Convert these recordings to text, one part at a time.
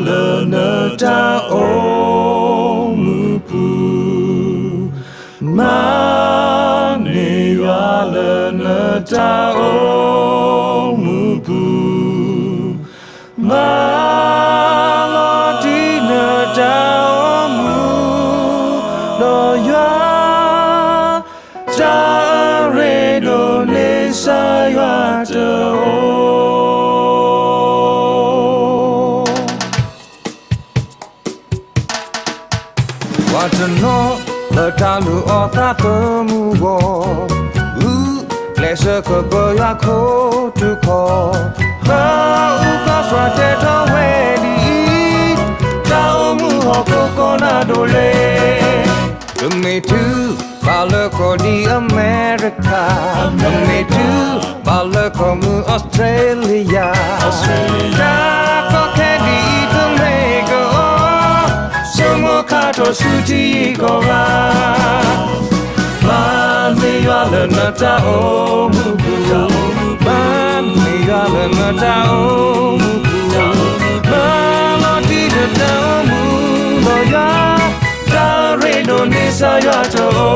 လၢနတၢ်အိၣ်မူပူၤ, မၤန့ၢ်ယွၤလၢနတၢ်အိၣ်မူပူၤ, မၤလီၤတံၢ်နတၢ်အိၣ်မူ, ဒီးယွၤ တၢ်အရ့ဒိၣ်န့ၣ် ကစၢ်ယွၤတအိၣ်. ပှၤတနီၤလၢတၢ်လုၢ်အီၣ်သးသမူအဂီၢ်, ဂုာ်ကျဲးစၢးကပၢယွၤခိၣ်ထူၣ်ခီၣ်, ပအူကီၢ်စှၤတဲထီၣ်ဝဲဒ်အံၤ, တၢ်အိၣ်မူဟီၣ်ခိၣ်ကီနၢ်ဒိၣ်လဲၣ်. ပမ့ၢ်တုၤဘၣ်လၢကီၢ်ဒ်အမဲရကၤ, ပမ့ၢ်တုၤဘၣ်လၢကီၢ်မုၢ်အီစထြ့လယါ, တၢ်ကီခဲဒ်အံၤတမ့ၢ်ကအီၤ, ဆိကမိၣ်ခါထီၣ်ဆူထံကီၢ်ဂၤ, မၤန့ၢ်ယွၤလၢနတၢ်အိၣ်မူပူၤ, မၤန့ၢ်ယွၤလၢနတၢ်အိၣ်မူပူၤ, မၤလီၤတံၢ်နတၢ်အိၣ်မူဒီးယွၤ, တၢ်အရ့ဒိၣ်န့ၣ် ကစၢ်ယွၤတအိၣ်.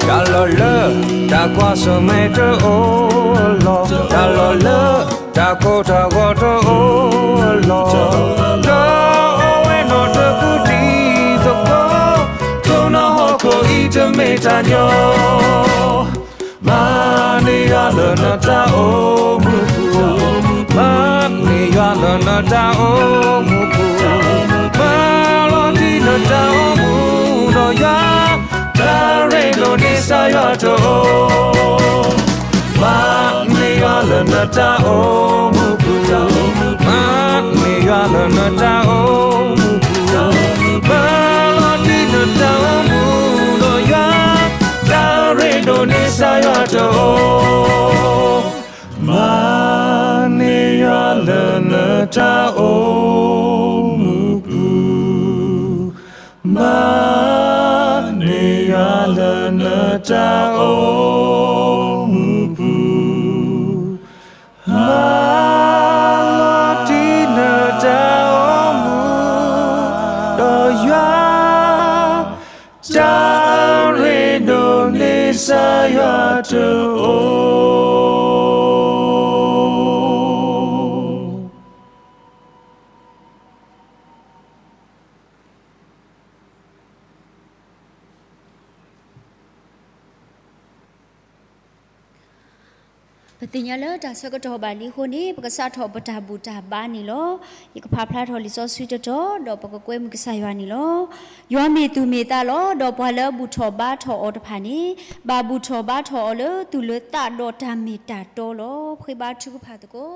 တၢ်လီၢ်လၢတၢ်ကွၢ်ဆၢၣ်မဲာ်တအိၣ်အလီၢ်, တၢ်လီၢ်လၢတၢ်ကိၢ်တၢ်ဂီၤတအိၣ်အလီၢ်, လၢအဝဲနီၢ်တပူၤတံၤသကိး, ထိၣ်နီၣ်ဟီၣ်ခိၣ်အံၤတမ့ၢ်တၢ်ညီ မၤန့ၢ်ယွၤလၢနတၢ်အိၣ်မူပူၤ, မၤန့ၢ်ယွၤလၢနတၢ်အိၣ်မူပူၤ, မၤလီၤတံၢ်နတၢ်အိၣ်မူဒီးယွၤ, တၢ်ရ့ဒိၣ်န့ၣ် ကစၢ်ယွၤတအိၣ်. မၤန့ၢ်ယွၤလၢနတၢ်အိၣ်မူပူၤ, မၤန့ၢ်ယွၤလၢနတၢ်အိၣ်မူဒီးယွၤ, တၢ်ရ့ဒိၣ်န့ၣ် ကစၢ်ယွၤတအိၣ်. မၤန့ၢ်ယွၤလၢနတၢ်အိၣ်မူပူၤ, မၤန့ၢ်ယွၤလၢနတၢ်အိၣ်မူပူၤ, မၤလီၤတံၢ်နတၢ်အိၣ်မူဒီးယွၤ, တၢ်ရ့ဒိၣ်န့ၣ် ကစၢ်ယွၤတအိၣ်. ပသ့ၣ်ညါလၢတၢ်ဆၢကတီၢ်ဘၣ်လံအဃိန့ၣ် ပကစးထီၣ်ပတၢ်ဘူၣ်တၢ်ဘါန့ၣ်လီၤ. ယကဖးဖျါထီၣ်လံာ်စီဆှံတတီၤ ဒီးပကကွဲမုာ်ကစၢ်ယွၤန့ၣ်လီၤ. ယွၤမ့ၢ်သူၣ်မ့ၢ်သးလီၤ. ဒီးပှၤလၢအဘူၣ်ထီၣ်ဘါထီၣ်အီၤတဖၣ်န့ၣ် ဘၣ်ဘူၣ်ထီၣ်ဘါထီၣ်အီၤလၢသူၣ်လၢသးဒီးတၢ်မ့ၢ်တၢ်တီလီၤ. ဃ့ဘါထုကဖၣ်သကိး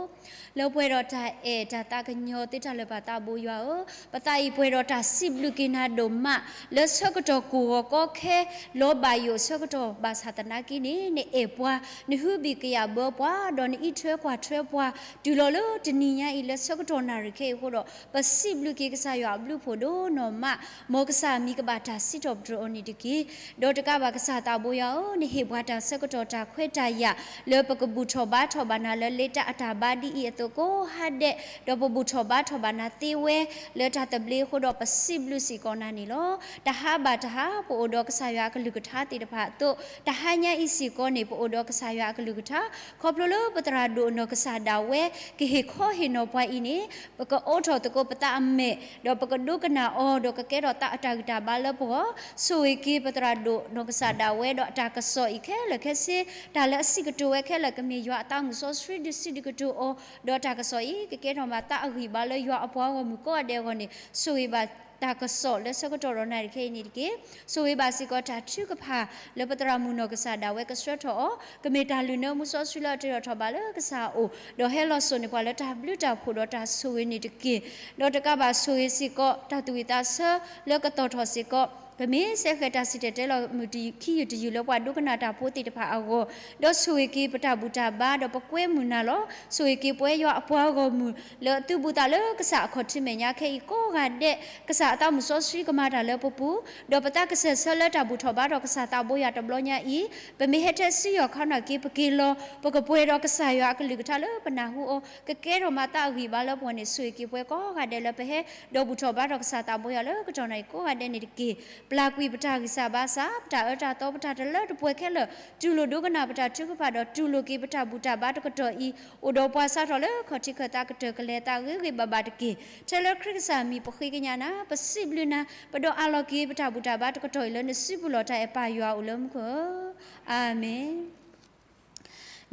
လၢပှဲၤဒီးတၢ်အဲၣ်တၢ်သးကညီၤသ့တၢ်လၢာ်ပၢ်သးဘိယွၤဧၢ, ပသးအံၤပှဲၤဒီးတၢ်စံးဘျုးက့ၤနၤဒိၣ်မး လၢဆၢကတီၢ်ကိၢ်ဂီၤကီခဲ လီၤဘၣ်ယိၣ်ဆၢကတီၢ်ဘၣ်ဆၣ်သနာ်က့န့ၣ် နအဲၣ်ပှၤ, နဟုဘံၣ်ကယာ်ဘၢပှၤ, ဒီးနအံးထွဲကွၢ်ထွဲပှၤ တုၤလီၤလၢတနံၤညါအံၤ လၢဆၢကတီၢ်နၣ်ရံၣ်ခဲအံၤအဃိဒီး ပစံးဘျုးက့ၤကစၢ်ယွၤအဘျုးဖှိၣ်ဒိၣ်နီၢ်မး, မ်ကစၢ်မံၤကဘၣ်တၢ်စံးထီၣ်ပတြၢၤအီၤန့ၣ်တက့ၢ်. ဒီးတကးဘၣ်ကစၢ်သးဘိယွၤဧၢ, နဟ့ၣ်ပှၤတၢ်ဆၢကတီၢ်တၢ်ခွဲးတၢ်ယာ် လၢပကဘူၣ်ထီၣ်ဘါထီၣ်ဘၣ်နၤလၢလ့တၢ်အတၢ်ဘါဒ်အံၤအသိးကိးဟါဒဲး, ဒီးပဘူၣ်ထီၣ်ဘါထီၣ်ဘၣ်နၤသ့ဝဲ လၢတၢ်သဘျ့အဃိဒီးပစံးဘျုးစ့ၢ်ကီးနၤန့ၣ်လီၤ. တဟါဘၣ်တဟါ ပအိၣ်ဒီးကစၢ်ယွၤအကလုၢ်ကထါသ့ၣ်တဖၣ်အသိး, တဟါညါအံၤစ့ၢ်ကီးန့ၣ် ပအိၣ်ဒီးကစၢ်ယွၤအကလုၢ်ကထါ, ခီဖျိလၢပသရၣ်ဒိၣ်နီၢ်ကစၢ်ဒၣ်ဝဲ ကဟ့ၣ်ခီဟ့ၣ်နီၤပှၤအံၤန့ၣ် ပကအိးထီၣ်သကိးပသးအမဲာ်, ဒီးပကဒိကနၣ်အီၤ, ဒီးကကဲထီၣ်သးအတၢ်ဂံၢ်တၢ်ဘါလၢပဂီၢ်, ဆိၣ်ဂ့ၤက့ၤပသရၣ်ဒိၣ်နီၢ်ကစၢ်ဒၣ်ဝဲ ဒီးအတၢ်ကစီၣ်အံၤခဲလၢာ်ခဲဆ့, တၢ်လၢအစံးကတိၤဝဲခဲလၢာ် ကမ့ၢ်ယွၤအသးမုၢ်စီဆှံဒုးစံးဒုးကတိၤအီၤ, ဒီးတၢ်ကစီၣ်အံၤ ကကဲထီၣ်မးသးအဂံၢ်ဘါလၢယွၤအပှၤဂီၢ်မုၢ်ကိးဂၤဒဲးအဂီၢ်န့ၣ် ဆိၣ်ဂ့ၤဘၣ် တၢ်ကစီၣ်လၢဆၢကတီၢ်ဒီးနၣ်ရံၣ်ခဲအံၤန့ၣ်တက့ၢ်. ဆိၣ်ဂ့ၤဘၣ်စ့ၢ်ကီးတၢ်ထုကဖၣ်လၢပသရၣ်မုၣ်နီၢ်ကစၢ်ဒၣ်ဝဲကဆှၢထီၣ်အီၤ, ကမ့ၢ်တၢ်လုၢ်နၢမူစီဆှံလၢအတ့ထီၣ်ထီၣ်ဘးလၢကစၢ်အအိၣ်, ဒီးဟဲလီၤစိာ်န့ၢ်ပှၤလၢတၢ်ဘျုးတၢ်ဖှိၣ်ဒီးတၢ်ဆိၣ်ဂ့ၤန့ၣ်တက့ၢ်. ဒီးတကးဘၣ်ဆိၣ်ဂ့ၤစ့ၢ်ကီး တၢ်သူၣ်ဝံၣ်သးဆၢလၢကသီၣ်ထီၣ်စ့ၢ်ကီး ပမ့ၢ်စဲဃဲၤတၢ်စံၣ်တဲၤတဲလီၤမုၢ်တယုၢ်ခံယုၢ်တယုၢ်လၢပှၤဒိကနၣ်တၢ်ဖိသ့ၣ်တဖၣ်အဂီၢ်, ဒီးဆိၣ်ဂ့ၤက့ၤပတၢ်ဘူၣ်တၢ်ဘါ ဒီးပကွဲမုာ်နၤလီၤ. ဆိၣ်ဂ့ၤက့ၤပဝဲယွၤအပှၤဂီၢ်မုၢ် လၢအသုးဘူးသးလၢကစၢ်အခီၣ်ထံးမဲာ်ညါခဲအံၤကိးဂၤဒဲး, ကစၢ်အသးမုၣ်စီဆှံကမၤတၢ်လၢပပူၤ, ဒီးပသးကစဲၢ်ဆၢလၢတၢ်ဘူၣ်ထီၣ်ဘါထီၣ်ကစၢ်သးဘိယွၤတဘျီညါအံၤ, ပမ့ၢ်ဟဲထဲစံယီၢ်ခီနီၢ်က့ၤ ပက့ၤလီၤ ပကပှဲၤဒီးကစၢ်ယွၤအကလုၢ်ကထါလၢပနၢ်ဟူအီၤ, ကကဲထီၣ်မၤသးအဂံၢ်အဘါလၢပဂီၢ်န့ၣ် ဆိၣ်ဂ့ၤက့ၤပဝဲကိးဂၤဒဲးလၢပဟဲ ဒီးဘူၣ်ထီၣ်ဘါထီၣ်ကစၢ်သးဘိယွၤလၢကတီၢ်နၣ်ရံၣ်ကိးဂၤဒဲးန့ၣ်တက့ၢ်. ပျၢ်ကွံာ်ပတၢ်ဂံၢ်စၢ်ဘါစၢ်, ပတၢ်အၢတၢ်သီ, ပတၢ်တလၢတပှဲၤခဲလၢာ်, တူၢ်လိာ်ဒိကနၣ်ပတၢ်ထုကဖၣ်ဒီးတူၢ်လိာ်က့ၤပတၢ်ဘူၣ်တၢ်ဘါတကတီၢ်အံၤ, အိၣ်ဒီးပှၤစးထီၣ်လၢခီၣ်ထံးခၢၣ်သးကတၢၢ်ကလဲၤသးဂ့ၤဂ့ၤဘၣ်ဘၣ်တက့ၢ်. ထဲလၢခရံာ်ကစၢ်မံၤပဃ့ကညးနၤ, ပစံးဘျုးနၤ, ပဒီးအးလီၤက့ၤပတၢ်ဘူၣ်တၢ်ဘါတကတီၢ်အံၤလၢနစုပူၤလီၢ်တၢ်အဲၣ်ပၢ်ယွၤအိၣ်လၢမူခိၣ်ဧၢ, အၤမ့ၣ်.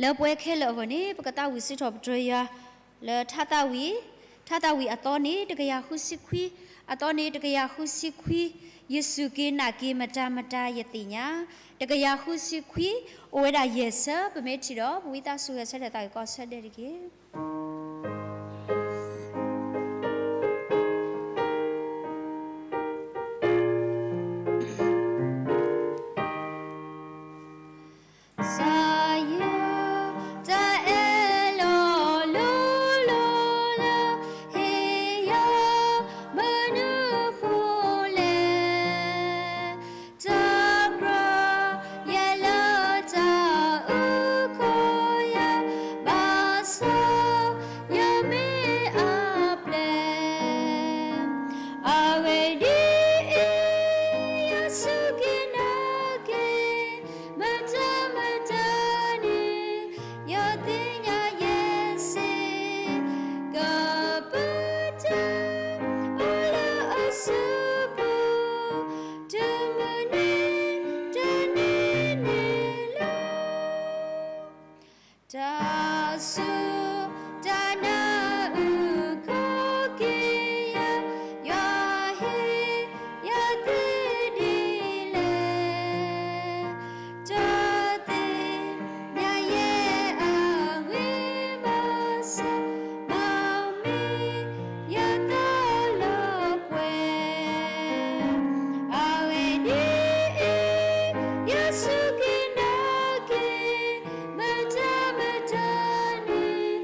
လၢပှဲၤခဲလၢာ်အဂီၢ်န့ၣ် ပကသးဝံၣ်စံးထီၣ်ပတြၢၤယွၤ လၢထါသးဝံၣ်, ထါသးဝံၣ်အသီန့ၣ် တကယၤဃုဆံခွံ, အသီန့ၣ် တကယၤဃုဆံခွံ, ယစူၢ်က့ၤနာ်က့ၤမတၤမတၤယသ့ၣ်ညါ, တကယၤဃုဆံခွံ, အိၣ်ဝဲဒၣ်ယဲၢ်ဆၢ, ပမ့ၢ်ထံၣ်ဒီး ပဝံသးစူၤဂဲၤဆၢထၢၣ်သးဂ့ၤကီးဆၢဒဲးတက့ၢ်. ကစၢ်ယွၤတၢ်အဲၣ်လီၤလိၤလိၤလၢ ဟ့ၣ်ယၤမနုၤဃိလဲၣ်, တၢ်ကြၢးယဲလၢတၢ်အုၣ်ကီၤယၤ, ဘၣ်ဆၣ်ယမ့ၢ်အပျဲၢ်, အဂ့ၢ်ဒ်အံၤ, ယစူၢ်က့ၤနာ်က့ၤ မတၤမတၤန့ၣ် ယသ့ၣ်ညါယဲစ့ၢ်ကီး, ပတၢ်အိၣ်လၢအစုပူၤ တမုာ်န့ၢ်တန့ၢ်န့ၣ်လီၤ. တၢ်စူၢ်တၢ်နာ်အုၣ်ကီၤက့ၤယၤ, ယွၤဟ့ၣ်ယၤသ့ဒ်လဲၣ်, တၢ်သ့ၣ်ညါယဲအဂ့ၢ် ဘၣ်ဆၣ် မ့ၢ်မ့ၢ်ယသးလီၤပှဲၤ, အဂ့ၢ်ဒ်အံၤ, ယစူၢ်က့ၤနာ်က့ၤ မတၤမတၤန့ၣ်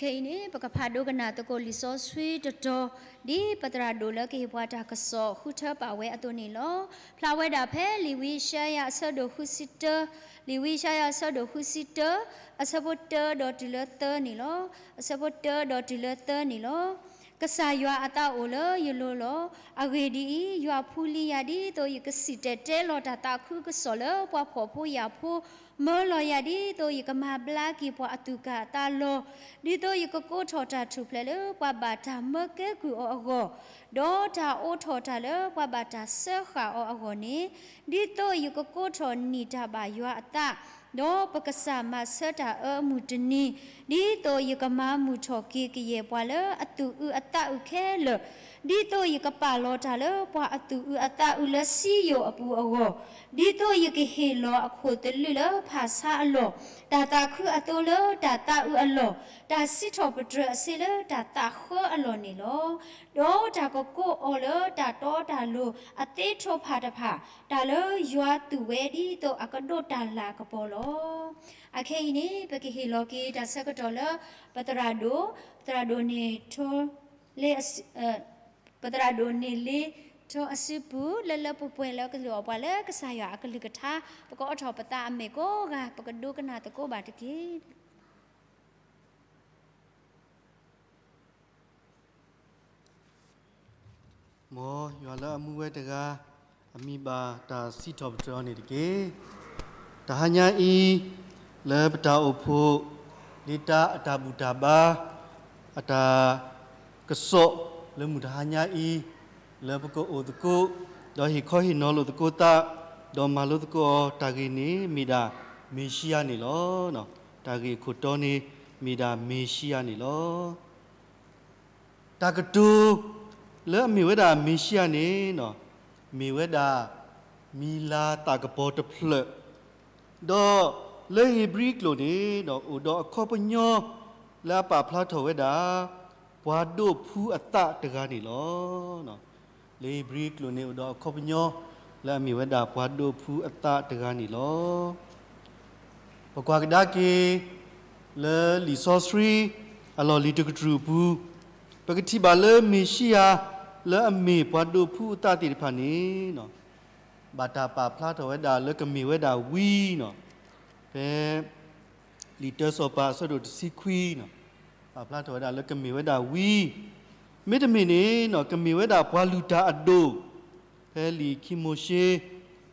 ခဲအံၤန့ၣ် ပကဖးဒိကနၣ်သကိးလံာ်စီဆှံတတီၤ, ဒ်ပသရၣ်ဒိၣ်လၢကဟ့ၣ်ပှၤတၢ်ကစီၣ်ဃုထၢပာ်ဝဲအသိးန့ၣ်လီၤ. ဖျါဝဲဒၣ်ဖဲလံာ်ဝံယၡါယၤအဆၢဒိၣ်ဃုဆံတၢ, လံာ်ဝံယၡါယၤအဆၢဒိၣ်ဃုဆံတၢ, အဆၢဖိတၢဒီးတုၤလၢသၢန့ၣ်လီၤ. အဆၢဖိတၢဒီးတုၤလၢသၢန့ၣ်လီၤ. ကစၢ်ယွၤအသးအိၣ်လၢယလိၤလီၤ. အဂ့ၢ်ဒ်အံၤ, ယွၤဖှူလံယၤဒ်သိးယကစံၣ်တဲၤတဲလီၤတၢ်သးခုကစီၣ်လၢပှၤဖှီၣ်ဖိယာ်ဖိ, မၢလီၤယၤဒ်သိးယကမၤဘျါက့ၤပှၤအသူၣ်ကၢ်အသးလီၤ. ဒ်သိးယကကိးထီၣ်တၢ်ထူၣ်ဖျဲးလၢပှၤဘၣ်တၢ်မၢကဲကုၢ်အီၤအဂီၢ်, ဒီးတၢ်အိးထီၣ်တၢ်လၢပှၤဘၣ်တၢ်စၢဃာ်အီၤအဂီၢ်န့ၣ်, ဒ်သိးယကကိးထီၣ်နံၣ်တၢ်ဘၣ်ယွၤအသး, ဒီးပကစၢ်မၤဆၢတၢ်အၢမုၢ်တနံၤ, ဒ်သိးယကမၤမုာ်ထီၣ်က့ၤကယဲၢ်ပှၤလၢအသူၣ်အုးအသးအုးခဲလၢာ်, ဒ်သိးယကပာ်လီၤတၢ်လၢပှၤအသူၣ်အုးအသးအုးလၢစံယိၣ်အပူၤအဂီၢ်, ဒ်သိးယကဟ့ၣ်လီၤအခိၣ်သလုးလၢဖၣ်ဆါအလီၢ်, တၢ်သးခုအသိလၢတၢ်သးအုးအလီၢ်, တၢ်စံးထီၣ်ပတြၢၤအဆ့လၢတၢ်သးဃၢအလီၢ်န့ၣ်လီၤ. ဒီးတၢ်ကကိးအီၤလၢတၢ်တီတၢ်လိၤအသ့ထိးဖးတဖၣ်, တၢ်လၢယွၤသူၣ်ဝဲဒ်သိးအကဒိးတၢ်လၤကပီၤလီၤ. အခဲအံၤန့ၣ် ပကဟ့ၣ်လီၤက့ၤတၢ်ဆၢကတီၢ်လၢ ပသရၣ်ဒိၣ်, ပသရၣ်ဒိၣ်န့ၣ်ထီလ့ ပသရၣ်ဒိၣ်န့ၣ်လ့ထီအစုပူၤ လၢလၢပှဲၤပှဲၤလၢကလုၢ်အီၣ်ပှၤလၢကစၢ်ယွၤအကလုၢ်ကထါ, ပကအိးထီၣ်ပသးအမဲာ်ကိးဂၤ ပကဒိကနၣ်သကိးဘၣ်တက့ၢ်. မ်ယွၤလၢအမူဝဲတဂၤ အမံၤဘၣ်တၢ်စံးထီၣ်ပတြၢၤအီၤန့ၣ်တက့ၢ်. တဟါညါအံၤ လၢပတၢ်အိၣ်ဖှိၣ် ဒ့တၢ်အတၢ်ဘူၣ်တၢ်ဘါ အတၢ်ကစီၣ်လၢမုၢ်တဟါညါအံၤ လၢပကအိၣ်သကိး ဒီးဟ့ၣ်ခီဟ့ၣ်နီၤလိာ်သကိးသး ဒီးမၤလိသကိးအီၤတၢ်ဂ့ၢ်န့ၣ် မ့ၢ်ဒၣ်မ့ၣ်ၡံအၤန့ၣ်လီၤ. တၢ်ဂ့ၢ်အခိၣ်တီန့ၣ် မ့ၢ်ဒၣ်မ့ၣ်ၡံအၤန့ၣ်လီၤ. တၢ်ကတိၤလၢအမ့ၢ်ဝဲဒၣ်မ့ၣ်ၡံအၤန့ၣ် မ့ၢ်ဝဲဒၣ် မံၤလၤသးကပီၤတဖျၢၣ်, ဒီးလၢဧ့ၤဘြံၤကျိာ်န့ၣ် အိၣ်ဒီးအခီပညီလၢအပာ်ဖျါထီၣ်ဝဲဒၣ် ပှၤဒိးဖှူအသးတဂၤန့ၣ်လီၤ. လၢဧ့ၤဘြံၤကျိာ်န့ၣ် အိၣ်ဒီးအခီပညီလၢအမ့ၢ်ဝဲဒၣ်ပှၤဒိးဖှူအသးတဂၤန့ၣ်လီၤ. ပကွၢ်ကဒါက့ၤ လၢလံာ်စီဆှံ အလီၢ်လံၤတကတြူၢ်အပူၤ, ပကထံၣ်ဘၣ်လၢမ့ၣ်ၡံအၤ လၢအမ့ၢ်ပှၤဒိးဖှူအသးသ့ၣ်တဖၣ်န့ၣ် ဘၣ်တၢ်ပာ်ဖျါထီၣ်ဝဲဒၣ်လၢကမ့ၢ်ဝဲဒၣ်ဝံ, ဖဲ လံာ်တၢစီၤပၤအဆၢဒိၣ်တဆံခွံ, ပာ်ဖျါထီၣ်ဝဲဒၣ်လၢကမ့ၢ်ဝဲဒၣ်ဝံ, မ့တမ့ၢ်န့ၣ် ကမ့ၢ်ဝဲဒၣ်ပှၤလုၢ်တၢ်အဒိၣ်, ဖဲလံာ်ခံမိၤၡ့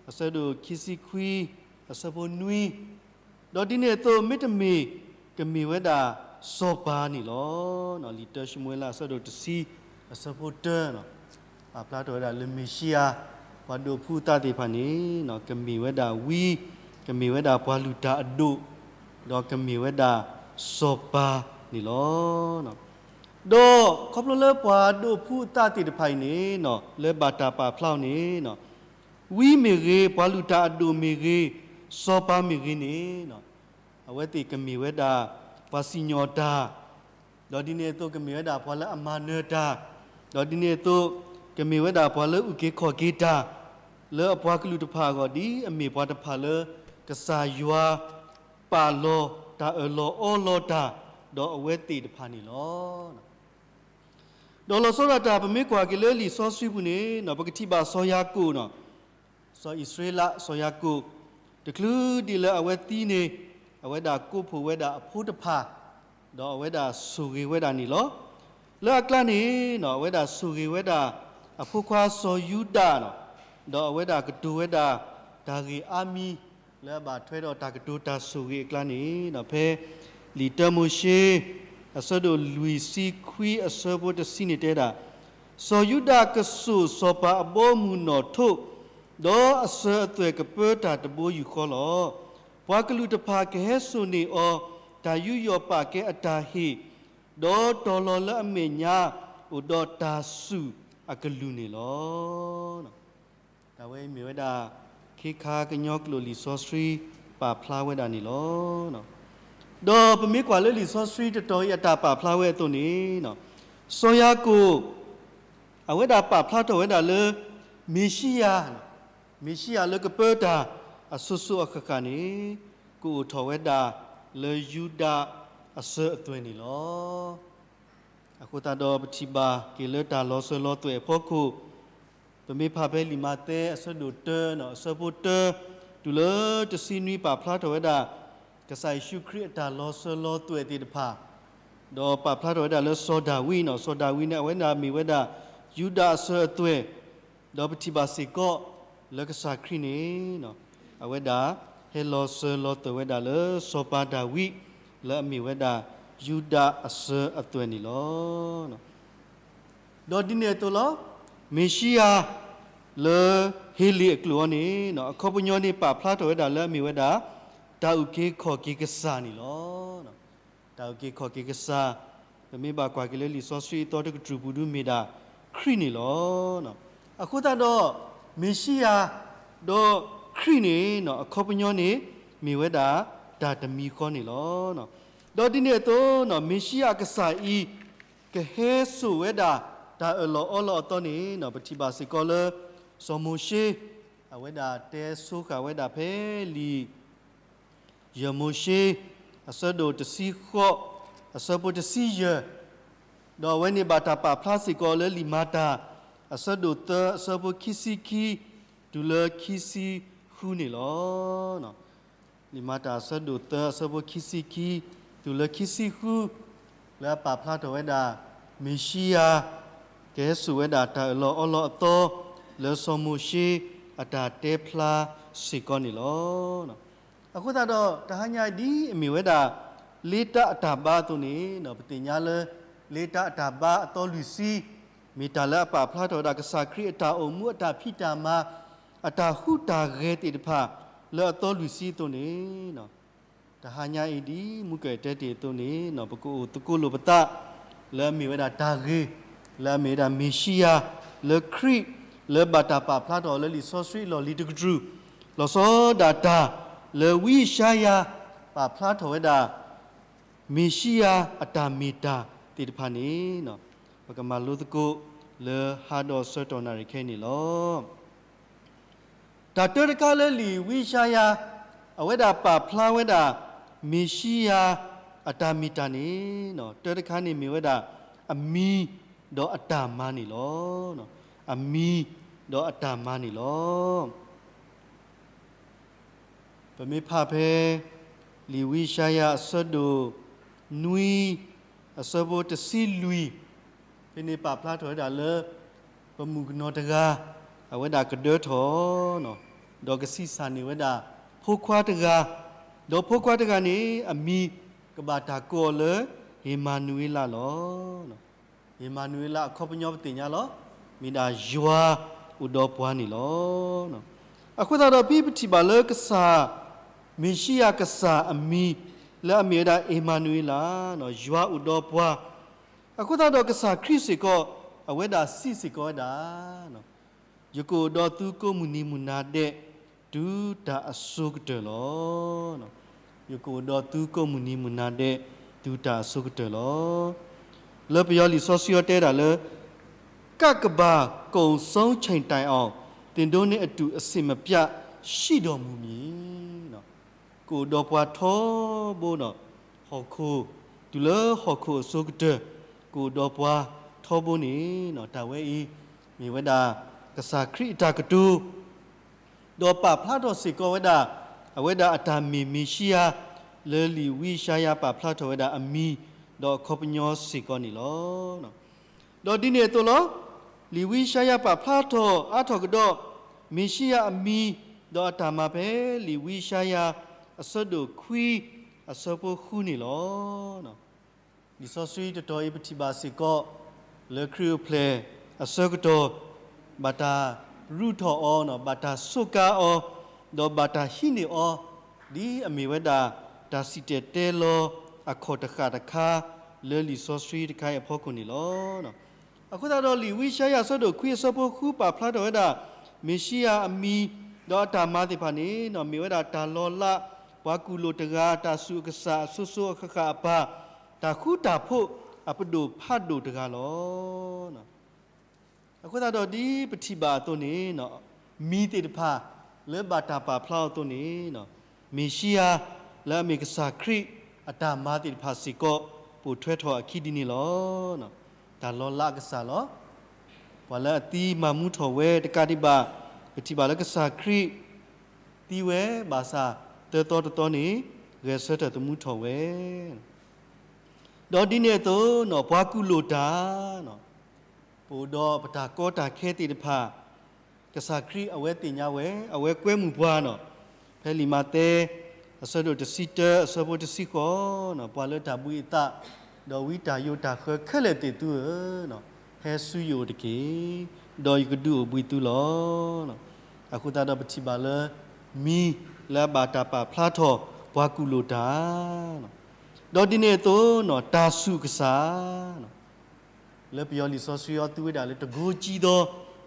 အဆၢဒိၣ်ခံဆံခွံ အဆၢဖိနွံ, ဒီးဒ်န့ၣ်အသိး မ့တမ့ၢ် ကမ့ၢ်ဝဲဒၣ်စီၤပၤန့ၣ်လီၤ. လံာ်တၢၡမူၤအ့လး အဆၢဒိၣ်တဆံ အဆၢဖိတၢ, ပာ်ဖျါထီၣ်ဝဲဒၣ်လၢမ့ၣ်ၡံအၤ ပှၤဒိးဖှူအသးသ့ၣ်တဖၣ်န့ၣ် ကမ့ၢ်ဝဲဒၣ်ဝံ, ကမ့ၢ်ဝဲဒၣ်ပှၤလုၢ်တၢ်အဒိၣ်, ဒီးကမ့ၢ်ဝဲဒၣ်စီၤပၤန့ၣ်လီၤ. ဒီးခီဖျိလၢပှၤဒိးဖှူအသးသ့ၣ်တဖၣ်အံၤန့ၣ် လၢဘၣ်တၢ်ပာ်ဖျါအီၤန့ၣ် ဝံမ့ၢ်ဂ့ၤ, ပှၤလုၢ်တၢ်အဒိၣ်မ့ၢ်ဂ့ၤ, စီၤပၤမ့ၢ်ဂ့ၤန့ၣ် အဝဲသ့ၣ်ကမ့ၢ်ဝဲဒၣ် ပှၤစံၣ်ညီၣ်တၢ်, ဒီးဒ်န့ၣ်အသိးကမ့ၢ်ဝဲဒၣ်ပှၤလၢအမၤနၢၤတၢ်, ဒီးဒ်န့ၣ်အသိး ကမ့ၢ်ဝဲဒၣ်ပှၤလၢအုၣ်က့ၤခီၣ်က့ၤတၢ် လၢအပှၤကလုာ်တဖၣ်အဂီၢ် ဒ်အမ့ၢ်ပှၤတဖၣ်လၢ ကစၢ်ယွၤပာ်လီၤတၢ်အၢၣ်လီၤအီလီၤတၢ် ဒီးအဝဲသ့ၣ်တဖၣ်န့ၣ်လီၤ. ဒီးလီၤဆီဒၣ်တၢ် ပမ့ၢ်ကွၢ်က့ၤလၢလံာ်စီဆှံပူၤန့ၣ် ပကထံၣ်ဘၣ်စီၤယၤကိာ်, စီၤအံၣ်စရ့လး စီၤယၤကိာ် တချုးဒံးလၢအဝဲသံန့ၣ် အဝဲဒၣ်ကိးဖှိၣ်ဝဲဒၣ်အဖိတဖၣ်, ဒီးအဝဲဒၣ်ဆိၣ်ဂ့ၤဝဲဒၣ်န့ၣ်လီၤ. လၢအကျါန့ၣ် အဝဲဒၣ်ဆိၣ်ဂ့ၤဝဲဒၣ်အဖိခွါစီၤယူဒၤ, ဒီးအဝဲဒၣ်ကတိၤဝဲဒၣ်တၢ်ဂ့ၢ်အါမံၤ လၢအဘၣ်ထွဲဒီးတၢ်ကတိၤတၢ်ဆိၣ်ဂ့ၤအကျါန့ၣ် ဖဲလံာ်တၢမိၤၡ့ အဆၢဒိၣ်လွံၢ်ဆံခွံအဆၢဖိတဆံန့ၣ်တဲဒၣ်, စီၤယူဒၤကစိာ်စီၤပၤအဘီအမုၢ်နီၣ်ထိး, ဒီးအစၢၤအသွဲၣ်ကပၢတၢ်တဘိယူၢ်ဃီလီၤ. ပှၤကလုာ်တဖၣ်ကဟဲစိာ်န့ၢ်အီၤ တၢ်ယူးယီၣ်ပာ်ကဲအတၢ်ဟ့ၣ်, ဒီးတီၤလီၤလၢအမဲာ်ညါ အိၣ်ဒီးတၢ်စူၢ်အကလုၢ်န့ၣ်လီၤ. တၢ်ဝဲအံၤမ့ၢ်ဝဲဒၣ် ခ့ခါကညီကျိာ်လံာ်စီဆှံပာ်ဖျါဝဲဒၣ်န့ၣ်လီၤ. ဒီးပမ့ၢ်ကွၢ်လၢလံာ်စီဆှံတတီၤအံၤအတၢ်ပာ်ဖျါဝဲအသိးန့ၣ်, စီၤယၤကိာ် အဝဲဒၣ်ပာ်ဖျါထီၣ်ဝဲဒၣ်လၢ မ့ၣ်ၡံယၤ, မ့ၣ်ၡံယၤလၢကပၢတၢ်အစိၤစိၤအဃၣ်ဃၣ်န့ၣ် ကအိၣ်ထီၣ်ဝဲဒၣ်လၢယူဒၤ အစၢၤအသွဲၣ်န့ၣ်လီၤ. အဃိသတးဒီးပထံၣ်ဘၣ်က့ၤလၢတၢ်လီၤစၢၤလီၤသွဲၣ်အဖီခိၣ်, ပမ့ၢ်ဖးဖဲလံာ်မးသဲအဆၢဒိၣ်တၢ, အဆၢဖိတၢ, တုၤလၢတဆံနွံ ပာ်ဖျါထီၣ်ဝဲဒၣ် ကစၢ်ယ့ၣ်ၡူးခရံာ်အတၢ်လီၤစၢၤလီၤသွဲၣ်သ့ၣ်တဖၣ်, ဒီးပာ်ဖျါထီၣ်ဝဲဒၣ်လၢစီၤဒၤဝံးန့ၣ်, စီၤဒၤဝံးန့ၣ် အဝဲဒၣ်မ့ၢ်ဝဲဒၣ် ယူဒၤအစၢၤအသွဲၣ်, ဒီးပထံၣ်ဘၣ်စ့ၢ်ကီးလၢကစၢ်ခရံာ်န့ၣ် အဝဲဒၣ်ဟဲလီၤစၢၤလီၤသွဲၣ်ဝဲဒၣ်လၢစီၤပၤဒၤဝံး လၢအမ့ၢ်ဝဲဒၣ် ယူဒၤအစၢၤအသွဲၣ်န့ၣ်လီၤ. ဒီးဒ်န့ၣ်အသိးလီၤ, မ့ၤၡံယၤလၢဟ့လ့ၣ်အကျိာ်အံၤန့ၣ် အခီပညီန့ၣ် ပာ်ဖျါထီၣ်ဝဲဒၣ်လၢအမ့ၢ်ဝဲဒၣ် တၢ်အုၣ်က့ၤခီၣ်က့ၤကစၢ်န့ၣ်လီၤ. တၢ်အုၣ်က့ၤခီၣ်က့ၤကစၢ်, ပမ့ၢ်ဘၣ်ကွၢ်က့ၤလၢလံာ်စီဆှံအသီတကတြူၢ်ပူၤဒုမ့ၢ်ဒၣ်ခရံာ်န့ၣ်လီၤ. အဃိသတးဒီး မ့ၤၡံယၤ ဒီးခရံာ်န့ၣ် အခီပညီန့ၣ် မ့ၢ်ဝဲဒၣ်တၢ်တမံၤဃီန့ၣ်လီၤ. ဒီးဒ်န့ၣ်အသိး မ့ၤၡံယၤကစၢ်အံၤ ကဟဲစိာ်ဝဲဒၣ်တၢ်အၢၣ်လီၤအီလီၤအသီန့ၣ် ပထံၣ်ဘၣ်စ့ၢ်ကီးလၢ စီၤမိၤၡ့ အဝဲဒၣ်တဲဆိဃာ်ဝဲဒၣ်ဖဲလံာ် ယဲၢ်မိၤၡ့ အဆၢဒိၣ်တဆံဃိး အဆၢဖိတဆံယဲၢ်, ဒီးအဝဲန့ၣ်ဘၣ်တၢ်ပာ်ဖျါစ့ၢ်ကီးလၢလံာ်မၤတၢ် အဆၢဒိၣ်သၢ အဆၢဖိခံဆံခံ တုၤလၢခံဆံဃုန့ၣ်လီၤ. လံာ်မၤတၢ်အဆၢဒိၣ်သၢ အဆၢဖိခံဆံခံ တုၤလၢခံဆံဃု, လၢအပာ်ဖျါထီၣ်ဝဲဒၣ် မ့ၤၡံယၤ ကဟဲစိာ်ဝဲဒၣ်တၢ်အၢၣ်လီၤအီလီၤအသီ လၢစီၤမိၤၡ့အတၢ်တဲဖျါစ့ၢ်ကီးန့ၣ်လီၤ. အဃိသတးဒီး တဟါညါအံၤဒ်အမ့ၢ်ဝဲဒၣ် လ့တၢ်အတၢ်ဘါအသိးန့ၣ် ပသ့ၣ်ညါလၢ လ့တၢ်အတၢ်ဘါအသီလွံၢ်ဆံ မ့ၢ်တၢ်လၢအပာ်ဖျါထီၣ်ဝဲဒၣ်ကစၢ်ခရံာ်အတၢ်အိၣ်မူအတၢ်ဖံးတၢ်မၤ အတၢ်ဟူးတၢ်ဂဲၤသ့ၣ်တဖၣ် လၢအသီလွံၢ်ဆံအသိးန့ၣ် တဟါညါအံၤဒ် မူကၢၢ်တဲတ့ၢ်အသိးန့ၣ် ပကအိၣ်သကိးလိာ်ပသး လၢအမ့ၢ်ဝဲဒၣ်တၢ်ဂ့ၢ် လၢအမ့ၢ်ဝဲဒၣ်မ့ၤၡံယၤ လၢခရံာ် လၢဘၣ်တၢ်ပာ်ဖျါထီၣ်လၢလံာ်စီဆှံအလီၢ်လံၤတကတြူၢ် လီၤဆီဒၣ်တၢ် လၢဝံယၡါယၤ ပာ်ဖျါထီၣ်ဝဲဒၣ် မ့ၤၡံယၤအတၢ်မ့ၢ်တၢ်သ့ၣ်တဖၣ်န့ၣ် ပကမၤလိသကိးလၢဟါဒီးဆၢကတီၢ်နၣ်ရံၣ်ခဲအံၤန့ၣ်လီၤ. တၢ်တၢတခါလၢလံာ်ဝံယၡါယၤ အဝဲဒၣ်ပာ်ဖျါဝဲဒၣ် မ့ၤၡံယၤအတၢ်မ့ၢ်တၢ်န့ၣ် တၢတခါန့ၣ်မ့ၢ်ဝဲဒၣ် အမံၤဒီးအတၢ်မၤန့ၣ်လီၤ. အမံၤဒီးအတၢ်မၤန့ၣ်လီၤ. ပမ့ၢ်ဖးဖဲ လံာ်ဝံယၡါယၤအဆၢဒိၣ်နွံ အဆၢဖိတဆံလွံၢ် ဖဲန့ၣ်ပာ်ဖျါထီၣ်ဝဲဒၣ်လၢ ပမုၣ်ကနီၤတဂၤ အဝဲဒၣ်ကဒၢထီၣ် ဒီးကဆံးစၢ်န့ၢ်ဝဲဒၣ် ဖိခွါတဂၤ, ဒီးဖိခွါတဂၤန့ၣ် အမံၤကဘၣ်တၢ်ကိးအီၤလၢ အ့မၤနူၤအ့လးလီၤ. အ့မၤနူၤအ့လးအခီပညီပသ့ၣ်ညါလီၤ. မ့ၢ်ဒၣ်ယွၤအိၣ်ဒီးပှၤန့ၣ်လီၤ. အဃိသတးဒီး ဖဲပထံၣ်ဘၣ်လၢကစၢ် မ့ၤၡံယၤကစၢ်အမံၤ လၢအမ့ၢ်ဝဲဒၣ်အ့မၤနူၤအ့လး, ယွၤအိၣ်ဒီးပှၤ, အဃိသတးဒီးကစၢ်ခရံာ်စ့ၢ်ကီး အဝဲဒၣ်စံးစ့ၢ်ကီးဝဲဒၣ် ယကအိၣ်ဒီးသုကိးမုၢ်နံၤမုၢ်နၤဒဲး တုၤတၢ်အစိၤကတၢၢ်လီၤ. ယကအိၣ်ဒီးသုကိးမုၢ်နံၤမုၢ်နၤဒဲး တုၤတၢ်အစိၤကတၢၢ်လီၤ. လၢပယီၤလံာ်စီဆှံအီၤတဲဒၣ်လၢ ကပ်ကပ် ကုန်ဆုံးချိန်တိုင်အောင် သင်တို့နှင့်အတူ အစဉ်မပြတ်ရှိတော်မူမည်. ကအိၣ်ဒီးပှၤထီဘိဒီး ဟီၣ်ခိၣ်, တုၤလၢဟီၣ်ခိၣ်အစိၤကတၢၢ် ကအိၣ်ဒီးပှၤထီဘိန့ၣ် တၢ်ဝဲအံၤ မ့ၢ်ဝဲဒၣ် ကစၢ်ခရံာ်အတၢ်ကတိၤ ဒီးပာ်ဖျါထီၣ်စ့ၢ်ကီးဝဲဒၣ် အဝဲဒၣ်အတၢ်မ့ၢ်မ့ၤၡံယၤ လၢလံာ်ဝံယၡါယၤပာ်ဖျါထီၣ်ဝဲဒၣ်အမံၤ ဒီးအခီပညီစ့ၢ်ကီးန့ၣ်လီၤ. ဒီးဒ်န့ၣ်အသိးလီၤ. လံာ်ဝံယၡါယၤပာ်ဖျါထီၣ်အါထီၣ်ကဒီး မ့ၤၡံယၤအမံၤ ဒီးအတၢ်မၤဖဲ လံာ်ဝံယၡါယၤ အဆၢဒိၣ်ခွံ အဆၢဖိဃုန့ၣ်လီၤ. လံာ်စီဆှံတတီၤအံၤပထံၣ်ဘၣ်စ့ၢ်ကီး လၢခရံာ်အိၣ်ဖျဲၣ်အဆၢကတီၢ် ဘၣ်တၢ်ရူးထီၣ်အီၤ, ဘၣ်တၢ်စူးကါအီၤ, ဒီးဘၣ်တၢ်ဟံးန့ၢ်အီၤ, ဒ်အမ့ၢ်ဝဲဒၣ်တၢ်စံၣ်တဲၤတဲလီၤအခီၣ်တဃာ်တခါ လၢလံာ်စီဆှံတခါအံၤအဖီခိၣ်န့ၣ်လီၤ. အဃိသတးဒီးလံာ်ဝံယၡါယၤအဆၢဒိၣ်ခွံအဆၢဖိဃုပာ်ဖျါထီၣ်ဝဲဒၣ် မ့ၤၡံယၤအမံၤ ဒီးအတၢ်မၤသ့ၣ်တဖၣ်န့ၣ် မ့ၢ်ဝဲဒၣ်တၢ်လီၤလး ပှၤကူၣ်လိာ်တဂၤ, တၢ်ဆူးအကစၢ်အစိၤစိၤအဃၣ်ဃၣ်အပၢ်, တၢ်ဃူတၢ်ဖိးအပဒိၣ်ဖးဒိၣ်တဂၤလီၤ. အဃိသတးဒီးဒ်ပထံၣ်ဘၣ်အသိးန့ၣ် မံၤသ့ၣ်တဖၣ်လၢဘၣ်တၢ်ပာ်ဖျါအီၤအသိးန့ၣ် မ့ၤၡံယၤ လၢအမ့ၢ်ကစၢ်ခရံာ် အတၢ်မၤသ့ၣ်တဖၣ်စ့ၢ်ကီး ပိာ်ထွဲထီၣ်အခံဒ်န့ၣ်လီၤ. တၢ်လီၤလးအကစၢ်လီၤ. ပှၤလၢအသံမၤမူထီၣ်ဝဲတကးဒံးဘၣ်, ပထံၣ်ဘၣ်လၢကစၢ်ခရံာ်သံဝဲဘၣ်ဆၣ် သၢသီတသီန့ၣ် ဂဲၤဆၢထၢၣ်သမူထီၣ်ဝဲ ဒီးဒ်န့ၣ်အသိး ပှၤကူၣ်လိာ်တၢ် ပအိၣ်ဒီးပတၢ်ကီတၢ်ခဲသ့ၣ်တဖၣ် ကစၢ်ခရံာ်အဝဲသ့ၣ်ညါဝဲ အဝဲကွဲမုာ်ပှၤန့ၣ်, ဖဲလံာ်မးသဲ အဆၢဒိၣ်တဆံတၢ အဆၢဖိတဆံဃိးန့ၣ်, ပှၤလၢတၢ်ဘှံးအသး ဒီးဝံတၢ်ယိးတၢ်ဃၢခဲလၢာ်သ့ၣ်သုဧၢ, ဟဲဆူယအိၣ်တက့ၢ်, ဒီးယကဒုးအိၣ်ဘှံးသုလီၤ. အဃိသတးဒီးပထံၣ်ဘၣ်လၢ မံၤလၢအဘၣ်တၢ်ပာ်ဖျါထီၣ် ပှၤကူၣ်လိာ်တၢ် ဒီးဒ်န့ၣ်အသိး တၢ်ဆူၣ်ကစၢ် လၢပယီၤလံာ်စီဆှံအံၤသူဝဲဒၣ်လၢ တန်ခိုးကြီးသော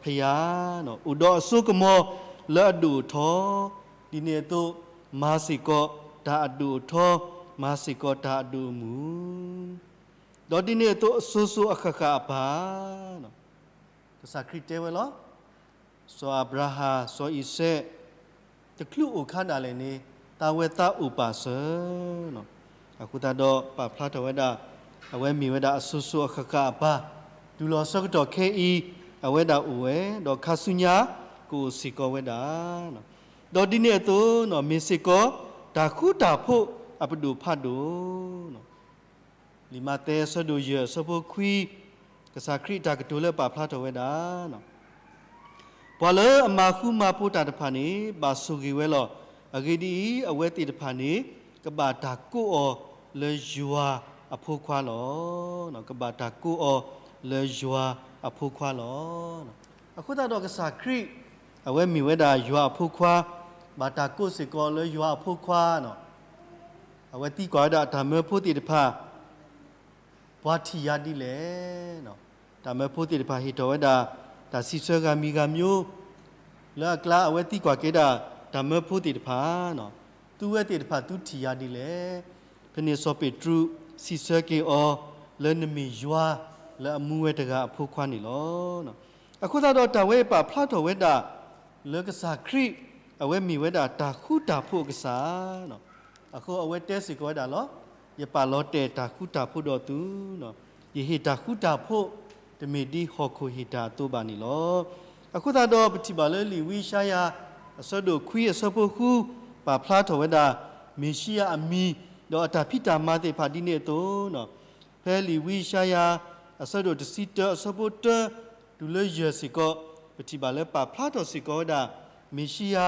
ဘုရား အိၣ်ဒီးအစိကမီၤလၢအဒိၣ်အထီ, ဒ်န့ၣ်အသိး မၤစ့ၢ်ကီးတၢ်အဒိၣ်အထီ, မၤစ့ၢ်ကီးတၢ်အဒိၣ်အမုၢ်, ဒီးဒ်န့ၣ်အသိး အစိၤစိၤအဃၣ်ဃၣ်အပၢ် ကစၢ်ခရံာ်တဲဝဲလီၤ. စီၤအၤဘြၤဟၣ်, စီၤအံၤစဲး, တချုးအိၣ်ခါဒၣ်လဲာ်န့ၣ် သါဝဲသါအိၣ်ပာ်စၢၤ အဃိသတးဒီးပာ်ဖျါထီၣ်ဝဲဒၣ် အဝဲမ့ၢ်ဝဲဒၣ်အစိၤစိၤအဃၣ်ဃၣ်အပၢ်, တုၤလီၤဆၢကတီၢ်ခဲအံၤ အဝဲဒၣ်အိၣ်ဝဲ, ဒီးခါဆူညါကအိၣ်စ့ၢ်ကီးဝဲဒၣ်, ဒီးဒ်န့ၣ်အသိး မ့ၢ်စ့ၢ်ကီးတၢ်ဃူတၢ်ဖိးအပဒိၣ်ဖးဒိၣ် လံာ်မးသဲအဆၢဒိၣ်ယဲၢ်အဆၢဖိခွံ, ကစၢ်ခရံာ်အတၢ်ကတိၤလၢပာ်ဖျါထီၣ်ဝဲဒၣ်, ပှၤလၢအမၤဃူမၤဖိးတၢ်တဖၣ်န့ၣ် ဘၣ်ဆိၣ်ဂ့ၤဝဲလီၤ. အဂ့ၢ်ဒ်အံၤ, အဝဲသ့ၣ်တဖၣ်န့ၣ် ကဘၣ်တၢ်ကိးအီၤလၢယွၤအဖိခွါလီၤ. ကဘၣ်တၢ်ကိးအီၤလၢယွၤအဖိခွါလီၤ. အဃိသတးဒီးကစၢ်ခရံာ် အဝဲမ့ၢ်ဝဲဒၣ်ယွၤအဖိခွါ, ဘၣ်တၢ်ကိးစ့ၢ်ကီးလၢယွၤအဖိခွါန့ၣ် အဝဲသံကွၢ်ဝဲဒၣ်အတၢ်မၢဖိသ့ၣ်တဖၣ် ပှၤထံၣ်ယၤဒ်လဲၣ်. တၢ်မၢဖိသ့ၣ်တဖၣ်ဟ့ၣ်ထီၣ်ဝဲဒၣ် တၢ်စံးဆၢဂၤမံၤဂၤမံၤ, လၢအကျါအဝဲသံကွၢ်က့ၤဒၣ် တၢ်မၢဖိသ့ၣ်တဖၣ်, သုဝဲသ့ၣ်တဖၣ်သုထံၣ်ယၤဒ်လဲၣ်. ဖဲန့ၣ်စီၤပ့းတရူးစံးဆၢက့ၤအီၤ လၢနမ့ၢ်ယွၤလၢအမူဝဲတဂၤအဖိခွါန့ၣ်လီၤ. အဃိသတးဒီးတၢ်ဝဲအံၤပာ်ဖျါထီၣ်ဝဲဒၣ် လၢကစၢ်ခရံာ် အဝဲမ့ၢ်ဝဲဒၣ်တၢ်ဃူတၢ်ဖိးအကစၢ် အဃိအဝဲတဲစ့ၢ်ကီးဝဲဒၣ်လီၤ. ယပာ်လီၤတဲာ်တၢ်ဃူတၢ်ဖိးဒီးသု, ယဟ့ၣ်တၢ်ဃူတၢ်ဖိး တမ့ၢ်ဒ်ဟီၣ်ခိၣ်ဟ့ၣ်တၢ်အသိးဘၣ်န့ၣ်လီၤ. အဃိသတးဒီးပထံၣ်ဘၣ်လၢလံာ်ဝံယၡါယၤ အဆၢဒိၣ်ခွံအဆၢဖိဃု ပာ်ဖျါထီၣ်ဝဲဒၣ် မ့ၤၡံယၤအမံၤ ဒီးအတၢ်ဖံးတၢ်မၤသ့ၣ်တဖၣ်ဒ်န့ၣ်အသိး, ဖဲလံာ်ဝံယၡါယၤ အဆၢဒိၣ်တဆံတၢအဆၢဖိတၢ တုၤလၢယဲၢ်စ့ၢ်ကီး ပထံၣ်ဘၣ်လၢပာ်ဖျါထီၣ်စ့ၢ်ကီးဝဲဒၣ် မ့ၤၡံယၤ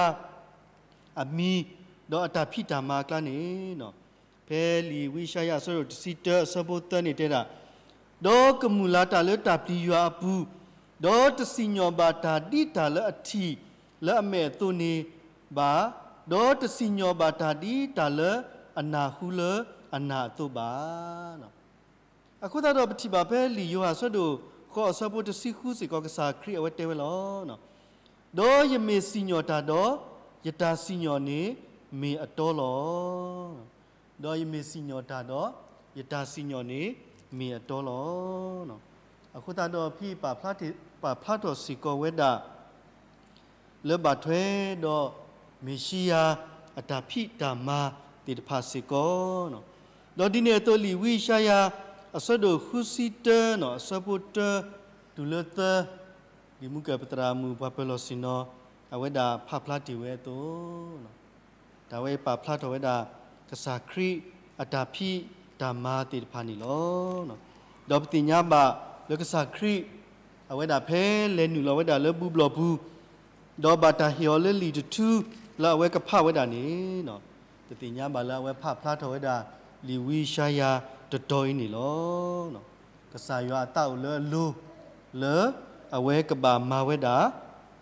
အမံၤ ဒီးအတၢ်ဖံးတၢ်မၤအကျါန့ၣ်, ဖဲလံာ်ဝံယၡါယၤအဆၢဒိၣ်တဆံတၢအဆၢဖိသၢန့ၣ်တဲဒၣ်, ဒီးကမုာ်လၤတၢ်လၢတၢ်ပျံၤယွၤအပူၤ, ဒီးတစံၣ်ညီၣ်ဘၣ်တၢ်ဒ်တၢ်လၢအထံၣ်လၢအမဲာ်အသိးန့ၣ်ဘၣ်, ဒီးတစံၣ်ညီၣ်ဘၣ်တၢ်ဒ်တၢ်လၢအနၢ်ဟူလၢအနၢ်အသိးဘၣ်. အဃိသတးဒီးပထံၣ်ဘၣ်ဖဲလံာ်ယိၤဟၣ်အဆၢဒိၣ်ဃိးအဆၢဖိတဆံဃုစ့ၢ်ကီး ကစၢ်ခရံာ်အဝဲတဲဝဲလီၤ. ဒီးယမ့ၢ်စံၣ်ညီၣ်တၢ်ဒီး, ယတၢ်စံၣ်ညီၣ်န့ၣ်မ့ၢ်အတီလီၤ. ဒီးယမ့ၢ်စံၣ်ညီၣ်တၢ်ဒီး, ယတၢ်စံၣ်ညီၣ်န့ၣ်မ့ၢ်အတီလီၤ. အဃိသတးဒီးဖဲပာ်ဖျါထီၣ်စ့ၢ်ကီးဝဲဒၣ် လၢဘၣ်ထွဲဒီးမ့ၤၡံယၤအတၢ်ဖံးတၢ်မၤသ့ၣ်တဖၣ်စ့ၢ်ကီး, ဒီးဒ်န့ၣ်အသိးလံာ်ဝံယၡါယၤ အဆၢဒိၣ်ဃုဆံတၢ အဆၢဖိတၢ တုၤလၢသၢ လံာ်မူကၢၢ်ပသရၣ်မုၣ်ပှၤပၢၤလီၢ်ဆ့ၣ်နီၤ အဝဲဒၣ်ဖးဖျါတ့ၢ်ဝဲအသိး တၢ်ဝဲအံၤပာ်ဖျါထီၣ်ဝဲဒၣ် ကစၢ်ခရံာ်အတၢ်ဖံးတၢ်မၤသ့ၣ်တဖၣ်န့ၣ်လီၤ. ဒီးပသ့ၣ်ညါဘၣ်လၢကစၢ်ခရံာ် အဝဲဒၣ်ဖဲလဲၤနုာ်လီၤဝဲဒၣ်လၢဘူၣ်ဘျီၣ်ပူၤ, ဒီးဘၣ်တၢ်ဟ့ၣ်အီၤလၢလံာ်တထူလၢအဝဲကဖးဝဲဒၣ်န့ၣ်, ပသ့ၣ်ညါဘၣ်လၢအဝဲဖးဖျါထီၣ်ဝဲဒၣ် လံာ်ဝံယၡါယၤတတီၤအံၤန့ၣ်လီၤ. ကစၢ်ယွၤအသးအိၣ်လၢအလိၤ လၢအဝဲကဘၣ်မၤဝဲဒၣ်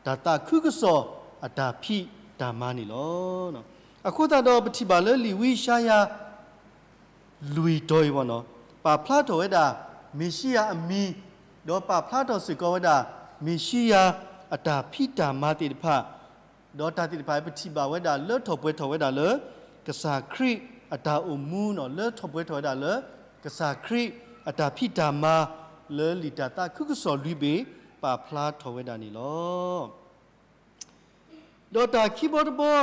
တၢ်သးခုကစီၣ်အတၢ်ဖံးတၢ်မၤန့ၣ်လီၤ. အဃိသတးဒီးပထံၣ်ဘၣ်လၢလံာ်ဝံယၡါယၤ လွံၢ်တီၤအံၤဘၣ်န့ၣ် ပာ်ဖျါထီၣ်ဝဲဒၣ် မ့ၤၡံယၤအမံၤ, ဒီးပာ်ဖျါထီၣ်စ့ၢ်ကီးဝဲဒၣ် မ့ၤၡံယၤအတၢ်ဖံးတၢ်မၤသ့ၣ်တဖၣ်, ဒီးတၢ်သ့ၣ်တဖၣ်အံၤပထံၣ်ဘၣ်ဝဲဒၣ်လၢထီၣ်ပှဲၤထီၣ်ဝဲဒၣ်လၢ ကစၢ်ခရံာ်အတၢ်အိၣ်မူန့ၣ် လၢထီၣ်ပှဲၤထီၣ်ဝဲဒၣ်လၢ ကစၢ်ခရံာ်အတၢ်ဖံးတၢ်မၤ လၢလံာ်တၢ်သးခုကစီၣ်လွံၢ်ဘ့ၣ် ပာ်ဖျါထီၣ်ဝဲဒၣ်န့ၣ်လီၤ. ဒီးတၢ်ခံဘီတဘီ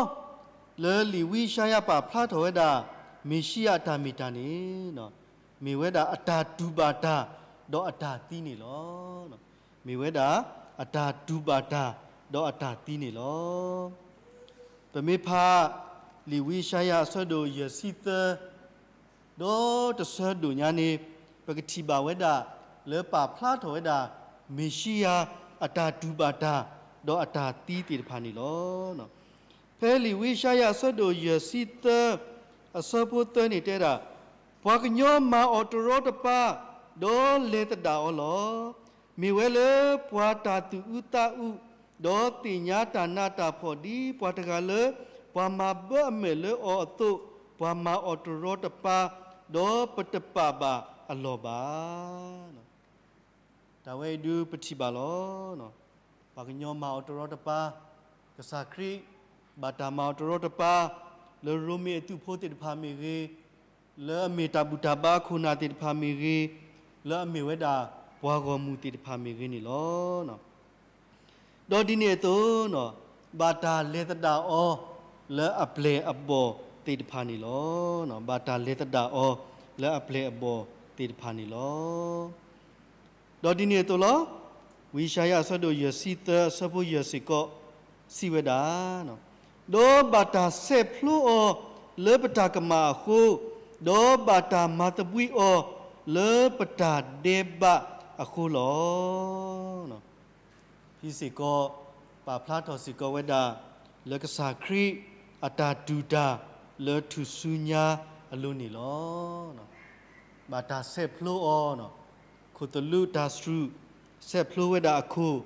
လၢလံာ်ဝံယၡါယၤပာ်ဖျါထီၣ်ဝဲဒၣ် မ့ၣ်ၡံအၤအတၢ်မ့ၢ်တၢ်န့ၣ် မ့ၢ်ဝဲဒၣ်အတၢ်တူၢ်ဘၣ်တၢ် ဒီးအတၢ်သံန့ၣ်လီၤ. မ့ၢ်ဝဲဒၣ်အတၢ်တူၢ်ဘၣ်တၢ် ဒီးအတၢ်သံန့ၣ်လီၤ. ပမ့ၢ်ဖးလံာ်ဝံယၡါယၤအဆၢဒိၣ်ယဲၢ်ဆံသၢ ဒီးတဆၢဒိၣ်ညါန့ၣ် ပကထံၣ်ဘၣ်ဝဲဒၣ် လၢပာ်ဖျါထီၣ်ဝဲဒၣ် မ့ၣ်ၡံယၤအတၢ်တူၢ်ဘၣ်တၢ် ဒီးအတၢ်သံသ့ၣ်တဖၣ်န့ၣ်လီၤ. ဖဲလံာ်ဝံယၡါယၤအဆၢဒိၣ်ယဲၢ်ဆံသၢ အဆၢဖိသၢန့ၣ်တဲဒၣ်, ပှၤကညီမၤအီၤတရီတပါ, ဒီးလဲၤသဒၣ်အီၤလီၤ. မ့ၢ်ဝဲလၢပှၤတၢ်သူၣ်အုးသးအုး, ဒီးသ့ၣ်ညါတၢ်နးတၢ်ဖှီၣ်ဒ်ပှၤတဂၤလၢ ပှၤမၤဘၢအမဲာ်လၢအီၤအသိး, ပှၤမၤအီၤတရီတပါ, ဒီးပတပာ်ဘၣ်အလီၢ်ဘၣ်. တၢ်ဝဲအံၤဒုးပထံၣ်ဘၣ်လီၤ. ပှၤကညီမၤအီၤတရီတပါ, ကစၢ်ခရံာ် ဘၣ်တၢ်မၤအီၤတရီတပါ, လၢရိမ့ၤအသုးဖိသ့ၣ်တဖၣ်မ့ၢ်ဂ့ၤ, လၢအမ့ၢ်တၢ်ဘူၣ်တၢ်ဘါအခိၣ်နၢ်သ့ၣ်တဖၣ်မ့ၢ်ဂ့ၤ, လၢအမ့ၢ်ဝဲဒၣ်ပှၤဂီၢ်မုၢ်သ့ၣ်တဖၣ်မ့ၢ်ဂ့ၤန့ၣ်လီၤ. ဒီးဒ်န့ၣ်အသိး, ဘၣ်တၢ်လဲၤသဒၣ်အီၤလၢအပျဲၢ်အဘီၣ်သ့ၣ်တဖၣ်န့ၣ်လီၤ. ဘၣ်တၢ်လဲၤသဒၣ်အီၤလၢအပျဲၢ်အဘီၣ်သ့ၣ်တဖၣ်န့ၣ်လီၤ. ဒီးဒ်န့ၣ်အသိးလီၤ. ဝံယၡါယၤအဆၢဒိၣ်ယဲၢ်ဆံသၢ အဆၢဖိယဲၢ်စ့ၢ်ကီး စံးဝဲဒၣ်, ဒီးဘၣ်တၢ်ဆဲးဖျိအီၤလၢပတၢ်ကမၣ်အဃိ, ဒီးဘၣ်တၢ်မၤသဘှံးအီၤလၢပတၢ်ဒဲးဘးအဃိလီၤ. ဟံးစ့ၢ်ကီး ပာ်ဖျါထီၣ်စ့ၢ်ကီးဝဲဒၣ် လၢကစၢ်ခရံာ်အတၢ်တူၢ်တၢ်လၢထူၣ်စုညါအလိၤန့ၣ်လီၤ. ဘၣ်တၢ်ဆဲးဖျိအီၤ, ခိၣ်သလုးတၢ်စရူး ဆဲးဖျိဝဲဒၣ်အခိၣ်,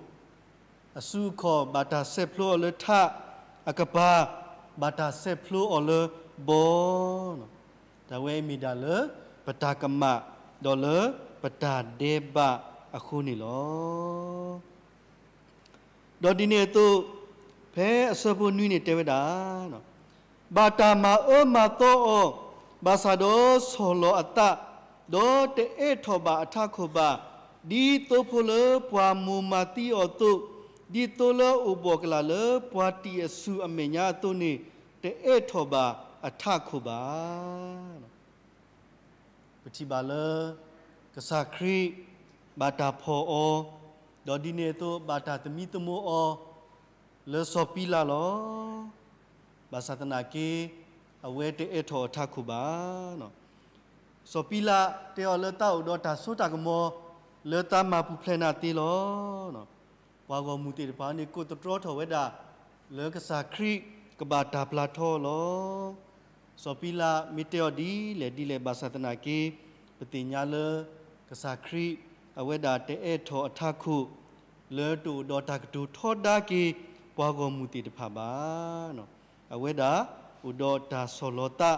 အစုအခီၣ် ဘၣ်တၢ်ဆဲးဖျိအီၤလၢထး, အကပၤ ဘၣ်တၢ်ဆဲးဖျိအီၤလၢဘီ, တၢ်ဝဲအံၤမ့ၢ်ဒၣ်လၢပတၢ်ကမၣ် ဒီးလၢပတၢ်ဒဲးဘးအဃိန့ၣ်လီၤ. ဒီးဒ်န့ၣ်အသိး, ဖဲအဆၢဖိနွံန့ၣ်တဲဝဲဒၣ်, ဘၣ်တၢ်မၤအၢမၤသီအီၤ, ဘၣ်ဆၣ်ဒီးဆီၣ်လီၤအသး, ဒီးတအဲးထီၣ်ဘၣ်အထးခိၣ်ဘၣ်, ဒ်သိဖိလၢပှၤမိၢ်မၤသံအီၤအသိး, ဒ်သိလၢအအိၣ်ဘှီၣ်ကလာ်လၢပှၤတံာ်အဆူၣ်အမဲာ်ညါအသိးန့ၣ်, တအဲးထီၣ်ဘၣ်အထးခိၣ်ဘၣ်. ပထံၣ်ဘၣ်လၢ ကစၢ်ခရံာ် ဘၣ်တၢ်ဖီၣ်အီၤ, ဒီးဒ်န့ၣ်အသိး ဘၣ်တၢ်သမံသမိးအီၤ လၢစီၤပံလးလီၤ. ဘၣ်ဆၣ်သနာ်က့ အဝဲတအဲးထီၣ်အထးခိၣ်ဘၣ်. စီၤပံလးတဲအီၤလၢသးအိၣ်ဒီးတၢ်စိတၢ်ကမီၤ လၢသးမၤပူၤဖျဲးနၤသ့လီၤ. ပှၤဂီၢ်မုၢ်သ့ၣ်တဖၣ်န့ၣ် ကိးသတြီထီၣ်ဝဲဒၣ် လၢကစၢ်ခရံာ်ကဘၣ်တၢ်ပျၢ်ထီလီၤ. စီၤပံလးမ့ၢ်တဲအီၤဒ်လဲၣ်ဒ်လဲၣ် ဘၣ်ဆၣ်သနာ်က့ ပသ့ၣ်ညါလၢ ကစၢ်ခရံာ် အဝဲဒၣ်တအဲးထီၣ်အထးခိၣ် လၢတအိၣ်ဒီးတၢ်ကတိၤထီဒါက့ၤ ပှၤဂီၢ်မုၢ်သ့ၣ်တဖၣ်ဘၣ်. အဝဲဒၣ်အိၣ်ဒီးတၢ်ဆီၣ်လီၤသး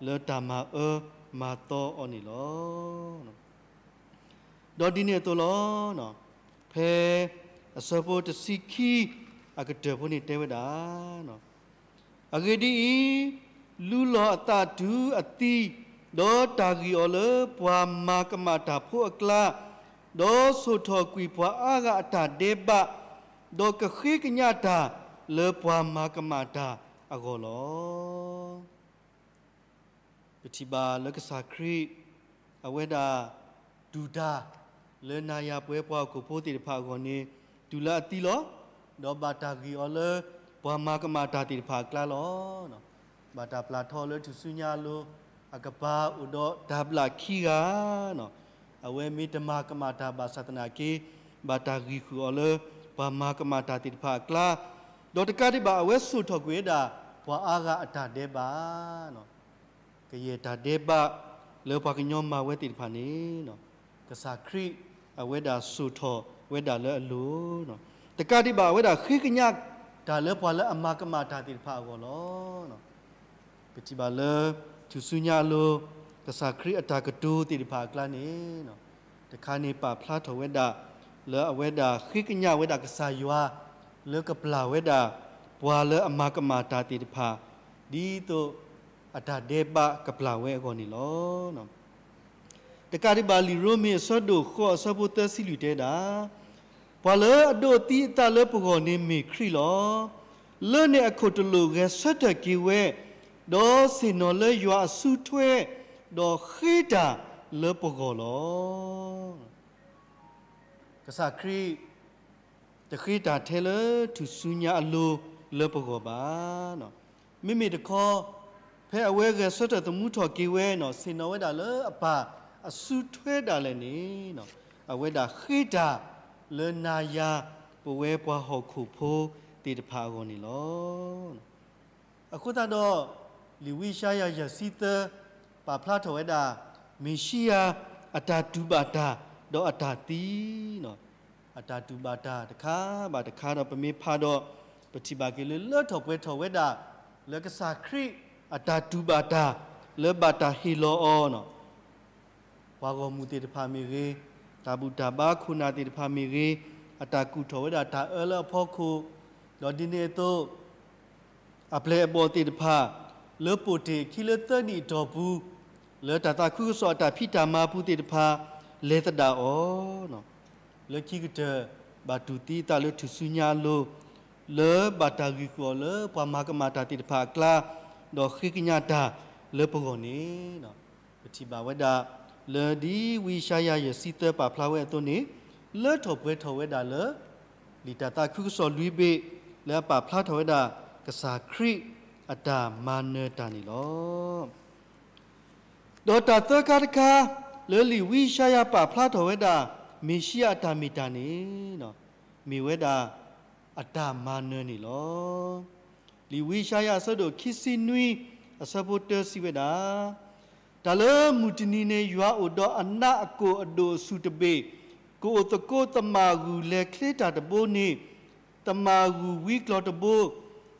လၢတၢ်မၤအၢမၤသီအီၤန့ၣ်လီၤ. ဒီးဒ်န့ၣ်အသိးလီၤ. ဖဲအဆၢဖိတဆံခံ အကတၢၢ်ဖိန့ၣ်တဲဝဲဒၣ်, အဂ့ၢ်ဒ်အံၤ, လူလီၤအသးတုၤအသံ, ဒီးတၢ်ဂံၢ်အီၤလၢပှၤမၤကမၣ်တၢ်ဖိအကျါ, ဒီးဆိၣ်ထီၣ်ကွံာ်ပှၤအါဂၤအတၢ်ဒဲးဘး, ဒီးကဃ့ကညးတၢ်လၢပှၤမၤကမၣ်တၢ်အဂီၢ်လီၤ. ပထံၣ်ဘၣ်လၢကစၢ်ခရံာ် အဝဲဒၣ်တူၢ်တၢ် လၢနၤယၤပဝဲပှၤဟီၣ်ခိၣ်ဖိသ့ၣ်တဖၣ်အဂီၢ်န့ၣ် တုၤလၢအသံလီၤ. ဒီးဘၣ်တၢ်ဂံၢ်အီၤလၢ ပှၤမၤကမၣ်တၢ်သ့ၣ်တဖၣ်အကျါလီၤ. ဘၣ်တၢ်ပျၢ်ထီလၢထူၣ်စုညါအလိၤ အကပၤအိၣ်ဒီးတၢ်ဘျၣ်ခံဂၤ အဝဲမ့ၢ်တမၤကမၣ်တၢ်ဘၣ်ဆၣ်သနာ်က့ ဘၣ်တၢ်ဂံၢ်ဃုာ်အီၤလၢ ပှၤမၤကမၣ်တၢ်သ့ၣ်တဖၣ်အကျါ, ဒီးတကးဒံးဘၣ် အဝဲဆိၣ်ထီၣ်ကွံာ်ဝဲဒၣ် ပှၤအါဂၤအတၢ်ဒဲးဘး ကယဲၢ်တၢ်ဒဲးဘးလၢပှၤကညီမၤဝဲသ့ၣ်တဖၣ်န့ၣ် ကစၢ်ခရံာ်အဝဲဒၣ်ဆိၣ်ထီၣ်ဝဲဒၣ်လၢအလိၤ, တကးဒံးဘၣ် အဝဲဒၣ်ဃ့ကညးတၢ်လၢပှၤလၢအမၤကမၣ်တၢ်သ့ၣ်တဖၣ်အဂီၢ်လီၤ. ပထံၣ်ဘၣ်လၢ ထူၣ်စုညါအလိၤ ကစၢ်ခရံာ်အတၢ်ကတိၤသ့ၣ်တဖၣ်အကျါန့ၣ် တခါန့ၣ်ပာ်ဖျါထီၣ်ဝဲဒၣ် လၢအဝဲဒၣ်ဃ့ကညးဝဲဒၣ်ကစၢ်ယွၤ လၢကပျၢ်ဝဲဒၣ် ပှၤလၢအမၤကမၣ်တၢ်သ့ၣ်တဖၣ် ဒ်သိးအတၢ်ဒဲးဘးကပျၢ်ဝဲအဂီၢ်န့ၣ်လီၤ. တကးဒံးဘၣ် လံာ်ရိမ့ၤအဆၢဒိၣ်ဃိးအဆၢဖိသၢဆံလွံၢ်တဲဒၣ်, ပှၤလၢအဒိးသံအသးလၢပဂီၢ်န့ၣ်မ့ၢ်ခရံာ်လီၤ. လၢန့ၣ်အခိၣ်တလိာ်ဂဲၤဆၢထၢၣ်က့ၤဝဲ, ဒီးဆ့ၣ်နီၤလၢယွၤအစုထွဲ, ဒီးဃ့တၢ်လၢပဂီၢ်လီၤ. ကစၢ်ခရံာ် တဃ့တၢ်ထဲလၢထူၣ်စုညါအလိၤလၢပဂီၢ်ဘၣ်. မ့မ့ၢ်တခီ, ဖဲအဝဲဂဲၤဆၢထၢၣ်သမူထီၣ်က့ၤဝဲန့ၣ် ဆ့ၣ်နီၤဝဲဒၣ်လၢအပၢ်အစုထွဲဒၣ်လဲာ်န့ၣ်, အဝဲဒၣ်ဃ့တၢ်လၢနၤယၤ ပဝဲပှၤဟီၣ်ခိၣ်ဖိသ့ၣ်တဖၣ်အဂီၢ်န့ၣ်လီၤ. အဃိသတးဒီး လံာ်ဝံယၡါယၤယဲၢ်ဆံသၢ ပာ်ဖျါထီၣ်ဝဲဒၣ် မ့ၣ်ၡံယၤအတၢ်တူၢ်ဘၣ်တၢ် ဒီးအတၢ်သံ, အတၢ်တူၢ်ဘၣ်တၢ်တခါဘၣ်တခါဒီး ပမ့ၢ်ဖးဒီး ပထံၣ်ဘၣ်က့ၤလၢလၢထီၣ်ပှဲၤထီၣ်ဝဲဒၣ် လၢကစၢ်ခရံာ်အတၢ်တူၢ်ဘၣ်တၢ် လၢဘၣ်တၢ်ဟ့ၣ်လီၤအီၤ ပှၤဂီၢ်မုၢ်သ့ၣ်တဖၣ်မ့ၢ်ဂ့ၤ, တၢ်ဘူၣ်တၢ်ဘါခိၣ်နၢ်သ့ၣ်တဖၣ်မ့ၢ်ဂ့ၤ, အတၢ်ကူၣ်ထီၣ်ဝဲဒၣ်တၢ်အၢလၢအဖီခိၣ်, ဒီးဒ်န့ၣ်အသိး အပျဲၢ်အဘီၣ်သ့ၣ်တဖၣ် လၢပိာ်တ့ၢ်အခံလၢသၢနံၣ်အတီၢ်ပူၤ, လၢတၢ်သးခုကစီၣ်အတၢ်ဖံးတၢ်မၤပူၤသ့ၣ်တဖၣ် လဲၤသဒၣ်အီၤ, လၢခံကတၢၢ် ဘၣ်တူၢ်သံအသးလၢထူၣ်စုညါအလိၤ, လၢဘၣ်တၢ်ဂံၢ်ဃုာ်အီၤလၢပှၤမၤကမၣ်တၢ်သ့ၣ်တဖၣ်အကျါ, ဒီးဃ့ကညးတၢ်လၢပဂီၢ်န့ၣ်, ပထံၣ်ဘၣ်ဝဲဒၣ် လၢဒ်ဝံယၡါယၤယဲၢ်ဆံသၢပာ်ဖျါဝဲအသိးန့ၣ်, လၢထီၣ်ပှဲၤထီၣ်ဝဲဒၣ်လၢ လံာ်တၢ်သးခုကစီၣ်လွံၢ်ဘ့ၣ် လၢအပာ်ဖျါထီၣ်ဝဲဒၣ် ကစၢ်ခရံာ်အတၢ်မၤနၢၤတၢ်န့ၣ်လီၤ. ဒီးတၢ်သၢခါတခါ လၢလံာ်ဝံယၡါယၤပာ်ဖျါထီၣ်ဝဲဒၣ် မ့ၣ်ၡံယၤအတၢ်မ့ၢ်တၢ်န့ၣ် မ့ၢ်ဝဲဒၣ် အတၢ်မၤနၢၤန့ၣ်လီၤ. လံာ်ဝံယၡါယၤအဆၢဒိၣ်ခံဆံနွံ အဆၢဖိတၢစံးဝဲဒၣ်, တၢ်လၢမုၢ်တနံၤန့ၣ် ယွၤအိၣ်ဒီးအနးအကိၣ်အဒိၣ်အဆူၣ်တဘ့ၣ်, ကအိၣ်သကိးသမၣ်ဂုၢ်လဲၤချ့တၢ်တဘိန့ၣ်, သမၣ်ဂုၢ်ဝံကျီၢ်တဘိ,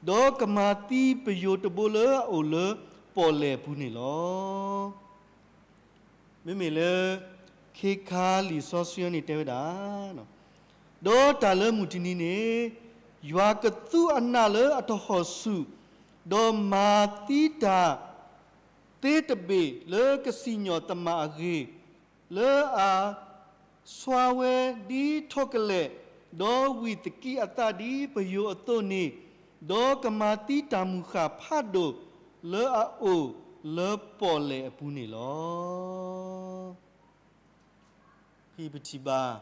ဒီးကမၤသံပယိၤတဘိလၢအအိၣ်လၢပီၣ်လဲၣ်အပူၤန့ၣ်လီၤ. မ့မ့ၢ်လၢ ခ့ခါလံာ်စီဆှံအံၤန့ၣ်တဲဝဲဒၣ်, ဒီးတၢ်လၢမုၢ်တနံၤန့ၣ် ယွၤကသူအနးလၢအတဟီၣ်ဆူၣ်, ဒီးမၤသံတၢ်သ့တဘ့ၣ်လၢကစံၣ်ညီၣ်သမၣ်အဂ့ၢ်, လၢအ ဆွါဝဲဒ်ထိၣ်ကလဲာ်, ဒီးဝံၢ်သကံးအသးဒ်ပယိၤအသိးန့ၣ်, ဒီးကမၤသံတၢ်မုၢ်ဃၢ်ဖးဒိၣ်လၢအအိၣ်လၢပီၣ်လဲၣ်အပူၤန့ၣ်လီၤ. ဖဲပထံၣ်ဘၣ်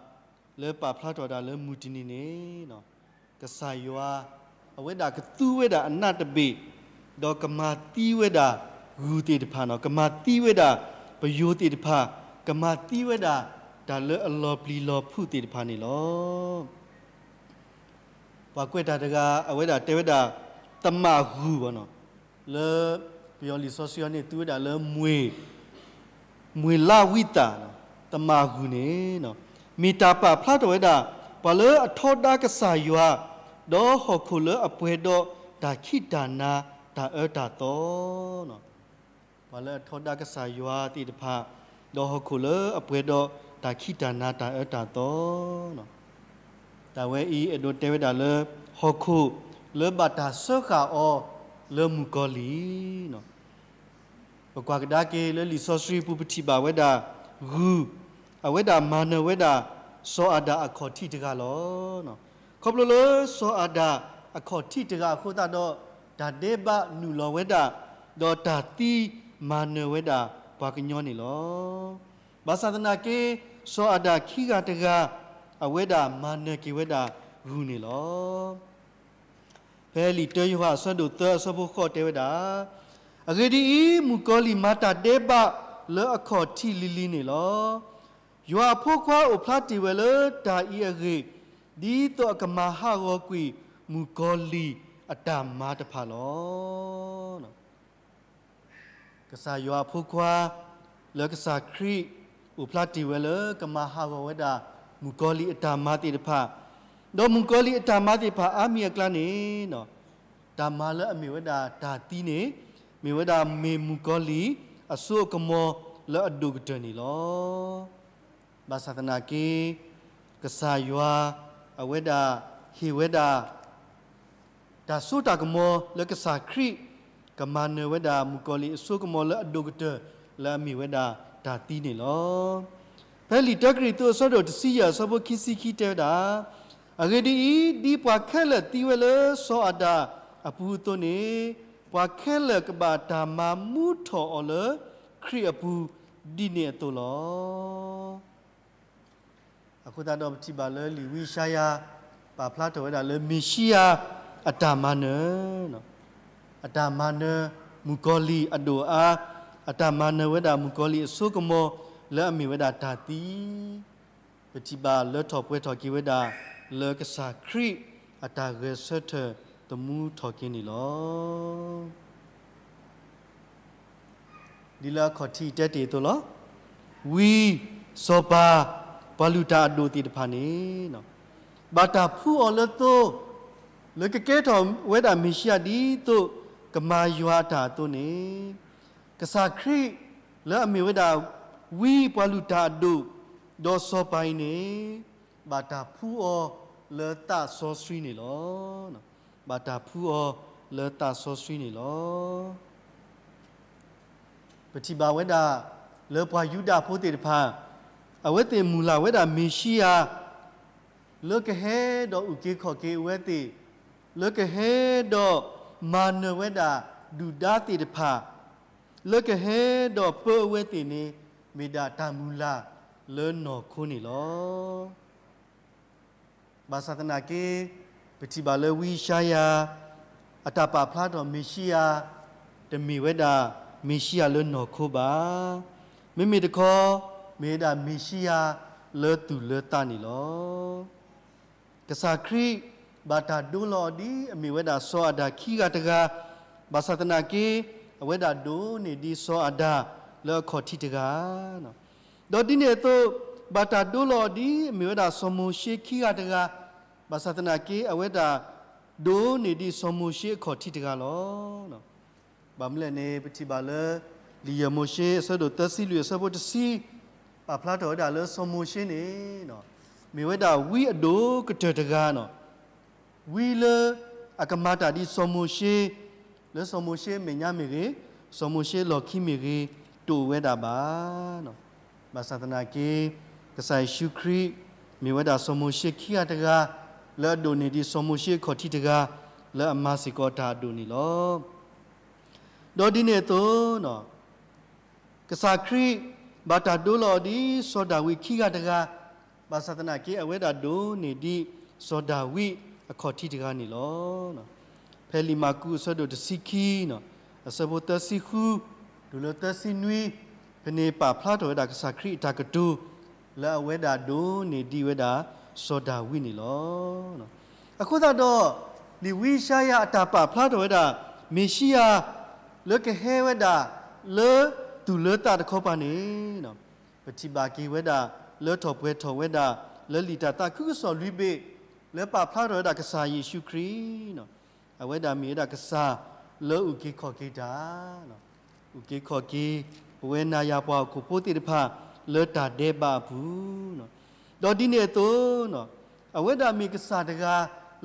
လၢပာ်ဖျါထီၣ်တၢ်လၢမုၢ်တနံၤန့ၣ်, ကစၢ်ယွၤ အဝဲဒၣ်ကသူဝဲဒၣ်အနးတဘ့ၣ်, ဒီးကမၤသံဝဲဒၣ်ဂုၢ်သ့ၣ်တဖၣ်န့ၣ်, ကမၤသံဝဲဒၣ်ပယိၤသ့ၣ်တဖၣ်, ကမၤသံဝဲဒၣ်တၢ်လၢအလီၤပျံၤလီၤဖုးသ့ၣ်တဖၣ်န့ၣ်လီၤ. ပှၤကွဲးတၢ်တဂၤ အဝဲဒၣ်တဲဝဲဒၣ် သမၣ်ဂုၢ်ဘၣ်န့ၣ်, လၢ ပယီၤလံာ်စီဆှံအံၤန့ၣ် သူဝဲဒၣ်လၢ မွေလဝံသး, သမၣ်ဂုၢ်န့ၣ် မ့ၢ်တၢ်ပာ်ဖျါထီၣ်ဝဲဒၣ် ပှၤလၢအထီဒါကစၢ်ယွၤ, ဒီးဟီၣ်ခိၣ်လၢအပှဲၤဒီးတၢ်ခံးတၢ်နၤတၢ်အၢတၢ်သီ, ပှၤလၢအထီဒါကစၢ်ယွၤသ့ၣ်တဖၣ်, ဒီးဟီၣ်ခိၣ်လၢအပှဲၤဒီးတၢ်ခံးတၢ်နၤတၢ်အၢတၢ်သီ တၢ်ဝဲအံၤအဲၣ်ဒိးတဲဝဲဒၣ်လၢ ဟီၣ်ခိၣ်လၢဘၣ်တၢ်စၢဃာ်အီၤလၢမုၣ်ကီၤလံၢ်န့ၣ်, ပကွၢ်ကဒါက့ၤလၢလံာ်စီဆှံပူၤ ပထံၣ်ဘၣ်ဝဲဒၣ် ဂုၢ်, အဝဲဒၣ်မၤနၢၤဝဲဒၣ် စီၤအၤဒၣ်အခီၣ်ထံးတဂၤလီၤ. ခီဖျိလၢစီၤအၤဒၣ်အခီၣ်ထံးတဂၤအဃိသတးဒီး တၢ်ဒဲးဘးနုာ်လီၤဝဲဒၣ်, ဒီးတၢ်သံမၤနၢၤဝဲဒၣ်ပှၤကညီန့ၣ်လီၤ. ဘၣ်ဆၣ်သနာ်က့ စီၤအၤဒၣ်ခံဂၤတဂၤ အဝဲဒၣ်မၤနၢၤက့ၤဝဲဒၣ်ဂုၢ်န့ၣ်လီၤ. ဖဲလံာ်တၢယိၤဟၣ်အဆၢဒိၣ်သၢအဆၢဖိဃိးတဲဝဲဒၣ်, အဂ့ၢ်ဒ်အံၤ, မုၣ်ကီၤလံၢ်မၤတၢ်ဒဲးဘးလၢအခီၣ်ထံးလံၤလံၤန့ၣ်လီၤ. ယွၤအဖိခွါအိၣ်ဖျါတ့ၢ်ဝဲလၢတၢ်အံၤအဂ့ၢ်, ဒ်သိးအကမၤဟးဂီၤကွံာ်မုၣ်ကီၤလံၢ်အတၢ်မၤတဖၣ်လီၤ. ကစၢ်ယွၤအဖိခွါ လၢကစၢ်ခရံာ် အိၣ်ဖျါတ့ၢ်ဝဲလၢကမၤဟးဂီၤဝဲဒၣ် မုၣ်ကီၤလံၢ်အတၢ်မၤသ့ၣ်တဖၣ်, ဒီးမုၣ်ကီၤလံၢ်အတၢ်မၤသ့ၣ်တဖၣ်အါမံၤအကျါန့ၣ်, တၢ်မၤလၢအမ့ၢ်ဝဲဒၣ်တၢ်သံန့ၣ် မ့ၢ်ဝဲဒၣ်မ့ၢ်မုၣ်ကီၤလံၢ်အစိအကမီၤလၢအဒိၣ်ကတၢၢ်န့ၣ်လီၤ. ဘၣ်ဆၣ်သနာ်က့ ကစၢ်ယွၤ အဝဲဒၣ်ဟ့ၣ်ဝဲဒၣ် တၢ်စိတၢ်ကမီၤလၢကစၢ်ခရံာ် ကမၤနၢၤဝဲဒၣ်မုၣ်ကီၤလံၢ်အစိကမီၤလၢအဒိၣ်ကတၢၢ် လၢအမ့ၢ်ဝဲဒၣ်တၢ်သံန့ၣ်လီၤ. ဖဲလံာ်တၢကရံၣ်သူးအဆၢဒိၣ်တဆံယဲၢ်အဆၢဖိခံဆံခံတဲဝဲဒၣ်, အဂ့ၢ်ဒ်အံၤ, ဒ်ပှၤခဲလၢာ်သံဝဲလၢစီၤအၤဒၣ်အပူၤအသိးန့ၣ်, ပှၤခဲလၢာ်ကဘၣ်တၢ်မၤမူထီၣ်အီၤလၢခရံာ်အပူၤ ဒ်န့ၣ်အသိးလီၤ. အဃိသတးဒီးပထံၣ်ဘၣ်လၢလံာ်ဝံယၡါယၤ ပာ်ဖျါထီၣ်ဝဲဒၣ်လၢမ့ၤၡံယၤအတၢ်မၤနၢၤ, အတၢ်မၤနၢၤမုၣ်ကီၤလံၢ်အဒိၣ်အအါ, အတၢ်မၤနၢၤဝဲဒၣ်မုၣ်ကီၤလံၢ်အစိကမီၤလၢအမ့ၢ်ဝဲဒၣ်တၢ်သံ, ပထံၣ်ဘၣ်လၢထီၣ်ပှဲၤထီၣ်က့ၤဝဲဒၣ် လၢကစၢ်ခရံာ်အတၢ်ဂဲၤဆၢထၢၣ်သမူထီၣ်က့ၤန့ၣ်လီၤ. ဒ်လၢအခီၣ်ထံးတဲတ့ၢ်အသိးလီၤ. ဝံ, စီၤပၤ, ပှၤလုၢ်တၢ်အဒိၣ်သ့ၣ်တဖၣ်န့ၣ် ဘၣ်တၢ်ဖှူအီၤလၢသိ, လၢကကဲထီၣ်ဝဲဒၣ်မ့ၤၡံယၤဒ်သိးကမၤယွၤအတၢ်အသိးန့ၣ်, ကစၢ်ခရံာ်လၢအမ့ၢ်ဝဲဒၣ် ဝံပှၤလုၢ်တၢ်အဒိၣ်, ဒီးစီၤပၤအံၤန့ၣ် ဘၣ်တၢ်ဖှူအီၤလၢသးစီဆှံန့ၣ်လီၤ. ဘၣ်တၢ်ဖှူအီၤလၢသးစီဆှံန့ၣ်လီၤ. ပထံၣ်ဘၣ်ဝဲဒၣ် လၢပှၤယူဒၤဖိသ့ၣ်တဖၣ် အဝဲသ့ၣ်မုၢ်လၢ်ဝဲဒၣ်မ့ၤၡံယၤ လၢကဟဲဒီးအုၣ်က့ၤခီၣ်က့ၤအဝဲသ့ၣ်, လၢကဟဲဒီးမၤနၢၤဝဲဒၣ်ဒုၣ်ဒါသ့ၣ်တဖၣ်, လၢကဟဲဒီးပၢအဝဲသ့ၣ်န့ၣ် မ့ၢ်ဒၣ်တၢ်မုၢ်လၢ်လၢနီၢ်ခိန့ၣ်လီၤ. ဘၣ်ဆၣ်သနာ်က့ ပထံၣ်ဘၣ်လၢဝံယၡါယၤ အတၢ်ပာ်ဖျါထီၣ်မ့ၤၡံယၤ တမ့ၢ်ဝဲဒၣ်မ့ၤၡံယၤလၢနီၢ်ခိဘၣ်. မ့မ့ၢ်တခီ မ့ၢ်ဝဲဒၣ်မ့ၤၡံယၤလၢသူၣ်လၢသးန့ၣ်လီၤ. ကစၢ်ခရံာ် ဘၣ်တၢ်ဒိလီၤအီၤဒ်အမ့ၢ်ဝဲဒၣ်စီၤအၤဒၣ်ခံဂၤတဂၤ, ဘၣ်ဆၣ်သနာ်က့ အဝဲဒၣ်ဒိးန့ၢ်ဒံးစီၤအၤဒၣ်လၢအခီၣ်ထံးတဂၤ ဒီးဒ်န့ၣ်အသိး ဘၣ်တၢ်ဒိလီၤအီၤဒ်အမ့ၢ်ဝဲဒၣ်စီၤမိၤၡ့ခံဂၤတဂၤ, ဘၣ်ဆၣ်သနာ်က့ အဝဲဒၣ်ဒိးန့ၢ်ဒံးစီၤမိၤၡ့အခီၣ်ထံးတဂၤလီၤ. ဘၣ်မနုၤလဲၣ်န့ၣ် ပထံၣ်ဘၣ်လၢ လံာ်ယဲၢ်မိၤၡ့အဆၢဒိၣ်သၢဆံလွံၢ်အဆၢဖိတဆံ ပာ်ဖျါထီၣ်ဝဲဒၣ်လၢစီၤမိၤၡ့န့ၣ် မ့ၢ်ဝဲဒၣ်ဝံအဒိၣ်ကတၢၢ်တဂၤန့ၣ် ဝံလၢအကမၤတၢ်ဒ်စီၤမိၤၡ့, လၢစီၤမိၤၡ့အမဲာ်ညါမ့ၢ်ဂ့ၤ, စီၤမိၤၡ့အလီၢ်ခံမ့ၢ်ဂ့ၤ, တအိၣ်ဝဲဒၣ်ဘၣ်. ဘၣ်ဆၣ်သနာ်က့ ကစၢ်ယ့ၣ်ၡူးခရံာ် မ့ၢ်ဝဲဒၣ်စီၤမိၤၡ့ခံဂၤတဂၤ လၢအဒိးန့ၢ်ဒံးစီၤမိၤၡ့အခီၣ်ထံးတဂၤ လၢအမၤစ့ၢ်ကီးတၢ်အဒိၣ်န့ၣ်လီၤ. ဒီးဒ်န့ၣ်အသိး ကစၢ်ခရံာ် ဘၣ်တၢ်ဒိလီၤအီၤဒ်စီၤဒၤဝံးခံဂၤတဂၤ, ဘၣ်ဆၣ်သနာ်က့ အဝဲဒၣ်ဒိးန့ၢ်ဒံးစီၤဒၤဝံးအခီၣ်ထံးတဂၤန့ၣ်လီၤ. ဖဲလံာ်မၢ်ကူးအဆၢဒိၣ်တဆံခံ အဆၢဖိသၢဆံဃု တုၤလၢသၢဆံနွံ ဖဲန့ၣ်ပာ်ဖျါထီၣ်ဝဲဒၣ်ကစၢ်ခရံာ်အတၢ်ကတိၤ လၢအဝဲဒၣ်ဒိးန့ၢ်ဒံးဝဲဒၣ်စီၤဒၤဝံးန့ၣ်လီၤ. အဃိသတးဒီး လံာ်ဝံယၡါယၤအတၢ်ပာ်ဖျါထီၣ်ဝဲဒၣ် မ့ၤၡံယၤ လၢကဟဲဝဲဒၣ်လၢသူၣ်လၢသးတခီပၤန့ၣ် ပထံၣ်ဘၣ်က့ၤဝဲဒၣ် လၢထီၣ်ပှဲၤထီၣ်ဝဲဒၣ် လၢလံာ်တၢ်သးခုကစီၣ်လွံၢ်ဘ့ၣ် လၢပာ်ဖျါထီၣ်ဝဲဒၣ်ကစၢ်ယ့ၣ်ၡူးခရံာ် အဝဲဒၣ်မ့ၢ်ဝဲဒၣ်ကစၢ်လၢအုၣ်က့ၤခီၣ်က့ၤတၢ်, အုၣ်က့ၤခီၣ်က့ၤ ပဝဲနၤယၤပှၤဟီၣ်ခိၣ်ဖိသ့ၣ်တဖၣ် လၢတၢ်ဒဲးဘးအပူၤ, ဒီးဒ်န့ၣ်အသိး အဝဲဒၣ်မ့ၢ်ကစၢ်တဂၤ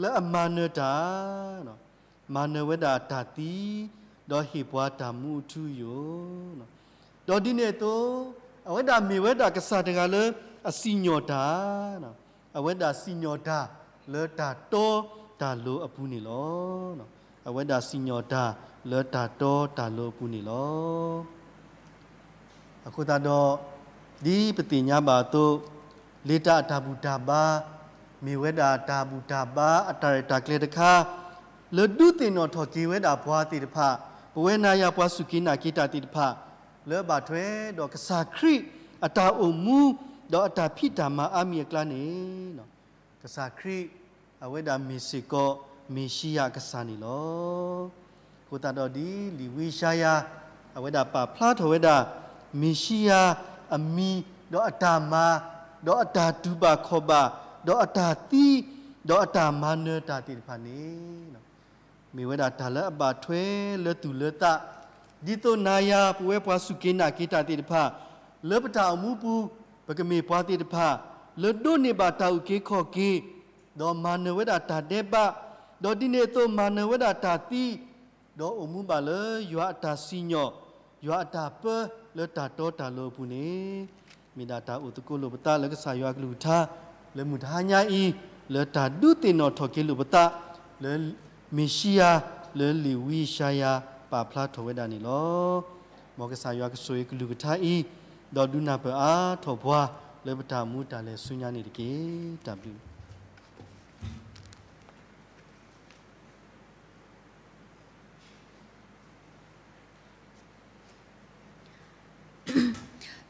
လၢအမၤနၢၤတၢ်, မၤနၢၤဝဲဒၣ်တၢ်သံ ဒီးဟ့ၣ်ပှၤတၢ်မူအထူအယိာ်, ဒီးဒ်န့ၣ်အသိး အဝဲဒၣ်မ့ၢ်ဝဲဒၣ်ကစၢ်တဂၤလၢအစံၣ်ညီၣ်တၢ်, အဝဲဒၣ်စံၣ်ညီၣ်တၢ်လၢတၢ်တီတၢ်လိၤအပူၤန့ၣ်လီၤ. အဝဲဒၣ်စံၣ်ညီၣ်တၢ်လၢတၢ်တီတၢ်လိၤအပူၤန့ၣ်လီၤ. အဃိသတးဒီး ဒ်ပသ့ၣ်ညါဘၣ်အသိး လံာ်တၢ်အတၢ်ဘူၣ်တၢ်ဘါ မ့ၢ်ဝဲဒၣ်တၢ်ဘူၣ်တၢ်ဘါအတၢ်ရဲၣ်တၢ်ကျဲၤတခါ လၢဒုးသ့ၣ်နီၣ်ထီၣ်က့ၤဝဲဒၣ်ပှၤသ့ၣ်တဖၣ် ပဝဲနၤယၤပှၤစူၢ်က့ၤနာ်က့ၤတၢ်သ့ၣ်တဖၣ် လၢအဘၣ်ထွဲဒီးကစၢ်ခရံာ်အတၢ်အိၣ်မူ ဒီးအတၢ်ဖံးတၢ်မၤအါမံၤအကျါန့ၣ် ကစၢ်ခရံာ် အဝဲဒၣ်မ့ၢ်စ့ၢ်ကီး မ့ၣ်ၡံယၤအကစၢ်န့ၣ်လီၤ. အဃိသတးဒီးဒ်လံာ်ဝံယၡါယၤ အဝဲဒၣ်ပာ်ဖျါထီၣ်ဝဲဒၣ် မ့ၣ်ၡံယၤအမံၤ ဒီးအတၢ်မၤ ဒီးအတၢ်တူၢ်ဘၣ်ခီၣ်ဘၣ် ဒီးအတၢ်သံ ဒီးအတၢ်မၤနၢၤတၢ်သ့ၣ်တဖၣ်န့ၣ် မ့ၢ်ဝဲဒၣ်တၢ်လၢအဘၣ်ထွဲလၢသူၣ်လၢသး ဒ်သိးနၤယၤပဝဲပှၤစူၢ်က့ၤနာ်က့ၤတၢ်သ့ၣ်တဖၣ် လၢပတၢ်အိၣ်မူပူၤ ပကမ့ၢ်ပှၤသ့ၣ်တဖၣ် လၢဒိးန့ၢ်ဘၣ်တၢ်အုၣ်က့ၤခီၣ်က့ၤ ဒီးမၤနၢၤဝဲဒၣ်တၢ်ဒဲးဘး ဒီးဒ်န့ၣ်အသိးမၤနၢၤဝဲဒၣ်တၢ်သံ ဒီးအိၣ်မူဘၣ်လၢယွၤအတၢ်စံၣ်ညီၣ် ယွၤအတၢ်ပၢလၢတၢ်တီတၢ်လိၤအပူၤန့ၣ် မ့ၢ်ဒၣ်တၢ်အိၣ်သကိးလိာ်ပသးလၢကစၢ်ယွၤအကလုၢ်ကထါ လၢမုၢ်တဟါညါအံၤ လၢတၢ်ဒုးသ့ၣ်နီၣ်ထီၣ်က့ၤလိာ်ပသး လၢမ့ၣ်ၡံယၤ လၢလံာ်ဝံယၡါယၤ ပာ်ဖျါထီၣ်ဝဲဒၣ်န့ၣ်လီၤ. မ်ကစၢ်ယွၤကဆိၣ်ဂ့ၤကလုၢ်ကထါအံၤ, ဒီးဒုးနၢ်ပၢၢ်အါထီၣ်ပှၤ လၢပတၢ်မူတၢ်လဲၤဆူညါန့ၣ်တက့ၢ်. တၢ်ဘျုး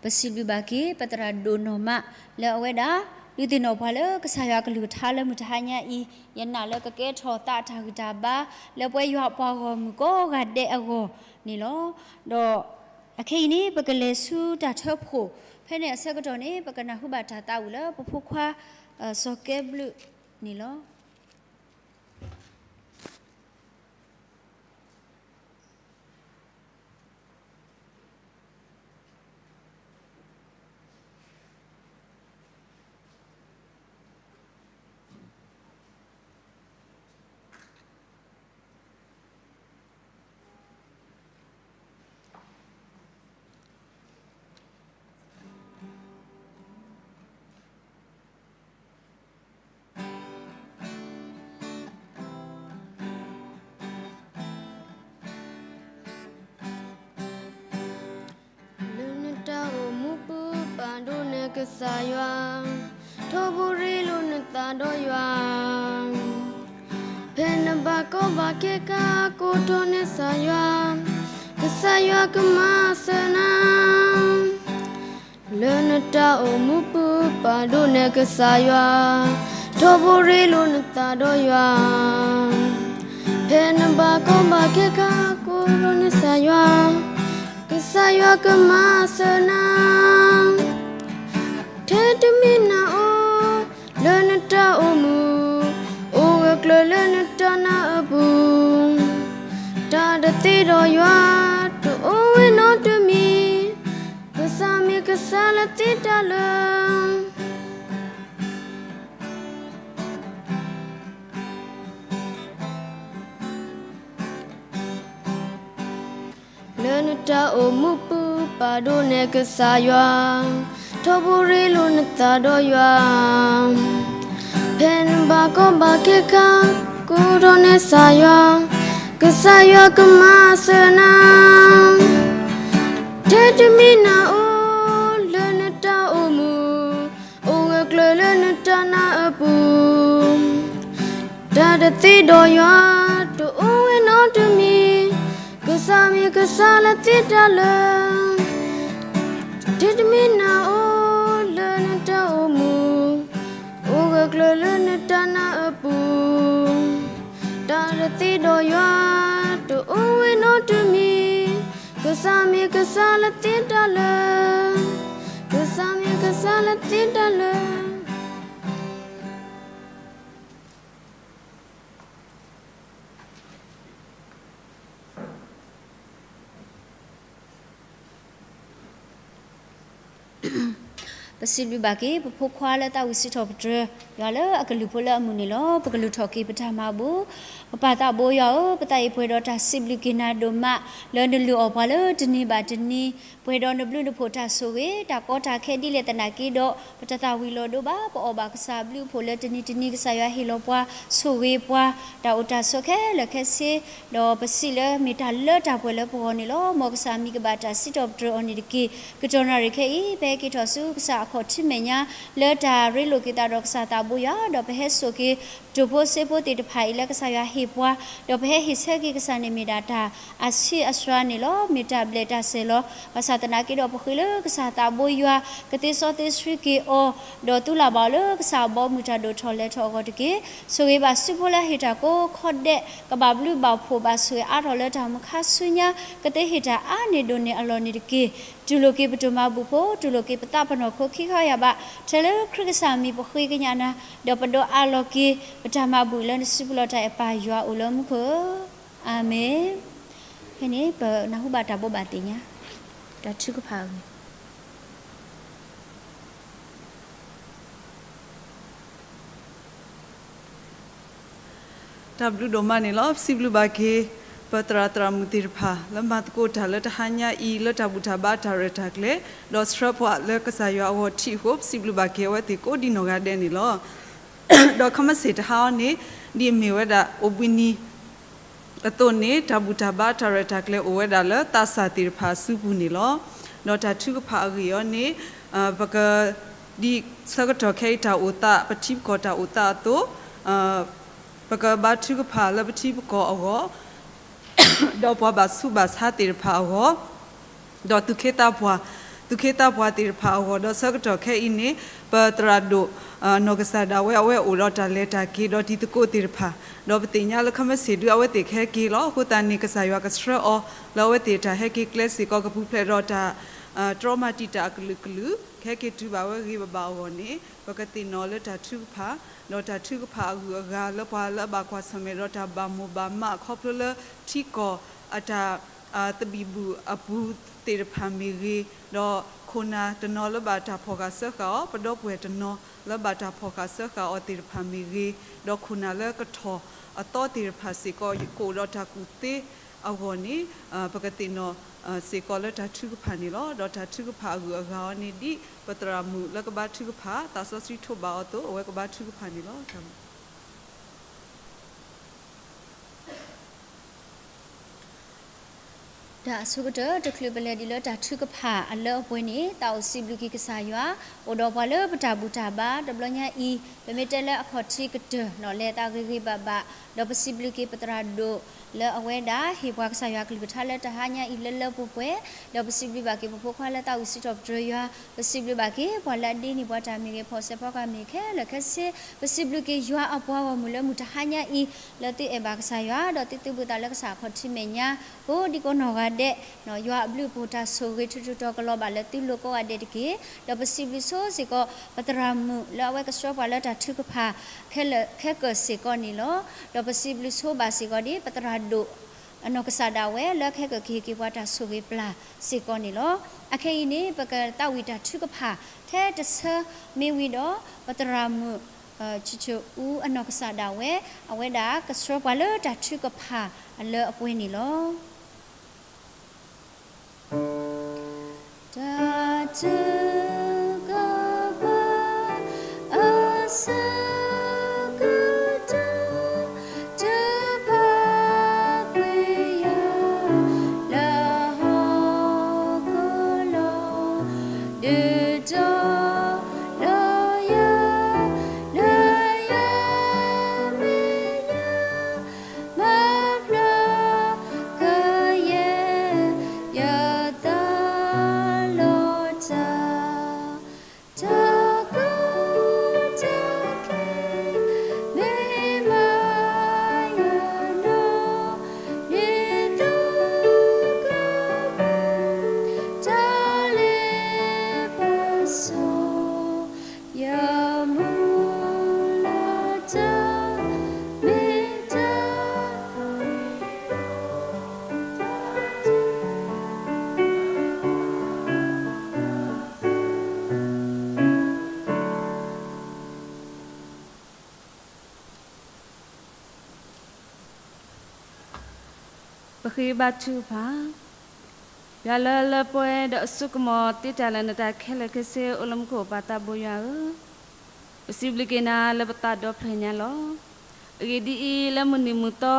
ပစံးဘျုးဘၣ်က့ၤ ပသရၣ်ဒိၣ်နီၢ်မး လၢအဝဲဒၣ် ဒုးသ့ၣ်နီၣ်ပှၤလၢကစၢ်ယွၤကလုၢ်ကထါလၢမုၢ်တဟါညါအံၤ, ယနာ်လၢကကဲထီၣ်သးအတၢ်ဂံၢ်တၢ်ဘါ လၢပှၤယွၤအပှၤဂီၢ်မုၢ်ကိးဂၤဒဲးအဂီၢ်န့ၣ်လီၤ. ဒီးအခဲအံၤန့ၣ် ပကလဲၤဆူတၢ်ထၢဖှိၣ်, ဖဲန့ၣ်အဆၢကတီၢ်န့ၣ် ပကနၢ်ဟူဘၣ်တၢ်သးဝံၣ်လၢပဖိခွါ စီၤကဲဘျုးန့ၣ်လီၤ. လၢနတၢ်အိၣ်မူပူၤပာ်ဒိၣ်န့ၢ်ကစၢ်ယွၤ, ထီဘိရ့လိာ်နသးဒီးယွၤ, ဖဲနဘၣ်ကီဘၣ်ခဲခါ ကိးထီၣ်န့ၢ်ကစၢ်ယွၤ, ကစၢ်ယွၤကမၤစၢၤနၤ. လၢနတၢ်အိၣ်မူပူၤပာ်ဒိၣ်န့ၢ်ကစၢ်ယွၤ, ထီဘိရ့လိာ်နသးဒီးယွၤ, ဖဲနဘၣ်ကီဘၣ်ခဲခါ ကိးထီၣ်န့ၢ်ကစၢ်ယွၤ, ကစၢ်ယွၤကမၤစၢၤနၤ. ထဲတမံၤနၤအိၣ် လၢနတၢ်အိၣ်မူ, အိၣ်ဂၢၢ်ကျၢၤလၢနတၢ်နာ်အပူၤ, တၢ်တသ့ဒီးယွၤ တအိၣ်ဝဲနီတမံၤ, ကစၢ်မ့ၢ်ကစၢ်လၢသ့တၢ်လၢာ်. လၢနတၢ်အိၣ်မူပူၤပာ်ဒိၣ်န့ၢ်ကစၢ်ယွၤ, ထီဘိရ့လိာ်နသးဒီးယွၤ, ဖဲနဘၣ်ကီဘၣ်ခဲခါ ကိးထီၣ်န့ၢ်ကစၢ်ယွၤ, ကစၢ်ယွၤကမၤစၢၤနၤ. ထဲတမံၤနၤအိၣ် လၢနတၢ်အိၣ်မူ, အိၣ်ဂၢၢ်ကျၢၤလၢနတၢ်နာ်အပူၤ, တၢ်တသ့ဒီးယွၤ တအိၣ်ဝဲနီတမံၤ, ကစၢ်မ့ၢ်ကစၢ်လၢသ့တၢ်လၢာ်. ထဲတမံၤနၤအိၣ် လၢနတၢ်အိၣ်မူ, အိၣ်ဂၢၢ်ကျၢၤလၢနတၢ်နာ်အပူၤ, တၢ်တသ့ဒီးယွၤ တအိၣ်ဝဲနီတမံၤ, ကစၢ်မ့ၢ်ကစၢ်လၢသ့တၢ်လၢာ်, ကစၢ်မ့ၢ်ကစၢ်လၢသ့တၢ်လၢာ်. ပစံးဘျုးဘၣ်က့ၤ ပဖိခွါလၢသးဝံၣ်စံးထီၣ်ပတြၢၤ ယွၤလၢအကလုၢ်ဖိလၢအမုာ်န့ၣ်လီၤ. ပကလုၢ်ထီၣ်က့ၤပတၢ်မၤဘူၣ်, ပပၢ်သးဘိယွၤဧၢ, ပသးအံၤပှဲၤဒီးတၢ်စံးဘျုးက့ၤနၤဒိၣ်မး လၢနလုၢ်အီၣ်ပှၤလၢတနံၤဘၣ်တနံၤ, ပှဲၤဒီးနဘျုးနဖှိၣ်တၢ်ဆိၣ်ဂ့ၤ, တၢ်ကီတၢ်ခဲဒ်လဲၣ်သနာ်က့ဒီး ပတသးဝံၤလီၤဒိဘၣ်, ပအီၣ်ဘၣ်ကစၢ်ဘျုးဖှိၣ်လၢတနံၤတနံၤ ကစၢ်ယွၤဟ့ၣ်လီၤပှၤ, ဆိၣ်ဂ့ၤပှၤ, တၢ်အိၣ်တၢ်ဆိးခဲလၢာ်ခဲဆ့, ဒီးပစံးလၢမ့ၢ်တၢ်လၢတၢ်ပှဲၤလၢပဂီၢ်န့ၣ်လီၤ. မ်ကစၢ်မံၤကဘၣ်တၢ်စံးထီၣ်ပတြၢၤအီၤန့ၣ်တက့ၢ်. ကတီၢ်နၣ်ရံၣ်ခဲအံၤ ပဟဲက့ၤထီၣ်ဆူကစၢ်အခီၣ်ထံးမဲာ်ညါ လၢတၢ်ရ့လိာ်က့ၤသးဒီးကစၢ်သးဘိယွၤ, ဒီးပဟဲစိာ်က့ၤ တိၢ်ဖိစ့ဖိသ့ၣ်တဖၣ်အံၤလၢကစၢ်ယွၤဟ့ၣ်ပှၤ, ဒီးပဟဲဟ့ၣ်ဆၢက့ၤကစၢ်န့ၣ်မ့ၢ်ဒၣ်တၢ်အဆံးအစှၤန့ၣ်လီၤ. မ့ၢ်တၢ်ဘျဲၣ်တၢ်စဲၤလီၤ. ဘၣ်ဆၣ်သနာ်က့ဒီး ပဃ့လၢကစၢ်သးဘိယွၤ ကသ့စီသ့ဆှံက့ၤအီၤ, ဒီးသူလၢ်ဘၣ်အီၤလၢကစၢ်အဘီအမုၢ်တၢ်ဒိၣ်ထီၣ်လဲၤထီၣ်အဂီၢ်တက့ၢ်. ဆိၣ်ဂ့ၤဘၣ်စုဖိလၢအဟ့ၣ်တၢ်ကိးခီဒဲး, ကဘၣ်ဘျုးဘၣ်ဖှိၣ်ဘၣ်ဆိၣ်ဂ့ၤအါထီၣ်လၢတၢ်မူခါဆူညါ, ကသ့ဟ့ၣ်တၢ်အါန့ၢ်ဒိၣ်န့ၢ်အလီၢ်န့ၣ်တက့ၢ်. တူၢ်လိာ်က့ၤပတၢ်မၤဘူၣ်ဖိ, တူၢ်လိာ်က့ၤပသးပနီၣ်ခိခံခီယၢ်ဘး, ထဲလၢခရံာ်ကစၢ်မံၤပဃ့ကညးနၤ, ဒီးပဒိးအးလီၤက့ၤ ပတၢ်မၤဘူၣ်လၢနစုပူၤလီၤတၢ်အဲၣ်ပၢ်ယွၤအိၣ်လၢမူခိၣ်ဧၢ, အၤမ့ၣ်. ဖဲန့ၣ် ပနၢ်ဟူဘၣ်တၢ်ဘိးဘၣ်သ့ၣ်ညါ တၢ်ထုကဖၣ်အဂ့ၢ် တၢ်ဘျုးဒိၣ်မးန့ၣ်လီၤ. ပစံးဘျုးဘၣ်က့ၤ ပသရၣ်သရၣ်မုၣ်သ့ၣ်တဖၣ် လၢမၤသကိးတၢ်လၢတဟါညါအံၤ လၢတၢ်ဘူၣ်တၢ်ဘါတၢ်ရဲၣ်တၢ်ကျဲၤ, ဒီးဆှၢပှၤလၢကစၢ်ယွၤအဂီၢ်ထံးအဃိ ပစံးဘျုးဘၣ်က့ၤအဝဲသ့ၣ်ကိးဒံနီၢ်ဂၤဒဲးန့ၣ်လီၤ. ဒီးခီမ့ၢ်စ့ၢ်တဟါအံၤန့ၣ် ဒ်အမ့ၢ်ဝဲဒၣ်အိၣ်ဘှံးနံၤ အသိးန့ၣ် တၢ်ဘူၣ်တၢ်ဘါတၢ်ရဲၣ်တၢ်ကျဲၤအိၣ်ဝဲဒၣ်လၢသးစၢ်သ့ၣ်တဖၣ်အစုပူၤန့ၣ်လီၤ. ဒီးတၢ်ထုကဖၣ်အဂ့ၢ်အီၤန့ၣ် ပက ဒ်ဆၢကတီၢ်ခဲအံၤတၢ်အိၣ်သး ပထံပကီၢ်တၢ်အိၣ်သးအသိး ပကဘါထုကဖၣ်လၢပထံပကီၢ်အဂီၢ် ဒီးပှၤဘၣ်ဆူးဘၣ်ဆါသ့ၣ်တဖၣ်အဂီၢ် ဒီးသူၣ်က့သးပှၢ်, သူၣ်က့သးပှၢ်သ့ၣ်တဖၣ်အဂီၢ် ဒီးဆၢကတီၢ်ခဲအံၤန့ၣ် ပသရၣ်ဒိၣ် နီၢ်ကစၢ်ဒၣ်ဝဲ အဝဲအိၣ်ဒီးတၢ်လဲၤတၢ်က့ၤ ဒီးတံၤသကိးသ့ၣ်တဖၣ် ဒီးပသ့ၣ်ညါလၢခဲမုၢ်ဆ့ၣ်ဒုအဝဲသ့ၣ်ကဟဲက့ၤလီၤ. အဃိသတးန့ၣ် ကစၢ်ယွၤကဆှၢအီၤ လၢအဝဲသ့ၣ်တၢ်ဟဲက့ၤကျဲစ့ၢ်ကီး ကပူၤဖျဲးဒီးတၢ် တြီမၤတံာ်တာ်အကလုာ်ကလုာ် ကဟဲက့ၤတုၤဘၣ်ဝဲဂ့ၤဘၣ်ဘၣ်အဂီၢ်န့ၣ် ပကသ့ၣ်နီၣ်လၢတၢ်ထုကဖၣ် ဒီးတၢ်ထုကဖၣ်အဂုၤအဂၤ လၢပှၤလၢအဘၣ်ကွၢ်ဆၢၣ်မဲာ်ဒီးတၢ်ဘၣ်မိၣ်ဘၣ်မး ခီဖျိလၢထံကီၢ်အတၢ် သဘံၣ်ဘုၣ်အပူၤသ့ၣ်တဖၣ်မ့ၢ်ဂ့ၤ, ဒီးခိၣ်နၢ်တနီၤလၢဘၣ်တၢ်ဖီၣ်ဃာ်စၢဃာ်အီၤ, ပဒီပုၢ်ဝဲၢ်တနီၤလၢဘၣ်တၢ်ဖီၣ်ဃာ်စၢဃာ်အီၤသ့ၣ်တဖၣ်မ့ၢ်ဂ့ၤ, ဒီးခိၣ်နၢ်လၢကထီၣ်အသီသ့ၣ်တဖၣ်စ့ၢ်ကီး ကအိၣ်ဒီးတၢ်ကူၣ်သ့အဂီၢ်န့ၣ် ပကသ့ၣ်နီၣ်စ့ၢ်ကီးလၢတၢ်ထုကဖၣ်န့ၣ်လီၤ. ဒီးတၢ်ထုကဖၣ်အဂုၤအဂၤအီၤန့ၣ် ဒ်ပသရၣ်မုၣ်လၢကဘါထုကဖၣ် သးစီဆှံထိးဘၣ်အီၤအသိး အဝဲကဘါထုကဖၣ်န့ၣ်လီၤ. တၢ်အဆိကတၢၢ် တချုးပလဲၤဒံးလၢတၢ်ထုကဖၣ်အလၢအပှဲၤန့ၣ် သးအိၣ်စံးဘျုးက့ၤကစၢ်ယွၤ အိၣ်ဒီးပှၤလၢပတၢ်ဘူၣ်တၢ်ဘါ တဘျီညါအံၤ ပမ့ၢ်တဲလၢအခီၣ်ထံးကတၢၢ် နီၣ်လဲၤသးဂ့ၤဂ့ၤဘၣ်ဘၣ် ဒီးပစံးဘျုးက့ၤပသရၣ်ဒိၣ် လၢအဝဲဒၣ်ဟ့ၣ်ပှၤကစၢ်ယွၤကလုၢ်ကထါလၢတဟါညါအံၤလၢလၢပှဲၤပှဲၤ, ဒီးပစံးဘျုးဘၣ်က့ၤပဖိခွါလၢသးဝံၣ်စံးထီၣ်ပတြၢၤယွၤ, ပစံးဘျုးဘၣ်က့ၤပှၤလၢအဒ့န့ၢ်ပှၤတၢ်မ့ၢ်ဂ့ၤ ဖီၣ်စဲးဖီကၤမ့ၢ်ခဲလၢာ်ခဲဆ့, ပစံးဘျုးက့ၤယွၤအပှၤဂီၢ်မုၢ်လၢမုၢ်တဟါညါအံၤ လၢသုအဲၣ်ဘၣ်ကစၢ်ယွၤ ဒီးသုသုးဘူးသးလၢကစၢ်အခီၣ်ထံးမဲာ်ညါ ကိးဒံကိးနီၢ်ဂၤဒဲး, ယွၤအဘျုးအဖှိၣ်တၢ်ဆိၣ်ဂ့ၤထူးထူးတီၤကလီၤဘၣ်လၢသုလိၤကိးဂၤဒဲးတက့ၢ်. ဒီးပစံးဘျုးဆိစ့ၢ်ကီး ပသရၣ်မုၣ်လၢအဝဲကဆှၢပှၤလၢတၢ်ထုကဖၣ် ခဲလၢာ်ခဲကၢၢ်စ့ၢ်ကီးန့ၣ်လီၤ. ဒီးပစံးဘျုးဆိဘၣ်စ့ၢ်ကီးဒ် ပသရၣ်ဒိၣ် အနီၢ်ကစၢ်ဒၣ်ဝဲလၢကဟဲက့ၤက့ၤပှၤတၢ်ဆိၣ်ဂ့ၤပျၢ်စ့ၢ်ကီးန့ၣ်လီၤ. အခဲအံၤန့ၣ် ပကသးဝံၣ်တၢ်ထုကဖၣ်ထဲတဆၢမ့ၢ်ဝံၤဒီး ပသရၣ်မုၣ် ဆၢဆၢအူအနီၢ်ကစၢ်ဒၣ်ဝဲ အဝဲဒၣ်ကဆှၢပှၤလၢတၢ်ထုကဖၣ်အလၢအပှဲၤန့ၣ်လီၤ. တၢ်ထုကဖၣ်အဆၢကတီၢ် တဖၣ်ကွံာ်ယၤလၢဟီၣ်ခိၣ်လီၤ. ဒုးတီၤလီၤယၤ လၢယမဲာ်ညါ မၤဖျါကယဲၢ် ယသးလီၤတၢ် တၢ်ကီတၢ်ခဲ မ့ၢ်မၤယၤနီၢ် ဒ်သိးကဘၣ် တၢ်လ့ပစီ ယမူလၢတၢ်မ့ၢ်တၢ် ပဃ့ဘါထုကဖၣ်. ယွၤလၢလၢပှဲၤဒီးအစိကမီၤသ့တၢ်လၢာ် နတၢ်ခဲလၢာ်ခဲဆ့ အိၣ်လၢမူခိၣ် ပၢ်သးဘိယွၤဧၢ, ပစံးဘျုးက့ၤနၤလၢပသးဒီဖျၢၣ်ညါလီၤ. အဂ့ၢ်ဒ်အံၤ, လၢမုၢ်နံၤမုၢ်သီ,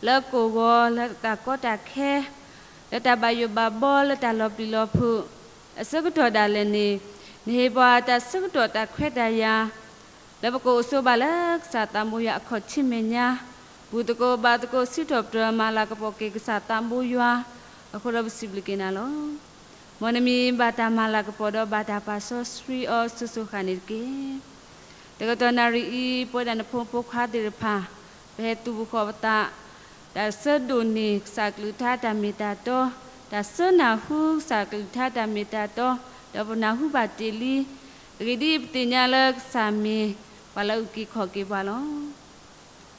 လၢကိၢ်ဂီၤ, လၢတၢ်ကီတၢ်ခဲ, လၢတၢ်ဘၣ်ယိၣ်ဘၣ်ဘီ, လၢတၢ်လီၤပျံၤလီၤဖုး အဆၢကတီၢ်ဒၣ်လဲာ်န့ၣ်, နဟ့ၣ်ပှၤတၢ်ဆၢကတီၢ်တၢ်ခွဲးတၢ်ယာ် လၢပကအိၣ်ဆိးဘၣ်လၢကစၢ်သးဘိယွၤအခီၣ်ထံးမဲာ်ညါ, ဘူၣ်သကိးဘါသကိး စံးထီၣ်ပတြၢၤမၤလၤကပီၤက့ၤကစၢ်သးဘိယွၤ, အဃိဒီးပစံးဘျုးက့ၤနၤလီၤ. မ်နမံၤဘၣ်တၢ်မၤလၤကပီၤဒီးဘၣ်တၢ်ပာ်စီဆှံအီၤစိၤစိၤဃၣ်န့ၣ်တက့ၢ်. တကတီၢ်နၣ်ရံၣ်အံၤ ပဝဲဒၣ်နဖိမုၣ်ဖိခွါသ့ၣ်တဖၣ် ပဟဲသူၣ်ဖှီၣ်ပသး, တၢ်ဆၢဒိၣ်န့ၢ်ကစၢ်ကလုၢ်ကထါတၢ်မ့ၢ်တၢ်တီ, တၢ်ဆၢနၢ်ဟူကစၢ်ကလုၢ်ကထါတၢ်မ့ၢ်တၢ်တီ, ဒီးပနၢ်ဟူဘၣ်တ့ၢ်လံ. အဂ့ၢ်ဒ်အံၤ, ပသ့ၣ်ညါလၢကစၢ်မ့ၢ်ပှၤလၢအအုၣ်က့ၤခီၣ်က့ၤပှၤလီၤ.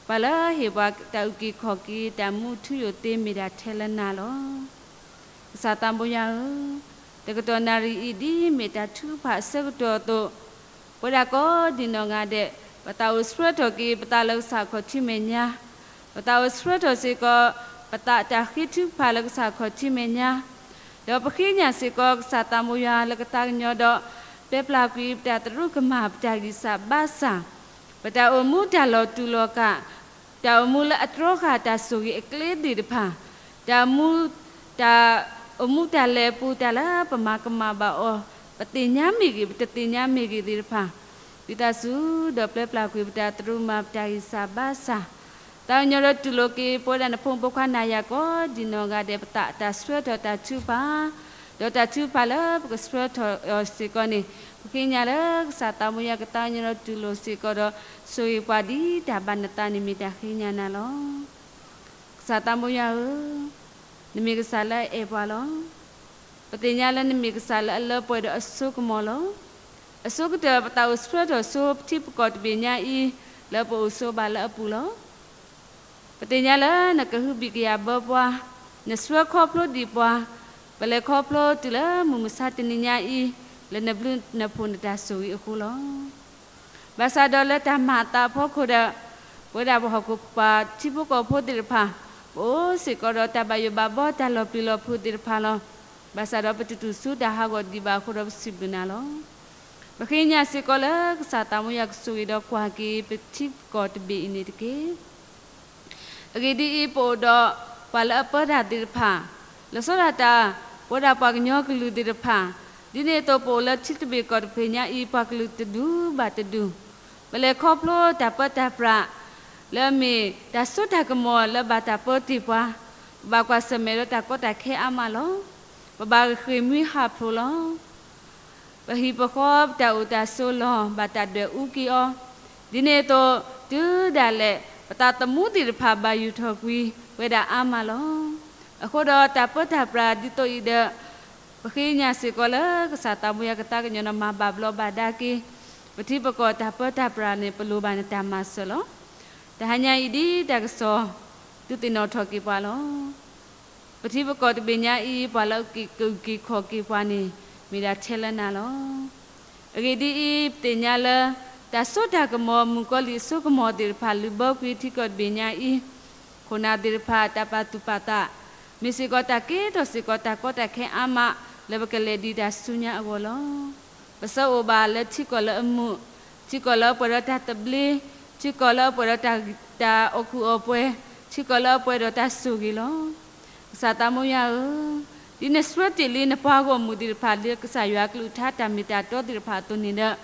ပှၤလၢအဟ့ၣ်ပှၤတၢ်အုၣ်က့ၤခီၣ်က့ၤ တၢ်မူထူယိာ်သ့မ့ၢ်ဒၣ်ထဲလၢနၤလီၤ. ကစၢ်သးဘိယွၤဧၢ, တကတီၢ်နၣ်ရံၣ်အံၤ ဒ်မ့ၢ်တၢ်ထုကဖၣ်အဆၢကတီၢ်အသိး, ပဝဲဒၣ်ကိးဒံးနီၢ်ဂၤဒဲး ပသးအိၣ်ဆှၢထီၣ်က့ၤပသးလၢကစၢ်ခီၣ်ထံးမဲာ်ညါ, ပသးအိၣ်ဆှၢထီၣ်စ့ၢ်ကီး ပသးတၢ်ဃ့ထုကဖၣ်လၢကစၢ်ခီၣ်ထံးမဲာ်ညါ, ဒီးပဃ့ကညးစ့ၢ်ကီးကစၢ်သးဘိယွၤလၢကသးကညီၤဒီး ပဲပျၢ်ကွံာ်ပတၢ်သရူးကမၣ် ပတၢ်ဂံၢ်စၢ်ဘါစၢ်, ပတၢ်အိၣ်မူတၢ်လီၤတူာ်လီၤကာ် တၢ်အိၣ်မူလၢအတြီဃာ်တၢ်ဆိၣ်ဂ့ၤအကျဲသ့ၣ်တဖၣ်, တၢ်အိၣ်မူ, တၢ်အိၣ်မူတၢ်လဲၤအပူၤ တၢ်လၢပမၤကမၣ်ဘၣ်အီၤ, ပသ့ၣ်ညါမ့ၢ်ဂ့ၤ ပတသ့ၣ်ညါမ့ၢ်ဂ့ၤသ့ၣ်တဖၣ်, ဝံသးစူၤဒီးပျဲပျၢ်ကွံာ်ပတၢ်သရူးမၤ ပတၢ်ဂံၢ်စၢ်ဘါစၢ်, သးကညီၤဒီးတူၢ်လိာ်က့ၤ ပဝဲဒၣ်နဖိမုၣ်ဖိခွါနၤယၤကိးဒံးနီၢ်ဂၤဒဲး ပသးတၢ်ဆှၢထီၣ်တၢ်ထုကဖၣ်, ဒီးတၢ်ထုကဖၣ်လၢပကဆှၢထီၣ်အီၤစ့ၢ်ကီးန့ၣ်, ပဃ့ကညးလၢကစၢ်သးဘိယွၤကသးကညီၤဒီးတူၢ်လိာ်စ့ၢ်ကီးဒီး ဆိၣ်ဂ့ၤပှၤဒ်တၢ်ဘၣ်နသးန့ၣ်မ့ၢ်တၢ်ဃ့ကညးနၤလီၤ. ကစၢ်သးဘိယွၤဧၢ, နမ့ၢ်ကစၢ်လၢအအဲၣ်ပှၤလီၤ. ပသ့ၣ်ညါလၢနမ့ၢ်ကစၢ်လၢအလၢပှဲၤဒီးအစိကမီၤလီၤ. အဆိကတၢၢ် ပသးအိၣ်ဆှၢထီၣ်ဆိပထံပကီၢ်တဘ့ၣ်ညါအံၤ လၢပအိၣ်ဆိးဘၣ်လၢအပူၤလီၤ. ပသ့ၣ်ညါလၢနကဟုဘံၣ်ကယာ်ဘၢပှၤ, နဆှၢခီဖျိဒံးပှၤ, ပလဲၤခီဖျိတုၤလၢမုၢ်မဆါတနံၤညါအံၤ လၢနဘျုးနဖှိၣ်နတၢ်ဆိၣ်ဂ့ၤအဃိလီၤ. ဘၣ်ဆၣ်ဒီးလၢတၢ်မၤအသးအဖီခိၣ်ဒီး ပဝဲဒၣ်ပဟီၣ်ခိၣ်ပှၤထံဖိကီၢ်ဖိသ့ၣ်တဖၣ် ပအိၣ်စ့ၢ်ကီးဒီးတၢ်ဘၣ်ယိၣ်ဘၣ်ဘီတၢ်လီၤပျံၤလီၤဖုးသ့ၣ်တဖၣ်လီၤ. ဘၣ်ဆၣ်ဒီးပတတူၢ်ဆူတၢ်ဟးဂီၤဒံးဘၣ်အဃိဒီးပစံးဘျုးနၤလီၤ. ပဃ့ကညးစ့ၢ်ကီးလၢကစၢ်သးဘိယွၤကဆိၣ်ဂ့ၤဒီးကွၢ်က့ၤပထံပကီၢ်တဘ့ၣ်အံၤန့ၣ်တက့ၢ်. အဂ့ၢ်ဒ်အံၤ, ပအိၣ်ဒီးပှၤလၢအပၢတၢ်သ့ၣ်တဖၣ်, လီၤဆီဒၣ်တၢ် ပဝဲဒၣ်ပှၤကညီကလုာ်သ့ၣ်တဖၣ်, ဒ်န့ၣ်အသိးပအိၣ်လၢထံတဘ့ၣ်ကီၢ်တဘ့ၣ်ညါအံၤ ပှၤကလုာ်တဒူဘၣ်တဒူ, ပလဲၤခီဖျိတၢ်ပၢတၢ်ပြး လၢအမ့ၢ်တၢ်စိတၢ်ကမီၤလၢဘၣ်တၢ်ပၢတ့ၢ်ပှၤ, ပဘၣ်ကွၢ်ဆၢၣ်မဲာ်ဒီးတၢ်ကီတၢ်ခဲအါမးလီၤ. ပဘၣ်ဃ့ၢ်မှံဟးဖျိးလီၤ. ပဟံၣ်ပဃီပတၢ်အိၣ်တၢ်ဆိးလီၢ် ဘၣ်တၢ်ဒွဲၣ်အူက့ၤအီၤ, ဒ်န့ၣ်အသိး တုၤဒၣ်လဲာ် ပသးသမူသ့ၣ်တဖၣ်ဘၣ်ယူၢ်ထီၣ်ကွံာ်ဝဲဒၣ်အါမးလီၤ. အဃိဒီးတၢ်ပၢတၢ်ပြးဒ်သိးအံၤဒီး ပဃ့ကညးစ့ၢ်ကီးလၢကစၢ်သးဘိယွၤကသးကညီၤဒီးမၤဘၣ်ဘျီးဘၣ်ဒါက့ၤ ပထံပကီၢ်တၢ်ပၢတၢ်ပြးန့ၣ် ပလိၣ်ဘၣ်နတၢ်မၤစၢၤလီၤ. တဟါညါအံၤဒ်တၢ်ကစီၣ် ဒုးသ့ၣ်နီၣ်ထီၣ်က့ၤပှၤလီၤ. ပထံပကီၢ်တဘ့ၣ်ညါအံၤ ပှၤလၢအက့ၤကအုၣ်က့ၤခီၣ်က့ၤပှၤန့ၣ် မ့ၢ်ဒၣ်ထဲလၢနၤလီၤ. အဂ့ၢ်ဒ်အံၤ, ပသ့ၣ်ညါလၢ တၢ်စိတၢ်ကမီၤ မုၣ်ကီၤလံၢ်အစိကမီၤသ့ၣ်တဖၣ် လုၢ်ဘၢကွံာ်ထံကီၢ်တဘ့ၣ်ညါအံၤ, ခိၣ်နၢ်သ့ၣ်တဖၣ် တၢ်ပာ်သူၣ်ပာ်သး မ့ၢ်စ့ၢ်ကီးတၢ်ကဲထီၣ်စ့ၢ်ကီးတၢ်ကီတၢ်ခဲအါမး လၢပကလဲၤဒံးတၢ်ဆူညါအဂီၢ်လီၤ. ပဆၢအိၣ်ဘၣ်လၢထံကီၢ်လၢအမုာ်, ထံကီၢ်လၢအပှဲၤဒီးတၢ်သဘျ့, ထံကီၢ်လၢအပှဲၤဒီးတၢ်, တၢ်အီၣ်ကူၣ်အီၣ်ပှဲၤ, ထံကီၢ်လၢအပှဲၤဒီးတၢ်ဆိၣ်ဂ့ၤလီၤ. ကစၢ်သးဘိယွၤဧၢ, ဒ်နဆှၢတ့ၢ်လံနပှၤဂီၢ်မုၢ်သ့ၣ်တဖၣ်လၢကစၢ်ယွၤအကလုၢ်ကထါ တၢ်မ့ၢ်တၢ်တီသ့ၣ်တဖၣ်အသိးန့ၣ်ဒီး,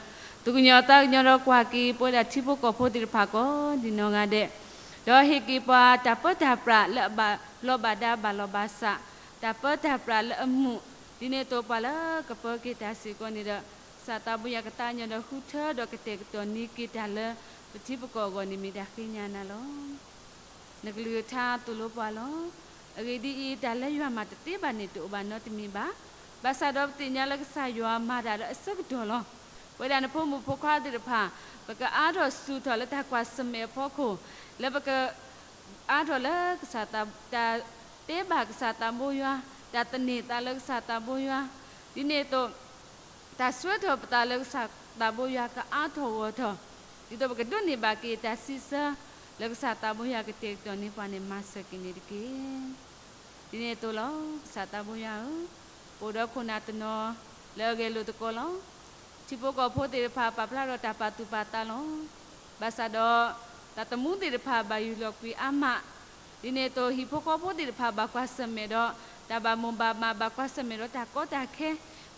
သူၣ်ကညီၤသးကညီၤဒီးကွၢ်က့ၤ ပဝဲဒၣ်ထံဖိကီၢ်ဖိသ့ၣ်တဖၣ်ကိးဒံးနီၢ်ဂၤဒဲး, ဒီးဟ့ၣ်က့ၤပှၤတၢ်ပၢတၢ်ပြးလၢအဘၣ်ဘျီးဘၣ်ဒါဘၣ်လီၤဘၣ်စး, တၢ်ပၢတၢ်ပြးလၢအမုာ်, ဒ်န့ၣ်အသိးပှၤလၢကပၢက့ၤတၢ်စ့ၢ်ကီးန့ၣ်ဒီး, ကစၢ်သးဘိယွၤကသးကညီၤဒီးဃုထၢဒီးကတဲာ်ကတီၤန့ၢ်က့ၤတၢ်လၢ ပထံပကီၢ်အဂီၢ်န့ၣ် မ့ၢ်တၢ်ဃ့ကညးနၤလီၤ. နကလုၢ်ကထါသိၣ်လိပှၤလီၤ. အဂ့ၢ်ဒ်အံၤ, တၢ်လၢယွၤမၤတသ့ဘၣ်န့ၣ် တအိၣ်ဘၣ်နီတမံၤဘၣ်. ဘၣ်ဆၣ်ဒီးပသ့ၣ်ညါလၢကစၢ်ယွၤမၤတၢ်လၢအဆၢကတီၢ်လီၤ. ပဝဲဒၣ်နဖိမုၣ်ဖိခွါသ့ၣ်တဖၣ်, ပကအါထီၣ်စူၤထီၣ်လၢတၢ်ကွၢ်ဆၢၣ်မဲာ်အဖီခိၣ်, လၢပက အါထီၣ်လၢကစၢ်သး, တၢ်တဲဘၣ်ကစၢ်သးဘိယွၤ, တၢ်သန့ၤသးလၢကစၢ်သးဘိယွၤ, ဒ်န့ၣ်အသိး တၢ်ဆှၢထီၣ်ပသးလၢကစၢ်သးဘိယွၤကအါထီၣ်ဂီၢ်ထီၣ်, ဒ်သိးပကဒိးန့ၢ်ဘၣ်က့ၤတၢ်စံးဆၢ လၢကစၢ်သးဘိယွၤကတဲာ်ကတီၤန့ၢ်ပှၤန့ၣ် မၤစၢၤက့ၤန့ၣ်တက့ၢ်. ဒ်န့ၣ်အသိးလီၤ. ကစၢ်သးဘိယွၤဧၢ, ပအိၣ်ဒီးခိၣ်နၢ်တနီၤလၢအဂဲၤလိာ်သကိးလီၤ. ထံဖိကီၢ်ဖိသ့ၣ်တဖၣ်ပာ်ဖျါထီၣ်တၢ်ပာ်သူၣ်ပာ်သးလီၤ. ဘၣ်ဆၣ်ဒီး သးသမူသ့ၣ်တဖၣ်ဘၣ်ယူၢ်လီၤကွံာ်အါမး, ဒ်န့ၣ်အသိးဟံၣ်ဖိဃီဖိသ့ၣ်တဖၣ်ဘၣ်ကွၢ်ဆၢၣ်မဲာ်ဒီး တၢ်ဘၣ်မိၣ်ဘၣ်မး, ဘၣ်ကွၢ်ဆၢၣ်မဲာ်ဒီးတၢ်ကီတၢ်ခဲ,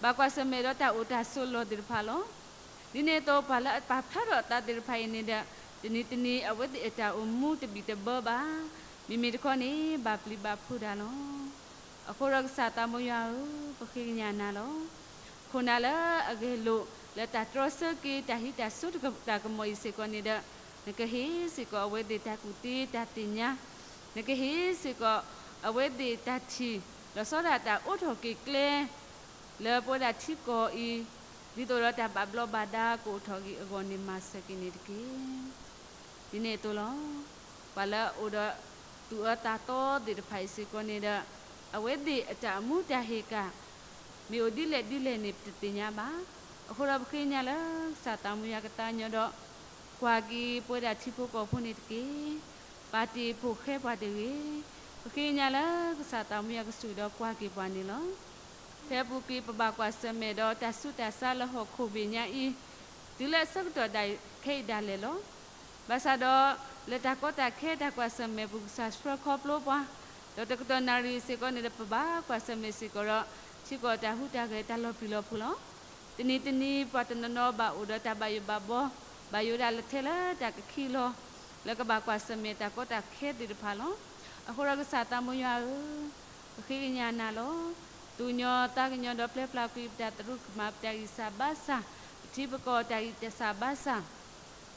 ဘၣ်ကွၢ်ဆၢၣ်မဲာ်ဒီးတၢ်အိၣ်တၢ်ဆိးလီၢ်သ့ၣ်တဖၣ်လီၤ. ဒ်န့ၣ်အသိးပှၤလၢအပာ်ဖျါထီၣ်အသးသ့ၣ်တဖၣ်အံၤန့ၣ်ဒီး တနံၤတနံၤ အဝဲသ့ၣ်အတၢ်အိၣ်မူတဘံၣ်တဘၢဘၣ်, မ့မ့ၢ်တခီန့ၣ် ဘၣ်ပျံၤဘၣ်ဖုးတၢ်လီၤ. အဃိဒီးကစၢ်သးဘိယွၤဧၢ, ပဃ့ကညးနၤလီၤ. ခိၣ်နၢ်လၢအဂဲၤလိာ်လၢတၢ်တြီဆၢက့ၤတၢ်ဟံးတၢ်ဆိးတၢ်ကမီၤအံၤစ့ၢ်ကီးန့ၣ်ဒီး, နကဟ့ၣ်စ့ၢ်ကီးအဝဲသ့ၣ်တၢ်ကူၣ်သ့တၢ်သ့ၣ်ညါ, နကဟ့ၣ်စ့ၢ်ကီးအဝဲသ့ၣ်တၢ်ထံၣ် လီၤဆီဒၣ်တၢ်အိးထီၣ်က့ၤကျဲ လၢပဝဲဒၣ်ထံကီၢ်အံၤ, ဒ်သိးဒီးတၢ်ဘၣ်ဘျီးဘၣ်ဒါကအိၣ်ထီၣ်က့ၤအဂီၢ်န့ၣ် မၤစၢၤက့ၤန့ၣ်တက့ၢ်. ဒ်န့ၣ်အသိးလီၤ. ပှၤလၢအအိၣ်ဒီးသူၣ်အၢသးသီသ့ၣ်တဖၣ်အံၤစ့ၢ်ကီးန့ၣ်ဒီး, အဝဲသ့ၣ်အတၢ်အိၣ်မူတၢ်ဟ့ၣ်ကၣ် မ့ၢ်အိၣ်ဒ်လဲၣ်ဒ်လဲၣ်န့ၣ် ပတသ့ၣ်ညါဘၣ်. အဃိဒီးပဃ့ကညးလၢကစၢ်သးဘိယွၤကသးကညီၤဒီး ကွၢ်က့ၤပဝဲဒၣ်ထံဖိကီၢ်ဖိန့ၣ်တက့ၢ်. ပာ်တ့ၢ်ဖိၣ်ဃဲပှၤတဂ့ၤ. ပဃ့ကညးလၢကစၢ်သးဘိယွၤကဆိၣ်ဂ့ၤဒီးကွၢ်က့ၤပှၤန့ၣ်လီၤ. ဖဲအပူၤကွံာ်ပဘၣ်ကွၢ်ဆၢၣ်မဲာ်ဒီးတၢ်ဆူးတၢ်ဆါလၢဟီၣ်ခိၣ်ဘ့ၣ်ညါအံၤ, တုၤလၢအဆၢကတီၢ်ဒၣ်ခဲအံၤဒၣ်လဲာ်လီၤ. ဘၣ်ဆၣ်ဒီး လၢတၢ်ကီတၢ်ခဲတၢ်ကွၢ်ဆၢၣ်မဲာ်ပူၤ ကစၢ်ဆှၢခီဖျိပှၤ, ဒီးတကတီၢ်နၣ်ရံၣ်စ့ၢ်ကီးန့ၣ်ဒီး ပဘၣ်ကွၢ်ဆၢၣ်မဲာ်စ့ၢ်ကီးဒီး ထံကီၢ်တၢ်ဟူးတၢ်ဂဲၤတၢ်လီၤပျံၤလီၤဖုးလီၤ. တနံၤတနံၤ ပှၤတနီၤနီၤဘၣ်အိၣ်ဒီးတၢ်ဘၣ်ယိၣ်ဘၣ်ဘီ, ဘၣ်ယိၣ်ဒၣ်လၢထဲလၢတၢ်ကခံလီၤ, လၢကဘၣ်ကွၢ်ဆၢၣ်မဲာ်တၢ်ကီတၢ်ခဲသ့ၣ်တဖၣ်လီၤ. အဃိဒီးကစၢ်သးမိၢ်ယွၤဧၢ, ပဃ့ကညးနၤလီၤ. သူၣ်ကညီၤသးကညီၤဒီးပျဲပျၢ်ကွံာ်ပတၢ်သရူးကမၣ် ပတၢ်ဂံၢ်စၢ်ဘါစၢ်, ပထံပကီၢ်တၢ်ဂံၢ်တၢ်စၢ်ဘါစၢ်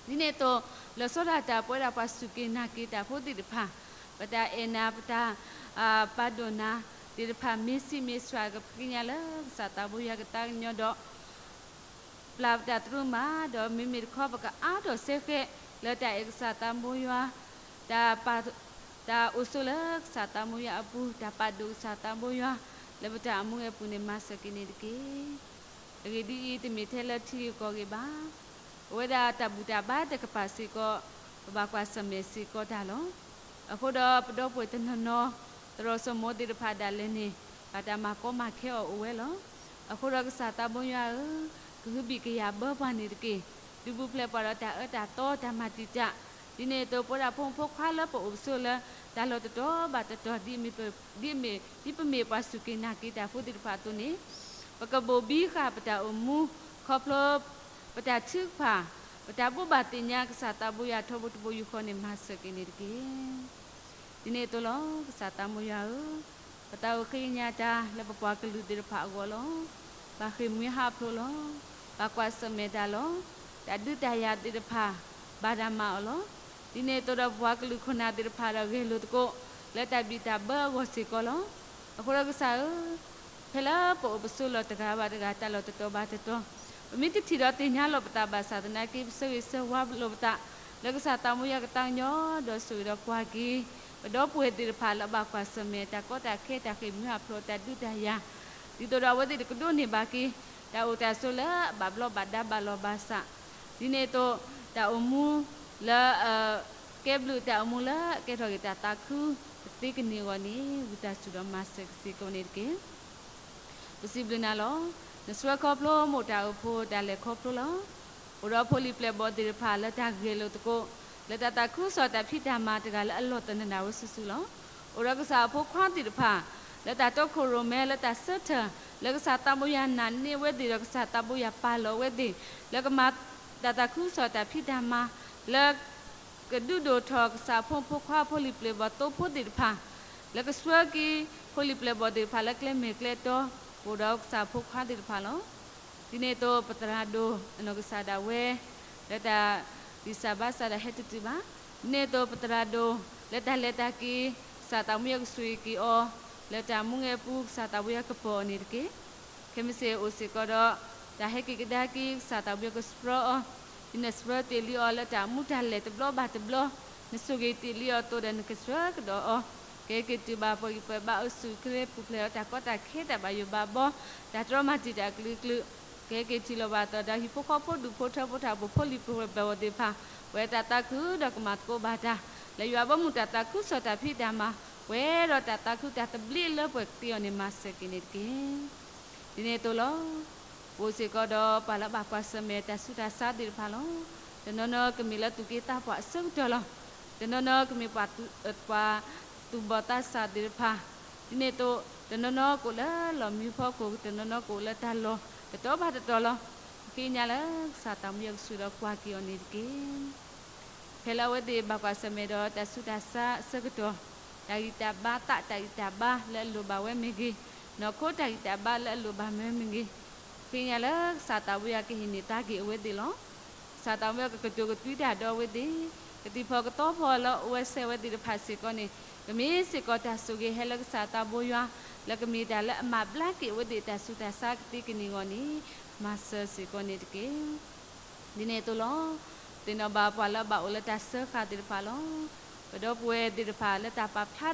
ဒ်န့ၣ်အသိး လီၤဆီဒၣ်တၢ်ပဝဲဒၣ်ပှၤစူၢ်က့ၤနာ်က့ၤတၢ်ဖိသ့ၣ်တဖၣ်, ပတၢ်အဲၣ်နၤ ပတၢ် ပာ်ဒိၣ်နၤသ့ၣ်တဖၣ် မ့ၢ်ဆံးမ့ၢ်စှၤ ကပဃ့ကညးလၢကစၢ်သးဘိယွၤကသးကညီၤဒီး ပျၢ်ပတၢ်သရူးမး, ဒီးမ့မ့ၢ်တခီ ပကအါထီၣ်စဲဃဲး လၢတၢ်အဲၣ်ကစၢ်သးဘိယွၤ, တၢ်ပာ် တၢ်အိၣ်ဆိးလၢကစၢ်သးဘိယွၤအပူၤ, တၢ်ပာ်ဒိၣ်ကစၢ်သးဘိယွၤ လၢပတၢ်အိၣ်မူအပူၤန့ၣ် မၤစၢၤက့ၤန့ၣ်တက့ၢ်. အဂ့ၢ်ဒ်အံၤ, တမ့ၢ်ထဲလၢထံဂ့ၢ်ကီၢ်ဂ့ၢ်ဘၣ်. ပဝဲဒၣ်တၢ်ဘူၣ်တၢ်ဘါတကပၤစ့ၢ်ကီး ပဘၣ်ကွၢ်ဆၢၣ်မဲာ်စ့ၢ်ကီးတၢ်လီၤ. အဃိဒီးပဒီပုၢ်ဝဲၢ်တနီၤနီၤ သရိာ်စိမိၤသ့ၣ်တဖၣ်ဒၣ်လဲာ်န့ၣ် ဘၣ်တၢ်မၤကီမၤခဲအီၤအိၣ်ဝဲလီၤ. အဃိဒီးကစၢ်သးဘိယွၤဧၢ, ကဟုဘံၣ်ကယာ်ဘၢပှၤန့ၣ်တက့ၢ်. ဒုးပူၤဖျဲးပှၤဒီးတၢ်အၢတၢ်သီတၢ်မၤတံာ်တာ်, ဒ်န့ၣ်အသိး ပဝဲဒၣ်ဖိမုၣ်ဖိခွါလၢပအိၣ်ပဆိးလၢ တၢ်လီၢ်တတီၤဘၣ်တတီၤ ဒ်မ့ၢ် ဒ်ပမ့ၢ်ပှၤစူၢ်က့ၤနာ်က့ၤတၢ်ဖိသ့ၣ်တဖၣ်အသိးန့ၣ်, ပကဘိၣ်ဘံဃာ်ပတၢ်အိၣ်မူ ခီဖျိ ပတၢ်ထုကဖၣ်, ပတၢ်ဘိးဘၣ်သ့ၣ်ညါကစၢ်သးဘိယွၤထီဘိတဘိယူၢ်ဃီန့ၣ် မၤစၢၤက့ၤန့ၣ်တက့ၢ်. ဒ်န့ၣ်အသိးလီၤ. ကစၢ်သးမိၢ်ယွၤဧၢ, ပသးအိၣ်ဃ့ကညးတၢ်လၢပပှၤကလုာ်သ့ၣ်တဖၣ်အဂီၢ်လီၤ. ဘၣ်ဃ့ၢ်မှံဟးဖျိးလီၤ. ဘၣ်ကွၢ်ဆၢၣ်မဲာ်တၢ်လီၤ. တၢ်ဒုးတၢ်ယၤသ့ၣ်တဖၣ် ဘၣ်တၢ်မၤအီၤလီၤ. ဒ်န့ၣ်အသိးဒီးပပှၤကလုာ်ခိၣ်နၢ်သ့ၣ်တဖၣ်ဒီးဂဲၤလိာ်သကိး လၢတၢ်ဘံၣ်တၢ်ဘၢအဂီၢ်စ့ၢ်ကီးလီၤ. အဃိဒီးကစၢ်ဧၢ, ဖဲလၢပအိၣ်ပဆိးလီၤတဂၤဘၣ်တဂၤ တၢ်လီၢ်တတီၤဘၣ်တတီၤ, ပမ့ၢ်တထံၣ်ဒီးသ့ၣ်ညါလီၤပသးဘၣ်ဆၣ်သနာ်က့ ပဆၢဂ့ၤဆၢဝါလိာ်ပသး လၢကစၢ်သးမိၢ်ယွၤကသးကညီၤ ဒီးဆိၣ်ဂ့ၤဒီးကွၢ်က့ၤ ပဒီပုၢ်ဝဲၢ်သ့ၣ်တဖၣ်လၢအဘၣ်ကွၢ်ဆၢၣ်မဲာ် တၢ်ကီတၢ်ခဲ တၢ်ဃ့ၢ်မှံဟးဖျိး တၢ်ဒုးတၢ်ယၤ, ဒ်သိးဒီးအဝဲသ့ၣ်တကဒိးန့ၢ်ဘၣ်က့ၤ တၢ်အိၣ်တၢ်ဆိးလၢအဘၣ်ဘျီးဘၣ်ဒါဘၣ်လီၤဘၣ်စး, ဒ်န့ၣ်အသိး တၢ်အိၣ်မူလၢ ကဲဘျုးတၢ်အိၣ်မူလၢအကဲထီၣ်က့ၤတၢ်သးခု ကသ့ကန့ၢ်အဂီၢ်န့ၣ် ဝံသးစူၤဒီးမၤစၢၤက့ၤစ့ၢ်ကီးန့ၣ်တက့ၢ်. ပစံးဘျုးနၤလီၤ. နဆှၢခီဖျိ မိၢ်တၢ်အိၣ်ဖှိၣ်တၢ်လဲၤခီဖျိလီၤ. အိၣ်ဒီးဖိလံၤပျဲၢ်ဘီၣ်သ့ၣ်တဖၣ်လၢတၢ်ဂဲၤလိာ်သကိး လၢတၢ်သးခုကစီၣ်တၢ်ဖံးတၢ်မၤတဂၤလၢအလီၢ်သနၢၣ်ဝဲစုာ်စုာ်လီၤ. အိၣ်ဒီးကစၢ်အဖိခွါသ့ၣ်တဖၣ် လၢတၢ်တီခိၣ်ရိၣ်မဲ လၢတၢ်ဆၢထၢၣ် လၢကစၢ်သးဘိယွၤနာ်န့ၢ်ဝဲသ့ၣ်ဒီး ကစၢ်သးဘိယွၤပာ်လီၤဝဲသ့ၣ် လၢကမၤတၢ်သးခုကစီၣ်တၢ်ဖံးတၢ်မၤ လၢ ကဒုးဒိၣ်ထီၣ်ကစၢ်အဖိမုၣ်ဖိခွါ ဖိလံၤပျဲၢ်ဘီၣ်သိဖိသ့ၣ်တဖၣ် လၢကဆှၢက့ၤ ဖိလံၤပျဲၢ်ဘီၣ်သ့ၣ်တဖၣ်လၢကျဲမုၢ်ကျဲတီ အိၣ်ဒီးကစၢ်အဖိခွါသ့ၣ်တဖၣ်လီၤ. ဒ်န့ၣ်အသိး ပသရၣ်ဒိၣ်အနီၢ်ကစၢ်ဒၣ်ဝဲ လၢတၢ်ဂံၢ်စၢ်ဘါစၢ်ဒီးဟဲတတုၤဘၣ်. ဒ်န့ၣ်အသိး ပသရၣ်ဒိၣ် လၢတၢ်လဲၤတၢ်က့ၤ ကစၢ်သးဘိယွၤကဆိၣ်ဂ့ၤက့ၤအီၤ လၢတၢ်မူငဲၤပူၤ ကစၢ်သးဘိယွၤကပီၤအီၤန့ၣ်တက့ၢ်. ခဲမုၢ်ဆ့ၣ်အိၣ်စ့ၢ်ကီးဒီး တၢ်ဟဲက့ၤကဒါက့ၤ ကစၢ်သးဘိယွၤကစှၢအီၤ, ဒ်နစှၢတ့ၢ်လံအီၤလၢတၢ်မူတၢ်လဲၤတဘျီဘၣ်တဘျီ, နဆိၣ်ဂ့ၤတ့ၢ်လံအီၤအသိးဒီးနကစှၢကဒီးအီၤ, ကဟဲက့ၤတုၤဘၣ်ပှၤဂံၢ်ပှၤဘါအိၣ်ဆူၣ်အိၣ်ချ့ ပူၤဖျဲးဒီးတၢ်ကီတၢ်ခဲတၢ်ဘၣ်ယိၣ်ဘၣ်ဘီ, တၢ်တြီမၤတံာ်တာ်အကလုာ်ကလုာ်, ကဟဲက့ၤထံၣ်လိာ်ဘၣ်အသးဒီးဟံၣ်ဖိဃီဖိဒူၣ်ဖိထၢဖိတၢ်အိၣ်ဖှိၣ်ဖိလံၤပျဲၢ်ဘီၣ်သ့ၣ်တဖၣ်, ပဝဲတၢ်သးခုဒီးကမၤသကိးဘၣ်တၢ်, လၢယွၤဘီမုၢ်တၢ်သးခုကစီၣ်တၢ်ဖံးတၢ်မၤ, ပှဲၤဒီးတၢ်သးခုတၢ်သဘျ့လၢပှဲၤကသ့အီၤန့ၣ် မၤစၢၤက့ၤန့ၣ်တက့ၢ်. ဒ်န့ၣ်အသိးလီၤ. ပအိၣ်စ့ၢ်ကီးဒီးပှၤလၢအဘၣ်ကွၢ်ဆၢၣ်မဲာ်တၢ်ဆူးတၢ်ဆါသ့ၣ်တဖၣ်လီၤ. တနီၤနီၤကမ့ၢ်လၢသူၣ်က့သးပှၢ်အဆၢကတီၢ်လီၤ. တနီၤနီၤကမ့ၢ်ပှၤ ပှၤသူၣ်ဘီၣ်သးစၢ်သ့ၣ်တဖၣ်, ဒ်န့ၣ်အသိး တနီၤနီၤကအိၣ်လၢလီၢ်မံဖီခိၣ်, တနီၤနီၤကအိၣ်လၢတၢ်လီၢ်တတီၤဘၣ်တတီၤလီၤ. ပဃ့ကညးလၢကစၢ်သးဘိယွၤကဆိၣ်ဂ့ၤဒီးကွၢ်က့ၤအီၤန့ၣ်တက့ၢ်. ဖဲလၢအဝဲသ့ၣ်ဘၣ်ကွၢ်ဆၢၣ်မဲာ်ဒီးတၢ်ဆူးတၢ်ဆါအဆၢကတီၢ်, တၢ်ဂံၢ်တၢ်ဘါ သးတၢ်ဂံၢ်တၢ်ဘါလၢအလိၣ်ဘၣ်ဝဲမ့ၢ်ဂ့ၤ, နီၢ်ခိတၢ်ဂံၢ်တၢ်ဘါလၢအလိၣ်ဘၣ်ဝဲမ့ၢ်ဂ့ၤ, ဃ့ကညးလၢကစၢ်သးဘိယွၤကဟ့ၣ်န့ၢ်သါက့ၤအဝဲသ့ၣ်လီၤ. ကစၢ်သးဘိယွၤကကတိၤကသွံတၢ်ဒီးအဝဲသ့ၣ်, ကသံၣ်ဖီၣ်ကသီဖီၣ်လၢအဝဲစဲးဝဲသ့ၣ်တဖၣ်စ့ၢ်ကီးန့ၣ်, ကမ့ၢ်စ့ၢ်ကီးတၢ်ဆိၣ်ဂ့ၤဟဲလၢကစၢ်သးဘိယွၤ, လၢကမ့ၢ်တၢ်လၢအမၤဘျါက့ၤအဝဲသ့ၣ်တၢ်ဆူးတၢ်ဆါကသ့ကန့ၢ်အဂီၢ်န့ၣ်, မၤစၢၤစ့ၢ်ကီးန့ၣ်တက့ၢ်. ဒ်န့ၣ်အသိးလီၤ. ပသ့ၣ်နီၣ်ဘၣ်ပှၤလၢအဘၣ်အိၣ်လၢတၢ်စၢဃာ်သ့ၣ်တဖၣ်လီၤ. ပဒီပုၢ်ဝဲၢ်သ့ၣ်တဖၣ်လၢတၢ်ပာ်ဖျါ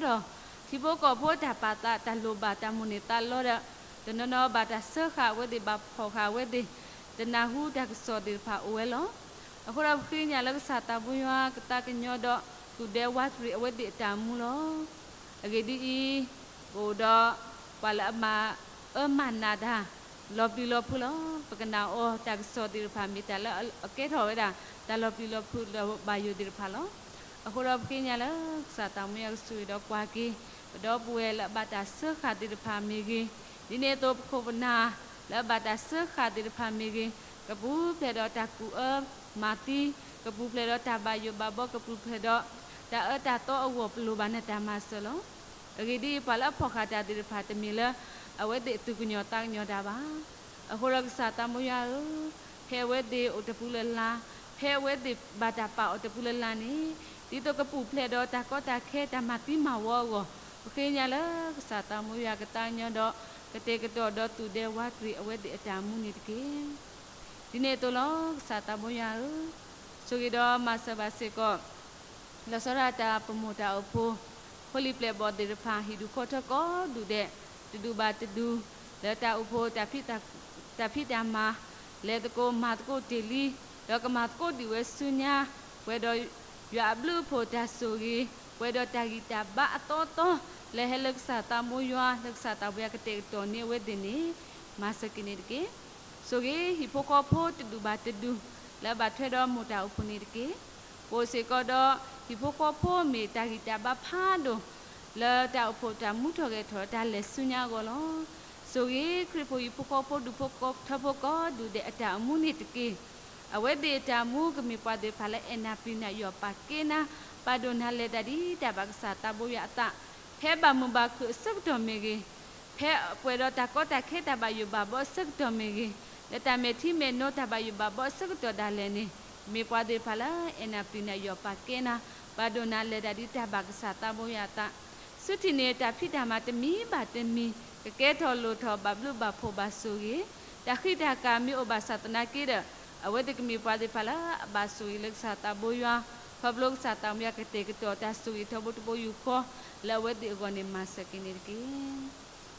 ထီၣ် ထံဖိကီၢ်ဖိတၢ်ပာ်သး တၢ်လိၣ်ဘၣ်တၢ်မိၣ်န့ၢ်သးလီဒီး, တနီၤနီၤဘၣ်တၢ်စၢဃာ်အဝဲသ့ၣ် ဘၣ်ဖီၣ်ဃာ်အဝဲသ့ၣ်, တနၢ်ဟူတၢ်ကစီၣ်သ့ၣ်တဖၣ်အိၣ်ဝဲလီၤ. အဃိဒီးပဃ့ကညးလၢကစၢ်သးဘိယွၤကသးကညီၤဒီး သူၣ်ဒဲဝးတရံးအဝဲသ့ၣ်အတၢ်အိၣ်မူလီၤ. အဂ့ၢ်ဒ်အံၤ, ပအိၣ်ဒီးပှၤလၢအမၤအၢမၤနးတၢ် လီၤပျံၤလီၤဖုးလီၤ. ပကနၣ်အီၤတၢ်ကစီၣ်သ့ၣ်တဖၣ် မ့ၢ်တၢ်လၢအကဲထီၣ်ဝဲဒၣ် တၢ်လီၤပျံၤလီၤဖုးလၢဘၣ်ယိၣ်သ့ၣ်တဖၣ်လီၤ. အဃိဒီးပဃ့ကညးလၢ ကစၢ်သးမိၢ်ယွၤကဆိၣ်ဂ့ၤဒီးကွၢ်က့ၤ ပဒီပုၢ်ဝဲၢ်လၢအဘၣ်တၢ်စၢဃာ်သ့ၣ်တဖၣ်မ့ၢ်ဂ့ၤ, ဒ်န့ၣ်အသိးပခိၣ်ပနၢ် လၢအဘၣ်တၢ်စၢဃာ်သ့ၣ်တဖၣ်မ့ၢ်ဂ့ၤ, ကပူၤဖျဲးဒီးတၢ်ကူၣ်အၢမၤသံ, ကပူၤဖျဲးဒီးတၢ်ဘၣ်ယိၣ်ဘၣ်ဘီ, ကပူၤဖျဲးဒီးတၢ်အၢတၢ်သီအဂီၢ် ပလိၣ်ဘၣ်နတၢ်မၤစၢၤလီၤ. အဂ့ၢ်ဒ်အံၤ, ပှၤလၢအဖီၣ်ဃာ်တၢ်သ့ၣ်တဖၣ် တမ့ၢ်လၢအဝဲသ့ၣ်အသူၣ်ကညီၤသးကညီၤတၢ်ဘၣ်. အဃိဒီးကစၢ်သးမိၢ်ယွၤဧၢ, ဖဲအဝဲသ့ၣ်အိၣ်တပူၤလၢ်လၢ်, ဖဲအဝဲသ့ၣ်ဘၣ်တၢ်ပာ်အီၤတပူၤလၢ်လၢ်န့ၣ်, ဒ်သိးကပူၤဖျဲးဒီးတၢ်ကီတၢ်ခဲ တၢ်မၤသံမၤဝီအဂီၢ်, ပဃ့ကညးလၢကစၢ်သးမိၢ်ယွၤကသးကညီၤဒီး ကတဲာ်ကတီၤဒီးသူၣ်ဒဲဝးတရံးအဝဲသ့ၣ်အတၢ်အိၣ်မူန့ၣ်တက့ၢ်. ဒ်န့ၣ်အသိးလီၤ. ကစၢ်သးမိၢ်ယွၤဧၢ, ဆိၣ်ဂ့ၤဒီးမၤစၢၤဘၣ်စ့ၢ်ကီး လီၤဆီဒၣ်တၢ်ပမိၢ်တၢ်အိၣ်ဖိ, ဖိလံၤပျဲၢ်ဘီၣ်သ့ၣ်တဖၣ် ဟံၣ်ဒူၣ်ဃီထၢကီၢ်ဒူၣ်ဒဲး, တဒူၣ်ဘၣ်တဒူၣ်, လၢတၢ်အိၣ်ဖှိၣ် တၢ်ဖံးတၢ်မၤ, လဲၤသကိးမၤသကိးတ့ၢ်လံ, ဒီးကမၤသကိးဒံးဝဲဆူညါ, ပှဲၤဒီးယွၤအဘျုးအဖှိၣ်တၢ်ဆိၣ်ဂ့ၤ, ပှဲၤဒီးတၢ်ဂံၢ်တၢ်ဘါအသီအသီ, လၢဟဲလၢကစၢ်သးမိၢ်ယွၤ, လၢကစၢ်သးပူၤယွၤကတဲာ်ကတီၤန့ၢ်အဝဲသ့ၣ်န့ၣ်, မၤစၢၤက့ၤန့ၣ်တက့ၢ်. ဆိၣ်ဂ့ၤဟံၣ်ဖိဃီဖိတဒူၣ်ဘၣ်တဒူၣ်, လၢအဘၣ်ထွဲဒီးမိၢ်တၢ်အိၣ်ဖှိၣ်န့ၣ်တက့ၢ်. ပအိၣ်စ့ၢ်ကီးဒီး ဟံၣ်ဖိဃီဖိမ့ၢ်တၢ်ဂံၢ်တၢ်ဘါဖးဒိၣ်, လၢတၢ်အိၣ်ဖှိၣ်တၢ်မူထီၣ်ဂဲၤထီၣ်တၢ်လဲၤဆူညါအဂီၢ်လီၤ. ဆိၣ်ဂ့ၤခရံာ်ဖိဟံၣ်ဖိဃီဖိဒူၣ်ဖိထၢဖိကီၢ်ဒူၣ်ဒဲးအတၢ်အိၣ်မူန့ၣ်တက့ၢ်. အဝဲသ့ၣ်အတၢ်အိၣ်မူကမ့ၢ်ပှၤသ့ၣ်တဖၣ်လၢအဲၣ်နၢ်ပျံၤနၢ်ယီၢ်ပာ်ကဲနၤ, ပာ်ဒိၣ်နၤလဲၤတၢ်ဒ်တၢ်ဘၣ်ကစၢ်သးဘိယွၤအသး, ဖဲဘၣ်မုာ်ဘၣ်ခုၣ်အဆၢကတီၢ်မ့ၢ်ဂ့ၤ, ဖဲပှဲၤဒီးတၢ်ကီတၢ်ခဲတၢ်ဘၣ်ယိၣ်ဘၣ်ဘီအဆၢကတီၢ်မ့ၢ်ဂ့ၤ, လၢတၢ်မဲာ်ထံမဲာ်နိတၢ်ဘၣ်ယိၣ်ဘၣ်ဘီအဆၢကတီၢ်ဒၣ်လဲာ်န့ၣ်, မ့ၢ်ပှၤသ့ၣ်တဖၣ်လၢအဲၣ်နၢ်ပျံၤနၢ်ယီၢ်ပာ်ကဲနၤ, ပာ်ဒိၣ်နၤလဲၤတၢ်ဒ်တၢ်ဘၣ်ကစၢ်သးဘိယွၤအသး, ဆူထံၣ်န့ၢ်တၢ်ဖံးတၢ်မၤတမံၤဘၣ်တမံၤ, ကကဲထီၣ်လိၣ်ထီၣ်ဘၣ်ဘျုးဘၣ်ဖှိၣ်ဘၣ်ဆိၣ်ဂ့ၤ, တၢ်ဃံးတၢ်ကၢ်မ့ၢ်အိၣ်ဘၣ်ဆၣ်သနာ်က့ဒီး, အဝဲသ့ၣ်ကမ့ၢ်ပှၤသ့ၣ်တဖၣ်လၢအဘၣ်ဆိၣ်ဂ့ၤလၢကစၢ်သးဘိယွၤ, ခီဖျိကစၢ်သးဘိယွၤကတဲာ်ကတီၤတၢ်ဆိၣ်ဂ့ၤထီဘိတဘိယူၢ်ဃီ, လၢအဝဲသ့ၣ်အဂီၢ်န့ၣ်မၤစၢၤက့ၤန့ၣ်တက့ၢ်.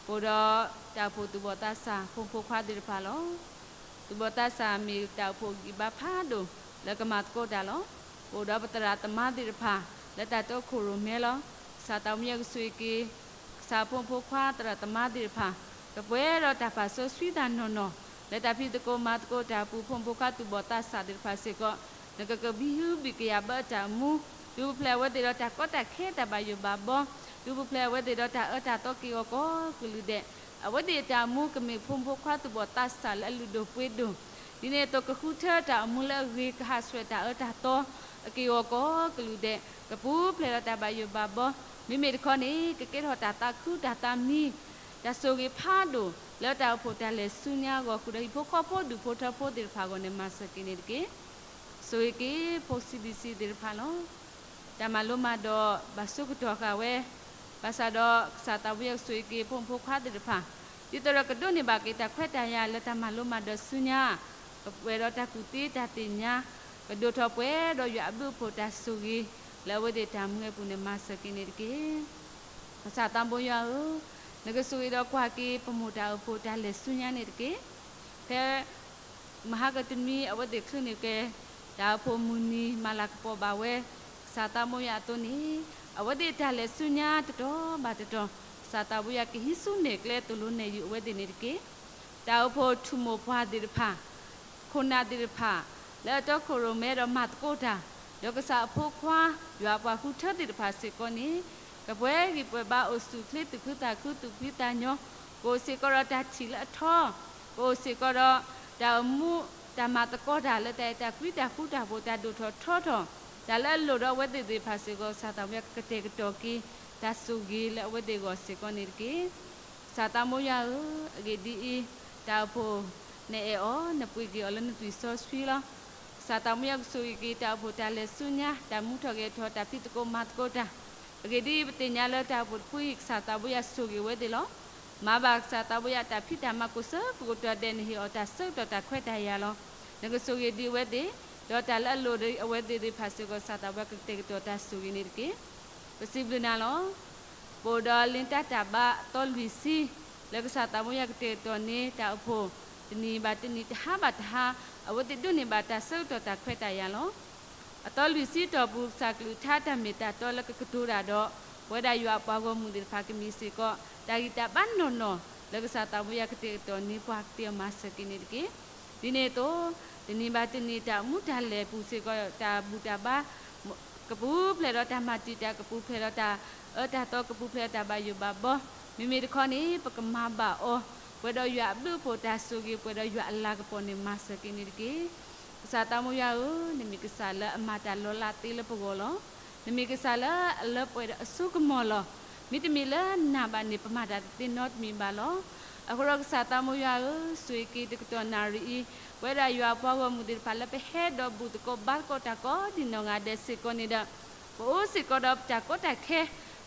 ပအိၣ်ဒီးတၢ်အိၣ်ဖှိၣ်သူၣ်ဘီၣ်သးစၢ်ဖိမုၣ်ဖိခွါသ့ၣ်တဖၣ်လီၤ. သူၣ်ဘီၣ်သးစၢ်မ့ၢ်တၢ်အိၣ်ဖှိၣ်ဂံၢ်ဘါဖးဒိၣ် လၢကမၤသကိးတၢ်လီၤ. ပအိၣ်ဒီးပသရၣ်သမါသ့ၣ်တဖၣ် လၢတၢ်တီခိၣ်ရိၣ်မဲလီၤ. ကစၢ်သးဘိယွၤကဆိၣ်ဂ့ၤက့ၤ ကစၢ်ဖိမုၣ်ဖိခွါသရၣ်သမါသ့ၣ်တဖၣ်, ကပှဲၤဒီးတၢ်ပာ်စီဆှံသးနီၢ်နီၢ်, လၢတၢ်ဖံးသကိးမၤသကိးတၢ်အပူၤ ဖိမုၣ်ဖိခွါသူၣ်ဘီၣ်သးစၢ်သ့ၣ်တဖၣ်စ့ၢ်ကီး, နကကဘံဟုဘံၣ်ကယာ်ဘၢတၢ်အိၣ်မူ, ဒုးပူၤဖျဲးအဝဲသ့ၣ်ဒီးတၢ်ကီတၢ်ခဲတၢ်ဘၣ်ယိၣ်ဘၣ်ဘီ, ဒုးပူၤဖျဲးအဝဲသ့ၣ်ဒီးတၢ်အၢတၢ်သီက့ၢ်ဂီၤကိးကလုာ်ဒဲး, အဝဲသ့ၣ်အတၢ်အိၣ်မူကမ့ၢ်ဖိမုၣ်ဖိခွါသူၣ်ဘီၣ်သးစၢ်လၢအလုၢ်ဒိၣ်ပှ့ၤဒိၣ်, ဒ်န့ၣ်အသိးကဃုထၢတၢ်အိၣ်မူလၢအဂ့ၤ ကဟးဆှဲးတၢ်အၢတၢ်သီအက့ၢ်ဂီၤကိးကလုာ်ဒဲး, ကပူၤဖျဲးဒီးတၢ်ဘၣ်ယိၣ်ဘၣ်ဘီ, မ့မ့ၢ်တခီန့ၣ် ကကဲထီၣ်တၢ်သးခုတၢ်သးမံ, တၢ်ဆိၣ်ဂ့ၤဖးဒိၣ် လၢတၢ်အိၣ်ဖှိၣ်တၢ်လဲၤဆူညါအဂီၢ် ဃုာ်ဒီးဟံၣ်ဖိဃီဖိဒူၣ်ဖိထၢဖိသ့ၣ်တဖၣ်အဂီၢ်န့ၣ် မၤစၢၤက့ၤန့ၣ်တက့ၢ်. ဆိၣ်ဂ့ၤက့ၤဖိ စံးဘံၣ်စံး သ့ၣ်တဖၣ်လီၤ. တၢ်မၤလိမၤဒိးဘၣ်ဆိကတီၢ်ဃာ်ဝဲ, ဘၣ်ဆၣ်ဒီးကစၢ်သးဘိယွၤကဆိၣ်ဂ့ၤက့ၤဖိမုၣ်ဖိခွါသ့ၣ်တဖၣ်, ဒ်သိးဒီးကဒိးန့ၢ်ဘၣ်က့ၤတၢ်ခွဲးတၢ်ယာ်လၢတၢ်မၤလိမၤဒိးဆူညါ, ကပှဲၤဒီးတၢ်ကူၣ်သ့တၢ်သ့ၣ်ညါ, ကဒိၣ်ထီၣ်ပှဲၤဒီးယွၤအဘျုးအဖှိၣ်တၢ်ဆိၣ်ဂ့ၤ, လၢအဝဲသ့ၣ်တၢ်မူအပူၤန့ၣ် မၤစၢၤက့ၤန့ၣ်တက့ၢ်. ကစၢ်သးဘိယွၤဧၢ, နကဆိၣ်ဂ့ၤဒီးကွၢ်က့ၤပမိၢ်တၢ်အိၣ်ဖှိၣ်တၢ်လဲၤဆူညါန့ၣ်တက့ၢ်. ဖဲ မဟါကတနွံ အဝဲသ့ၣ်ချုးန့ၢ်က့ၤ တၢ်အိၣ်ဖှိၣ်မုၢ်နံၤ မၤလၤကပီၤဘၣ်ဝဲ, ကစၢ်သးဘိယွၤအသိးန့ၣ်, အဝဲသ့ၣ်တၢ်လဲၤဆူညါတတီၤဘၣ်တတီၤ, ကစၢ်သးဘိယွၤကဟံးဆူၣ်န့ၢ်ကျဲသိၣ်လိနဲၣ်ယုာ်အဝဲသ့ၣ်န့ၣ်တက့ၢ်. တၢ်အိၣ်ဖှိၣ်ထူၣ်မိၢ်ပှၢ်သ့ၣ်တဖၣ်, ခိၣ်နၢ်သ့ၣ်တဖၣ် လၢအတီခိၣ်ရိၣ်မဲဒီးမၤသကိးတၢ်, ဒီးကစၢ်အဖိခွါ ယွၤအပှၤဃုထၢသ့ၣ်တဖၣ်စ့ၢ်ကီးန့ၣ်, ကပှဲၤဂံၢ်ပှဲၤဘါအိၣ်ဆူၣ်ချ့သူၣ်ခုသးခု သူၣ်ဖှံသးညီ, ကအိၣ်စ့ၢ်ကီးဒီးတၢ်ထံၣ်လၢအထီ, ကအိၣ်စ့ၢ်ကီးဒီး တၢ်အိၣ်မူ တၢ်မၤသကိးတၢ်လၢတၢ်အဲၣ်တၢ်ကွံတၢ်ဃူတၢ်ဖိး တၢ်ဒိၣ်ထီၣ်ထီထီၣ်, တၢ်လၢအလိၣ်ဒီးအဝဲသ့ၣ်သ့ၣ်တဖၣ်စ့ၢ်ကီး ကစၢ်သးဘိယွၤကကတဲာ်ကတီၤက့ၤ တၢ်ဆိၣ်ဂ့ၤလၢအဝဲသ့ၣ်အဂီၢ်စ့ၢ်ကီးန့ၣ်တက့ၢ်. ကစၢ်သးဘိယွၤဧၢ, အဂ့ၢ်ဒ်အံၤ, တၢ်အိၣ်ဖှိၣ် နအဲၣ်အီၤ နပှ့ၤက့ၤအီၤလၢနသွံၣ်စီဆှံလီၤ. ကစၢ်သးဘိယွၤကဆိၣ်ဂ့ၤက့ၤ တၢ်အိၣ်ဖှိၣ်တၢ်လဲၤဆူညါ တၢ်မူထီၣ်ဂဲၤထီၣ် တၢ်ဖံးသကိးမၤသကိးတၢ်, အဂ့ၢ်ဒ်အံၤ, ပသ့ၣ်ညါလၢတၢ်အိၣ်ဖှိၣ်တဖုအံၤ ကစၢ်သးဘိယွၤဆိၣ်ဂ့ၤဝဲသ့ၣ်လီၤ. မၤဘၣ်ကစၢ်သးဘိယွၤတၢ်ဖံးတၢ်မၤကိးဆၢကတီၢ်ဒဲး နဟ့ၣ်အီၤတၢ်ဆၢကတီၢ်တၢ်ခွဲးတၢ်ယာ်လီၤ. နကဆိၣ်ဂ့ၤဒံးအဝဲသ့ၣ်, ဒီးတၢ်လၢအလိၣ်ဒီးအဝဲသ့ၣ်သ့ၣ်တဖၣ်စ့ၢ်ကီး ကစၢ်သးဘိယွၤကကတဲာ်ကတီၤတၢ်ဆိၣ်ဂ့ၤန့ၣ်တက့ၢ်. ပစံးဘျုးနၤလီၤ. ပအိၣ်ဒီးလ့တၢ်တၢ်ဘါအသီလွံၢ်ဆံ, လၢကစၢ်သးဘိယွၤကတဲာ်ကတီၤန့ၢ်တၢ်အိၣ်ဖှိၣ် တနံၤဘၣ်တနံၤ တဟါဘၣ်တဟါ, အဝဲသ့ၣ်ဒိးန့ၢ်ဘၣ်တၢ်ဆၢကတီၢ်တၢ်ခွဲးတၢ်ယာ်လီၤ. အသီလွံၢ်ဆံတီၢ်ပူၤ ကစၢ်ကလုၢ်ကထါတၢ်မ့ၢ်တၢ်တီလၢကကတိၤတၢ်ဒီး ပဝဲဒၣ်ယွၤအပှၤဂီၢ်မုၢ်သ့ၣ်တဖၣ်ကမ့ၢ်စ့ၢ်ကီး တၢ်ဂံၢ်တၢ်ဘါနီၢ်နီၢ် လၢကစၢ်သးဘိယွၤကတဲာ်ကတီၤန့ၢ်ပှၤကသ့အီၤမၤစၢၤက့ၤန့ၣ်တက့ၢ်. ဒ်န့ၣ်အသိး, တနံၤဘၣ်တနံၤတၢ်အိၣ်မူတၢ်လဲၤပူၤစ့ၢ်ကီး တၢ်ဘူၣ်တၢ်ဘါ ကပူၤဖျဲးဒီးတၢ်မၤတံာ်တာ်, ကပူၤဖျဲးဒီးတၢ်အၢတၢ်သီ, ကပူၤဖျဲးဒီးတၢ်ဘၣ်ယိၣ်ဘၣ်ဘီ, မ့မ့ၢ်တခီန့ၣ် ပကမၤဘၣ်အီၤ, ပှဲၤဒီးယွၤအဘျုးအဖှိၣ်တၢ်ဆိၣ်ဂ့ၤ, ပှဲၤဒီးယွၤအလၤကပီၤန့ၣ် မၤစၢၤက့ၤန့ၣ်တက့ၢ်. ကစၢ်သးမိၢ်ယွၤဧၢ, နမ့ၢ်ကစၢ်လၢအမၤတၢ်လီၤလးသ့လၢပဂီၢ်လီၤ. နမ့ၢ်ကစၢ်လၢအလၢပှဲၤဒီးအစိကမီၤလီၤ. မ့တမ့ၢ်လၢနၤဘၣ်န့ၣ် ပမၤတၢ်တသ့နီတမံၤဘၣ်လီၤ. အဃိဒီးကစၢ်သးမိၢ်ယွၤဧၢ, ဆိၣ်ဂ့ၤက့ၤတကတီၢ်နၣ်ရံၣ်အံၤ, ပဝဲဒၣ်ယွၤအပှၤဂီၢ်မုၢ်သ့ၣ်တဖၣ်လၢပဟဲဒီးဘူၣ်သကိးဘါသကိးတၢ်ကိးဒံနီၢ်ဂၤဒဲးစ့ၢ်ကီးန့ၣ်ဒီး ပအိၣ်စ့ၢ်ကီးဒီးပတၢ်ကီတၢ်ခဲ,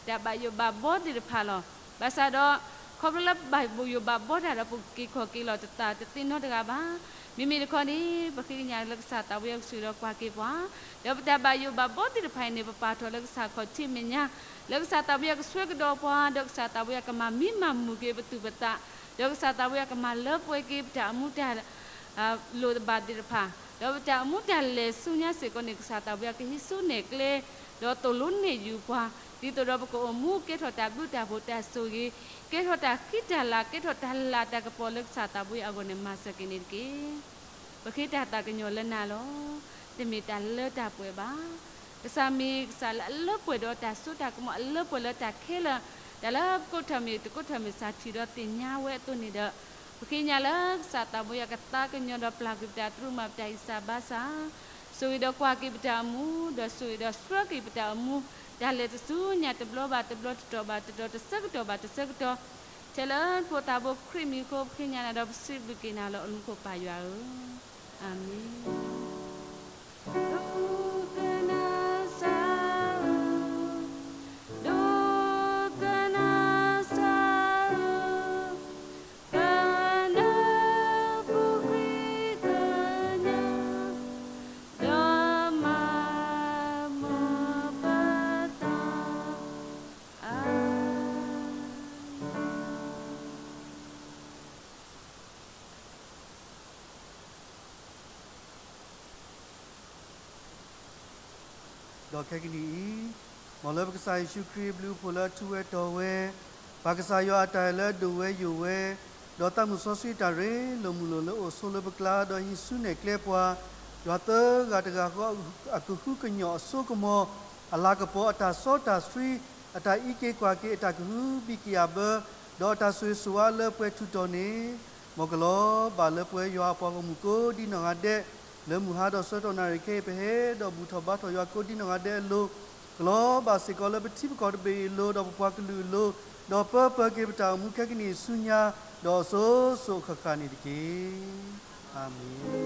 တၢ်ဘၣ်ယိၣ်ဘၣ်ဘီသ့ၣ်တဖၣ်လီၤ. ဘၣ်ဆၣ်ဒီး ခီဖျိလၢပဘၣ်ဘိၣ်ယိၣ်ဘၣ်ဘီတၢ်ဒီး ပက့ၤခီၣ်က့ၤလီၤတသးတသ့နီတဂၤဘၣ်. မ့မ့ၢ်တခီန့ၣ် ပဃ့ကညးလၢကစၢ်သးဝံၣ်အကဆိၣ်ဒီးကွၢ်က့ၤပှၤ, ဒီးပတၢ်ဘၣ်ယိၣ်ဘၣ်ဘီသ့ၣ်တဖၣ်အံၤန့ၣ် ပပာ်ထီၣ်လၢကစၢ်ခီၣ်ထံးမဲာ်ညါ, လၢကစၢ်သးဝံၣ်အကဆှၢကဒီးပှၤ, ဒီးကစၢ်သးဝံၣ်အကမၤမံမၤမုာ်က့ၤပသူၣ်ပသး, ဒီးကစၢ်သးဝံၣ်အကမၤလၢပှဲၤက့ၤပတၢ်အမူတၢ် လိၣ်တဘၣ်သ့ၣ်တဖၣ်, ဒီးပတၢ်အိၣ်မူတၢ်လဲၤဆူညါစ့ၢ်ကီးန့ၣ် ကစၢ်သးဝံၣ်အကဟံးစုနဲၣ်ကျဲ, ဒီးသိၣ်လိနဲၣ်ယုာ်ပှၤ, ဒ်သိးဒီးပကအိၣ်မူကဲထီၣ်တၢ်ဘျုးတၢ်ဖှိၣ်တၢ်ဆိၣ်ဂ့ၤ, ကဲထီၣ်တၢ်ဃံတၢ်လၤ, ကဲထီၣ်တၢ်လၤတၢ်ကပီၤလၢကစၢ်သးဝံၣ်အဂီၢ်န့ၣ် မၤစၢၤက့ၤန့ၣ်တက့ၢ်. ပဃ့တၢ်သးကညီၤလၢနၤလီၤ. တမ့ၢ်တၢ်လၢတၢ်ပှဲၤဘၣ်. ကစၢ်မ့ၢ်ကစၢ်လၢအလၢပှဲၤဒီးတၢ်စိတၢ်ကမီၤ, အလၢပှဲၤလၢတၢ်ခဲလၢာ်, တၢ်လၢပကိးထီၣ်မ့ၢ်တကိးထီၣ်မ့ၢ်စၢ်ထံၣ်ဒီးသ့ၣ်ညါဝဲအသိးန့ၣ်ဒီး, ပဃ့ကညးလၢကစၢ်သးဝံၣ်အကသးကညီၤဒီးပျၢ်ကွံာ်ပတၢ်သရူးမၤပတၢ်ဂံၢ်စၢ်ဘါစၢ်, ဆိၣ်ဂ့ၤဒီးကွၢ်က့ၤပတၢ်အိၣ်မူ, ဒီးဆိၣ်ဂ့ၤဒီးဆှၢက့ၤပတၢ်အိၣ်မူ, တၢ်လဲၤတစုညါတဘျီဘၣ်တဘျီ, တတီၤဘၣ်တတီၤ, တဆၢကတီၢ်ဘၣ်တဆၢကတီၢ်, ထဲလၢဖိသၣ်ဘိခရံာ်မံၤအဃိ ပဃ့ကညးနၤဒီးပစံးဘျုးက့ၤနၤလီၤ အမူခိၣ်ပၢ်ယွၤဧၢ, အၤမ့ၣ်. ဒိကနၣ်စၢ်ဧၢ, ဒိကနၣ်စၢ်ဧၢ, ကနၢ်ပူၤကွံာ်ကညး, ဒီးမၤမုာ်ပသး, အၤမ့ၣ်. ဒီးခဲကနံၣ်အံၤ, မ်လၢပကစၢ်ယ့ၣ်ၡူးခရံာ်အဘျုးအဖှိၣ်လၢအထူးဝဲတီၤဝဲ, ပၢ်ကစၢ်ယွၤအတၢ်အဲၣ်လၢအဒိၣ်ဝဲယိာ်ဝဲ, ဒီးသးမုၣ်စီဆှံအတၢ်ရ့လိာ်မုာ်လိာ်လၢအိၣ်ဆိးလၢပကျါ, ဒီးဟံးစုနဲၣ်ကျဲပှၤ, ယွၤသၢဂၤတဂၤဃီ အကဟုကညီၢ်အစိကမီၤ, အလၤကပီၤ, အတၢ်စီတၢ်ဆှံ, အတၢ်အံးက့ၤကွၢ်က့ၤ, အတၢ်ကဟုဘံၣ်က့ၤအဘၢ, ဒီးအတၢ်ဆိၣ်ဂ့ၤဆိၣ်ဝါလၢပှဲၤထူၣ်တီၤန့ၣ်, မ်ကလီၤဘၣ်လၢပဝဲယွၤအပှၤဂီၢ်မုၢ်ကိးဒံနီၢ်ဂၤဒဲး, လၢမုၢ်ဟါဒီးဆၢကတီၢ်နၣ်ရံၣ်ခဲအံၤ ပဟဲဒီးဘူၣ်ထီၣ်ဘါထီၣ်ယွၤကိးဒံနီၢ်ဂၤဒဲးအလိၤ, ကလီၤဘၣ်စ့ၢ်ကီးလၢပထံပကီၢ်တဘ့ၣ်အံၤအလိၤ, ဒီးပပှၤကလုာ်အလိၤ, ဒီးပၢပၢက့ၤပတၢ်အိၣ်မူခဲကနံၣ်အံၤဆူညါ, ဒီးအစိၤစိၤအဃၣ်ဃၣ်န့ၣ်တက့ၢ်. အၤမ့ၣ်.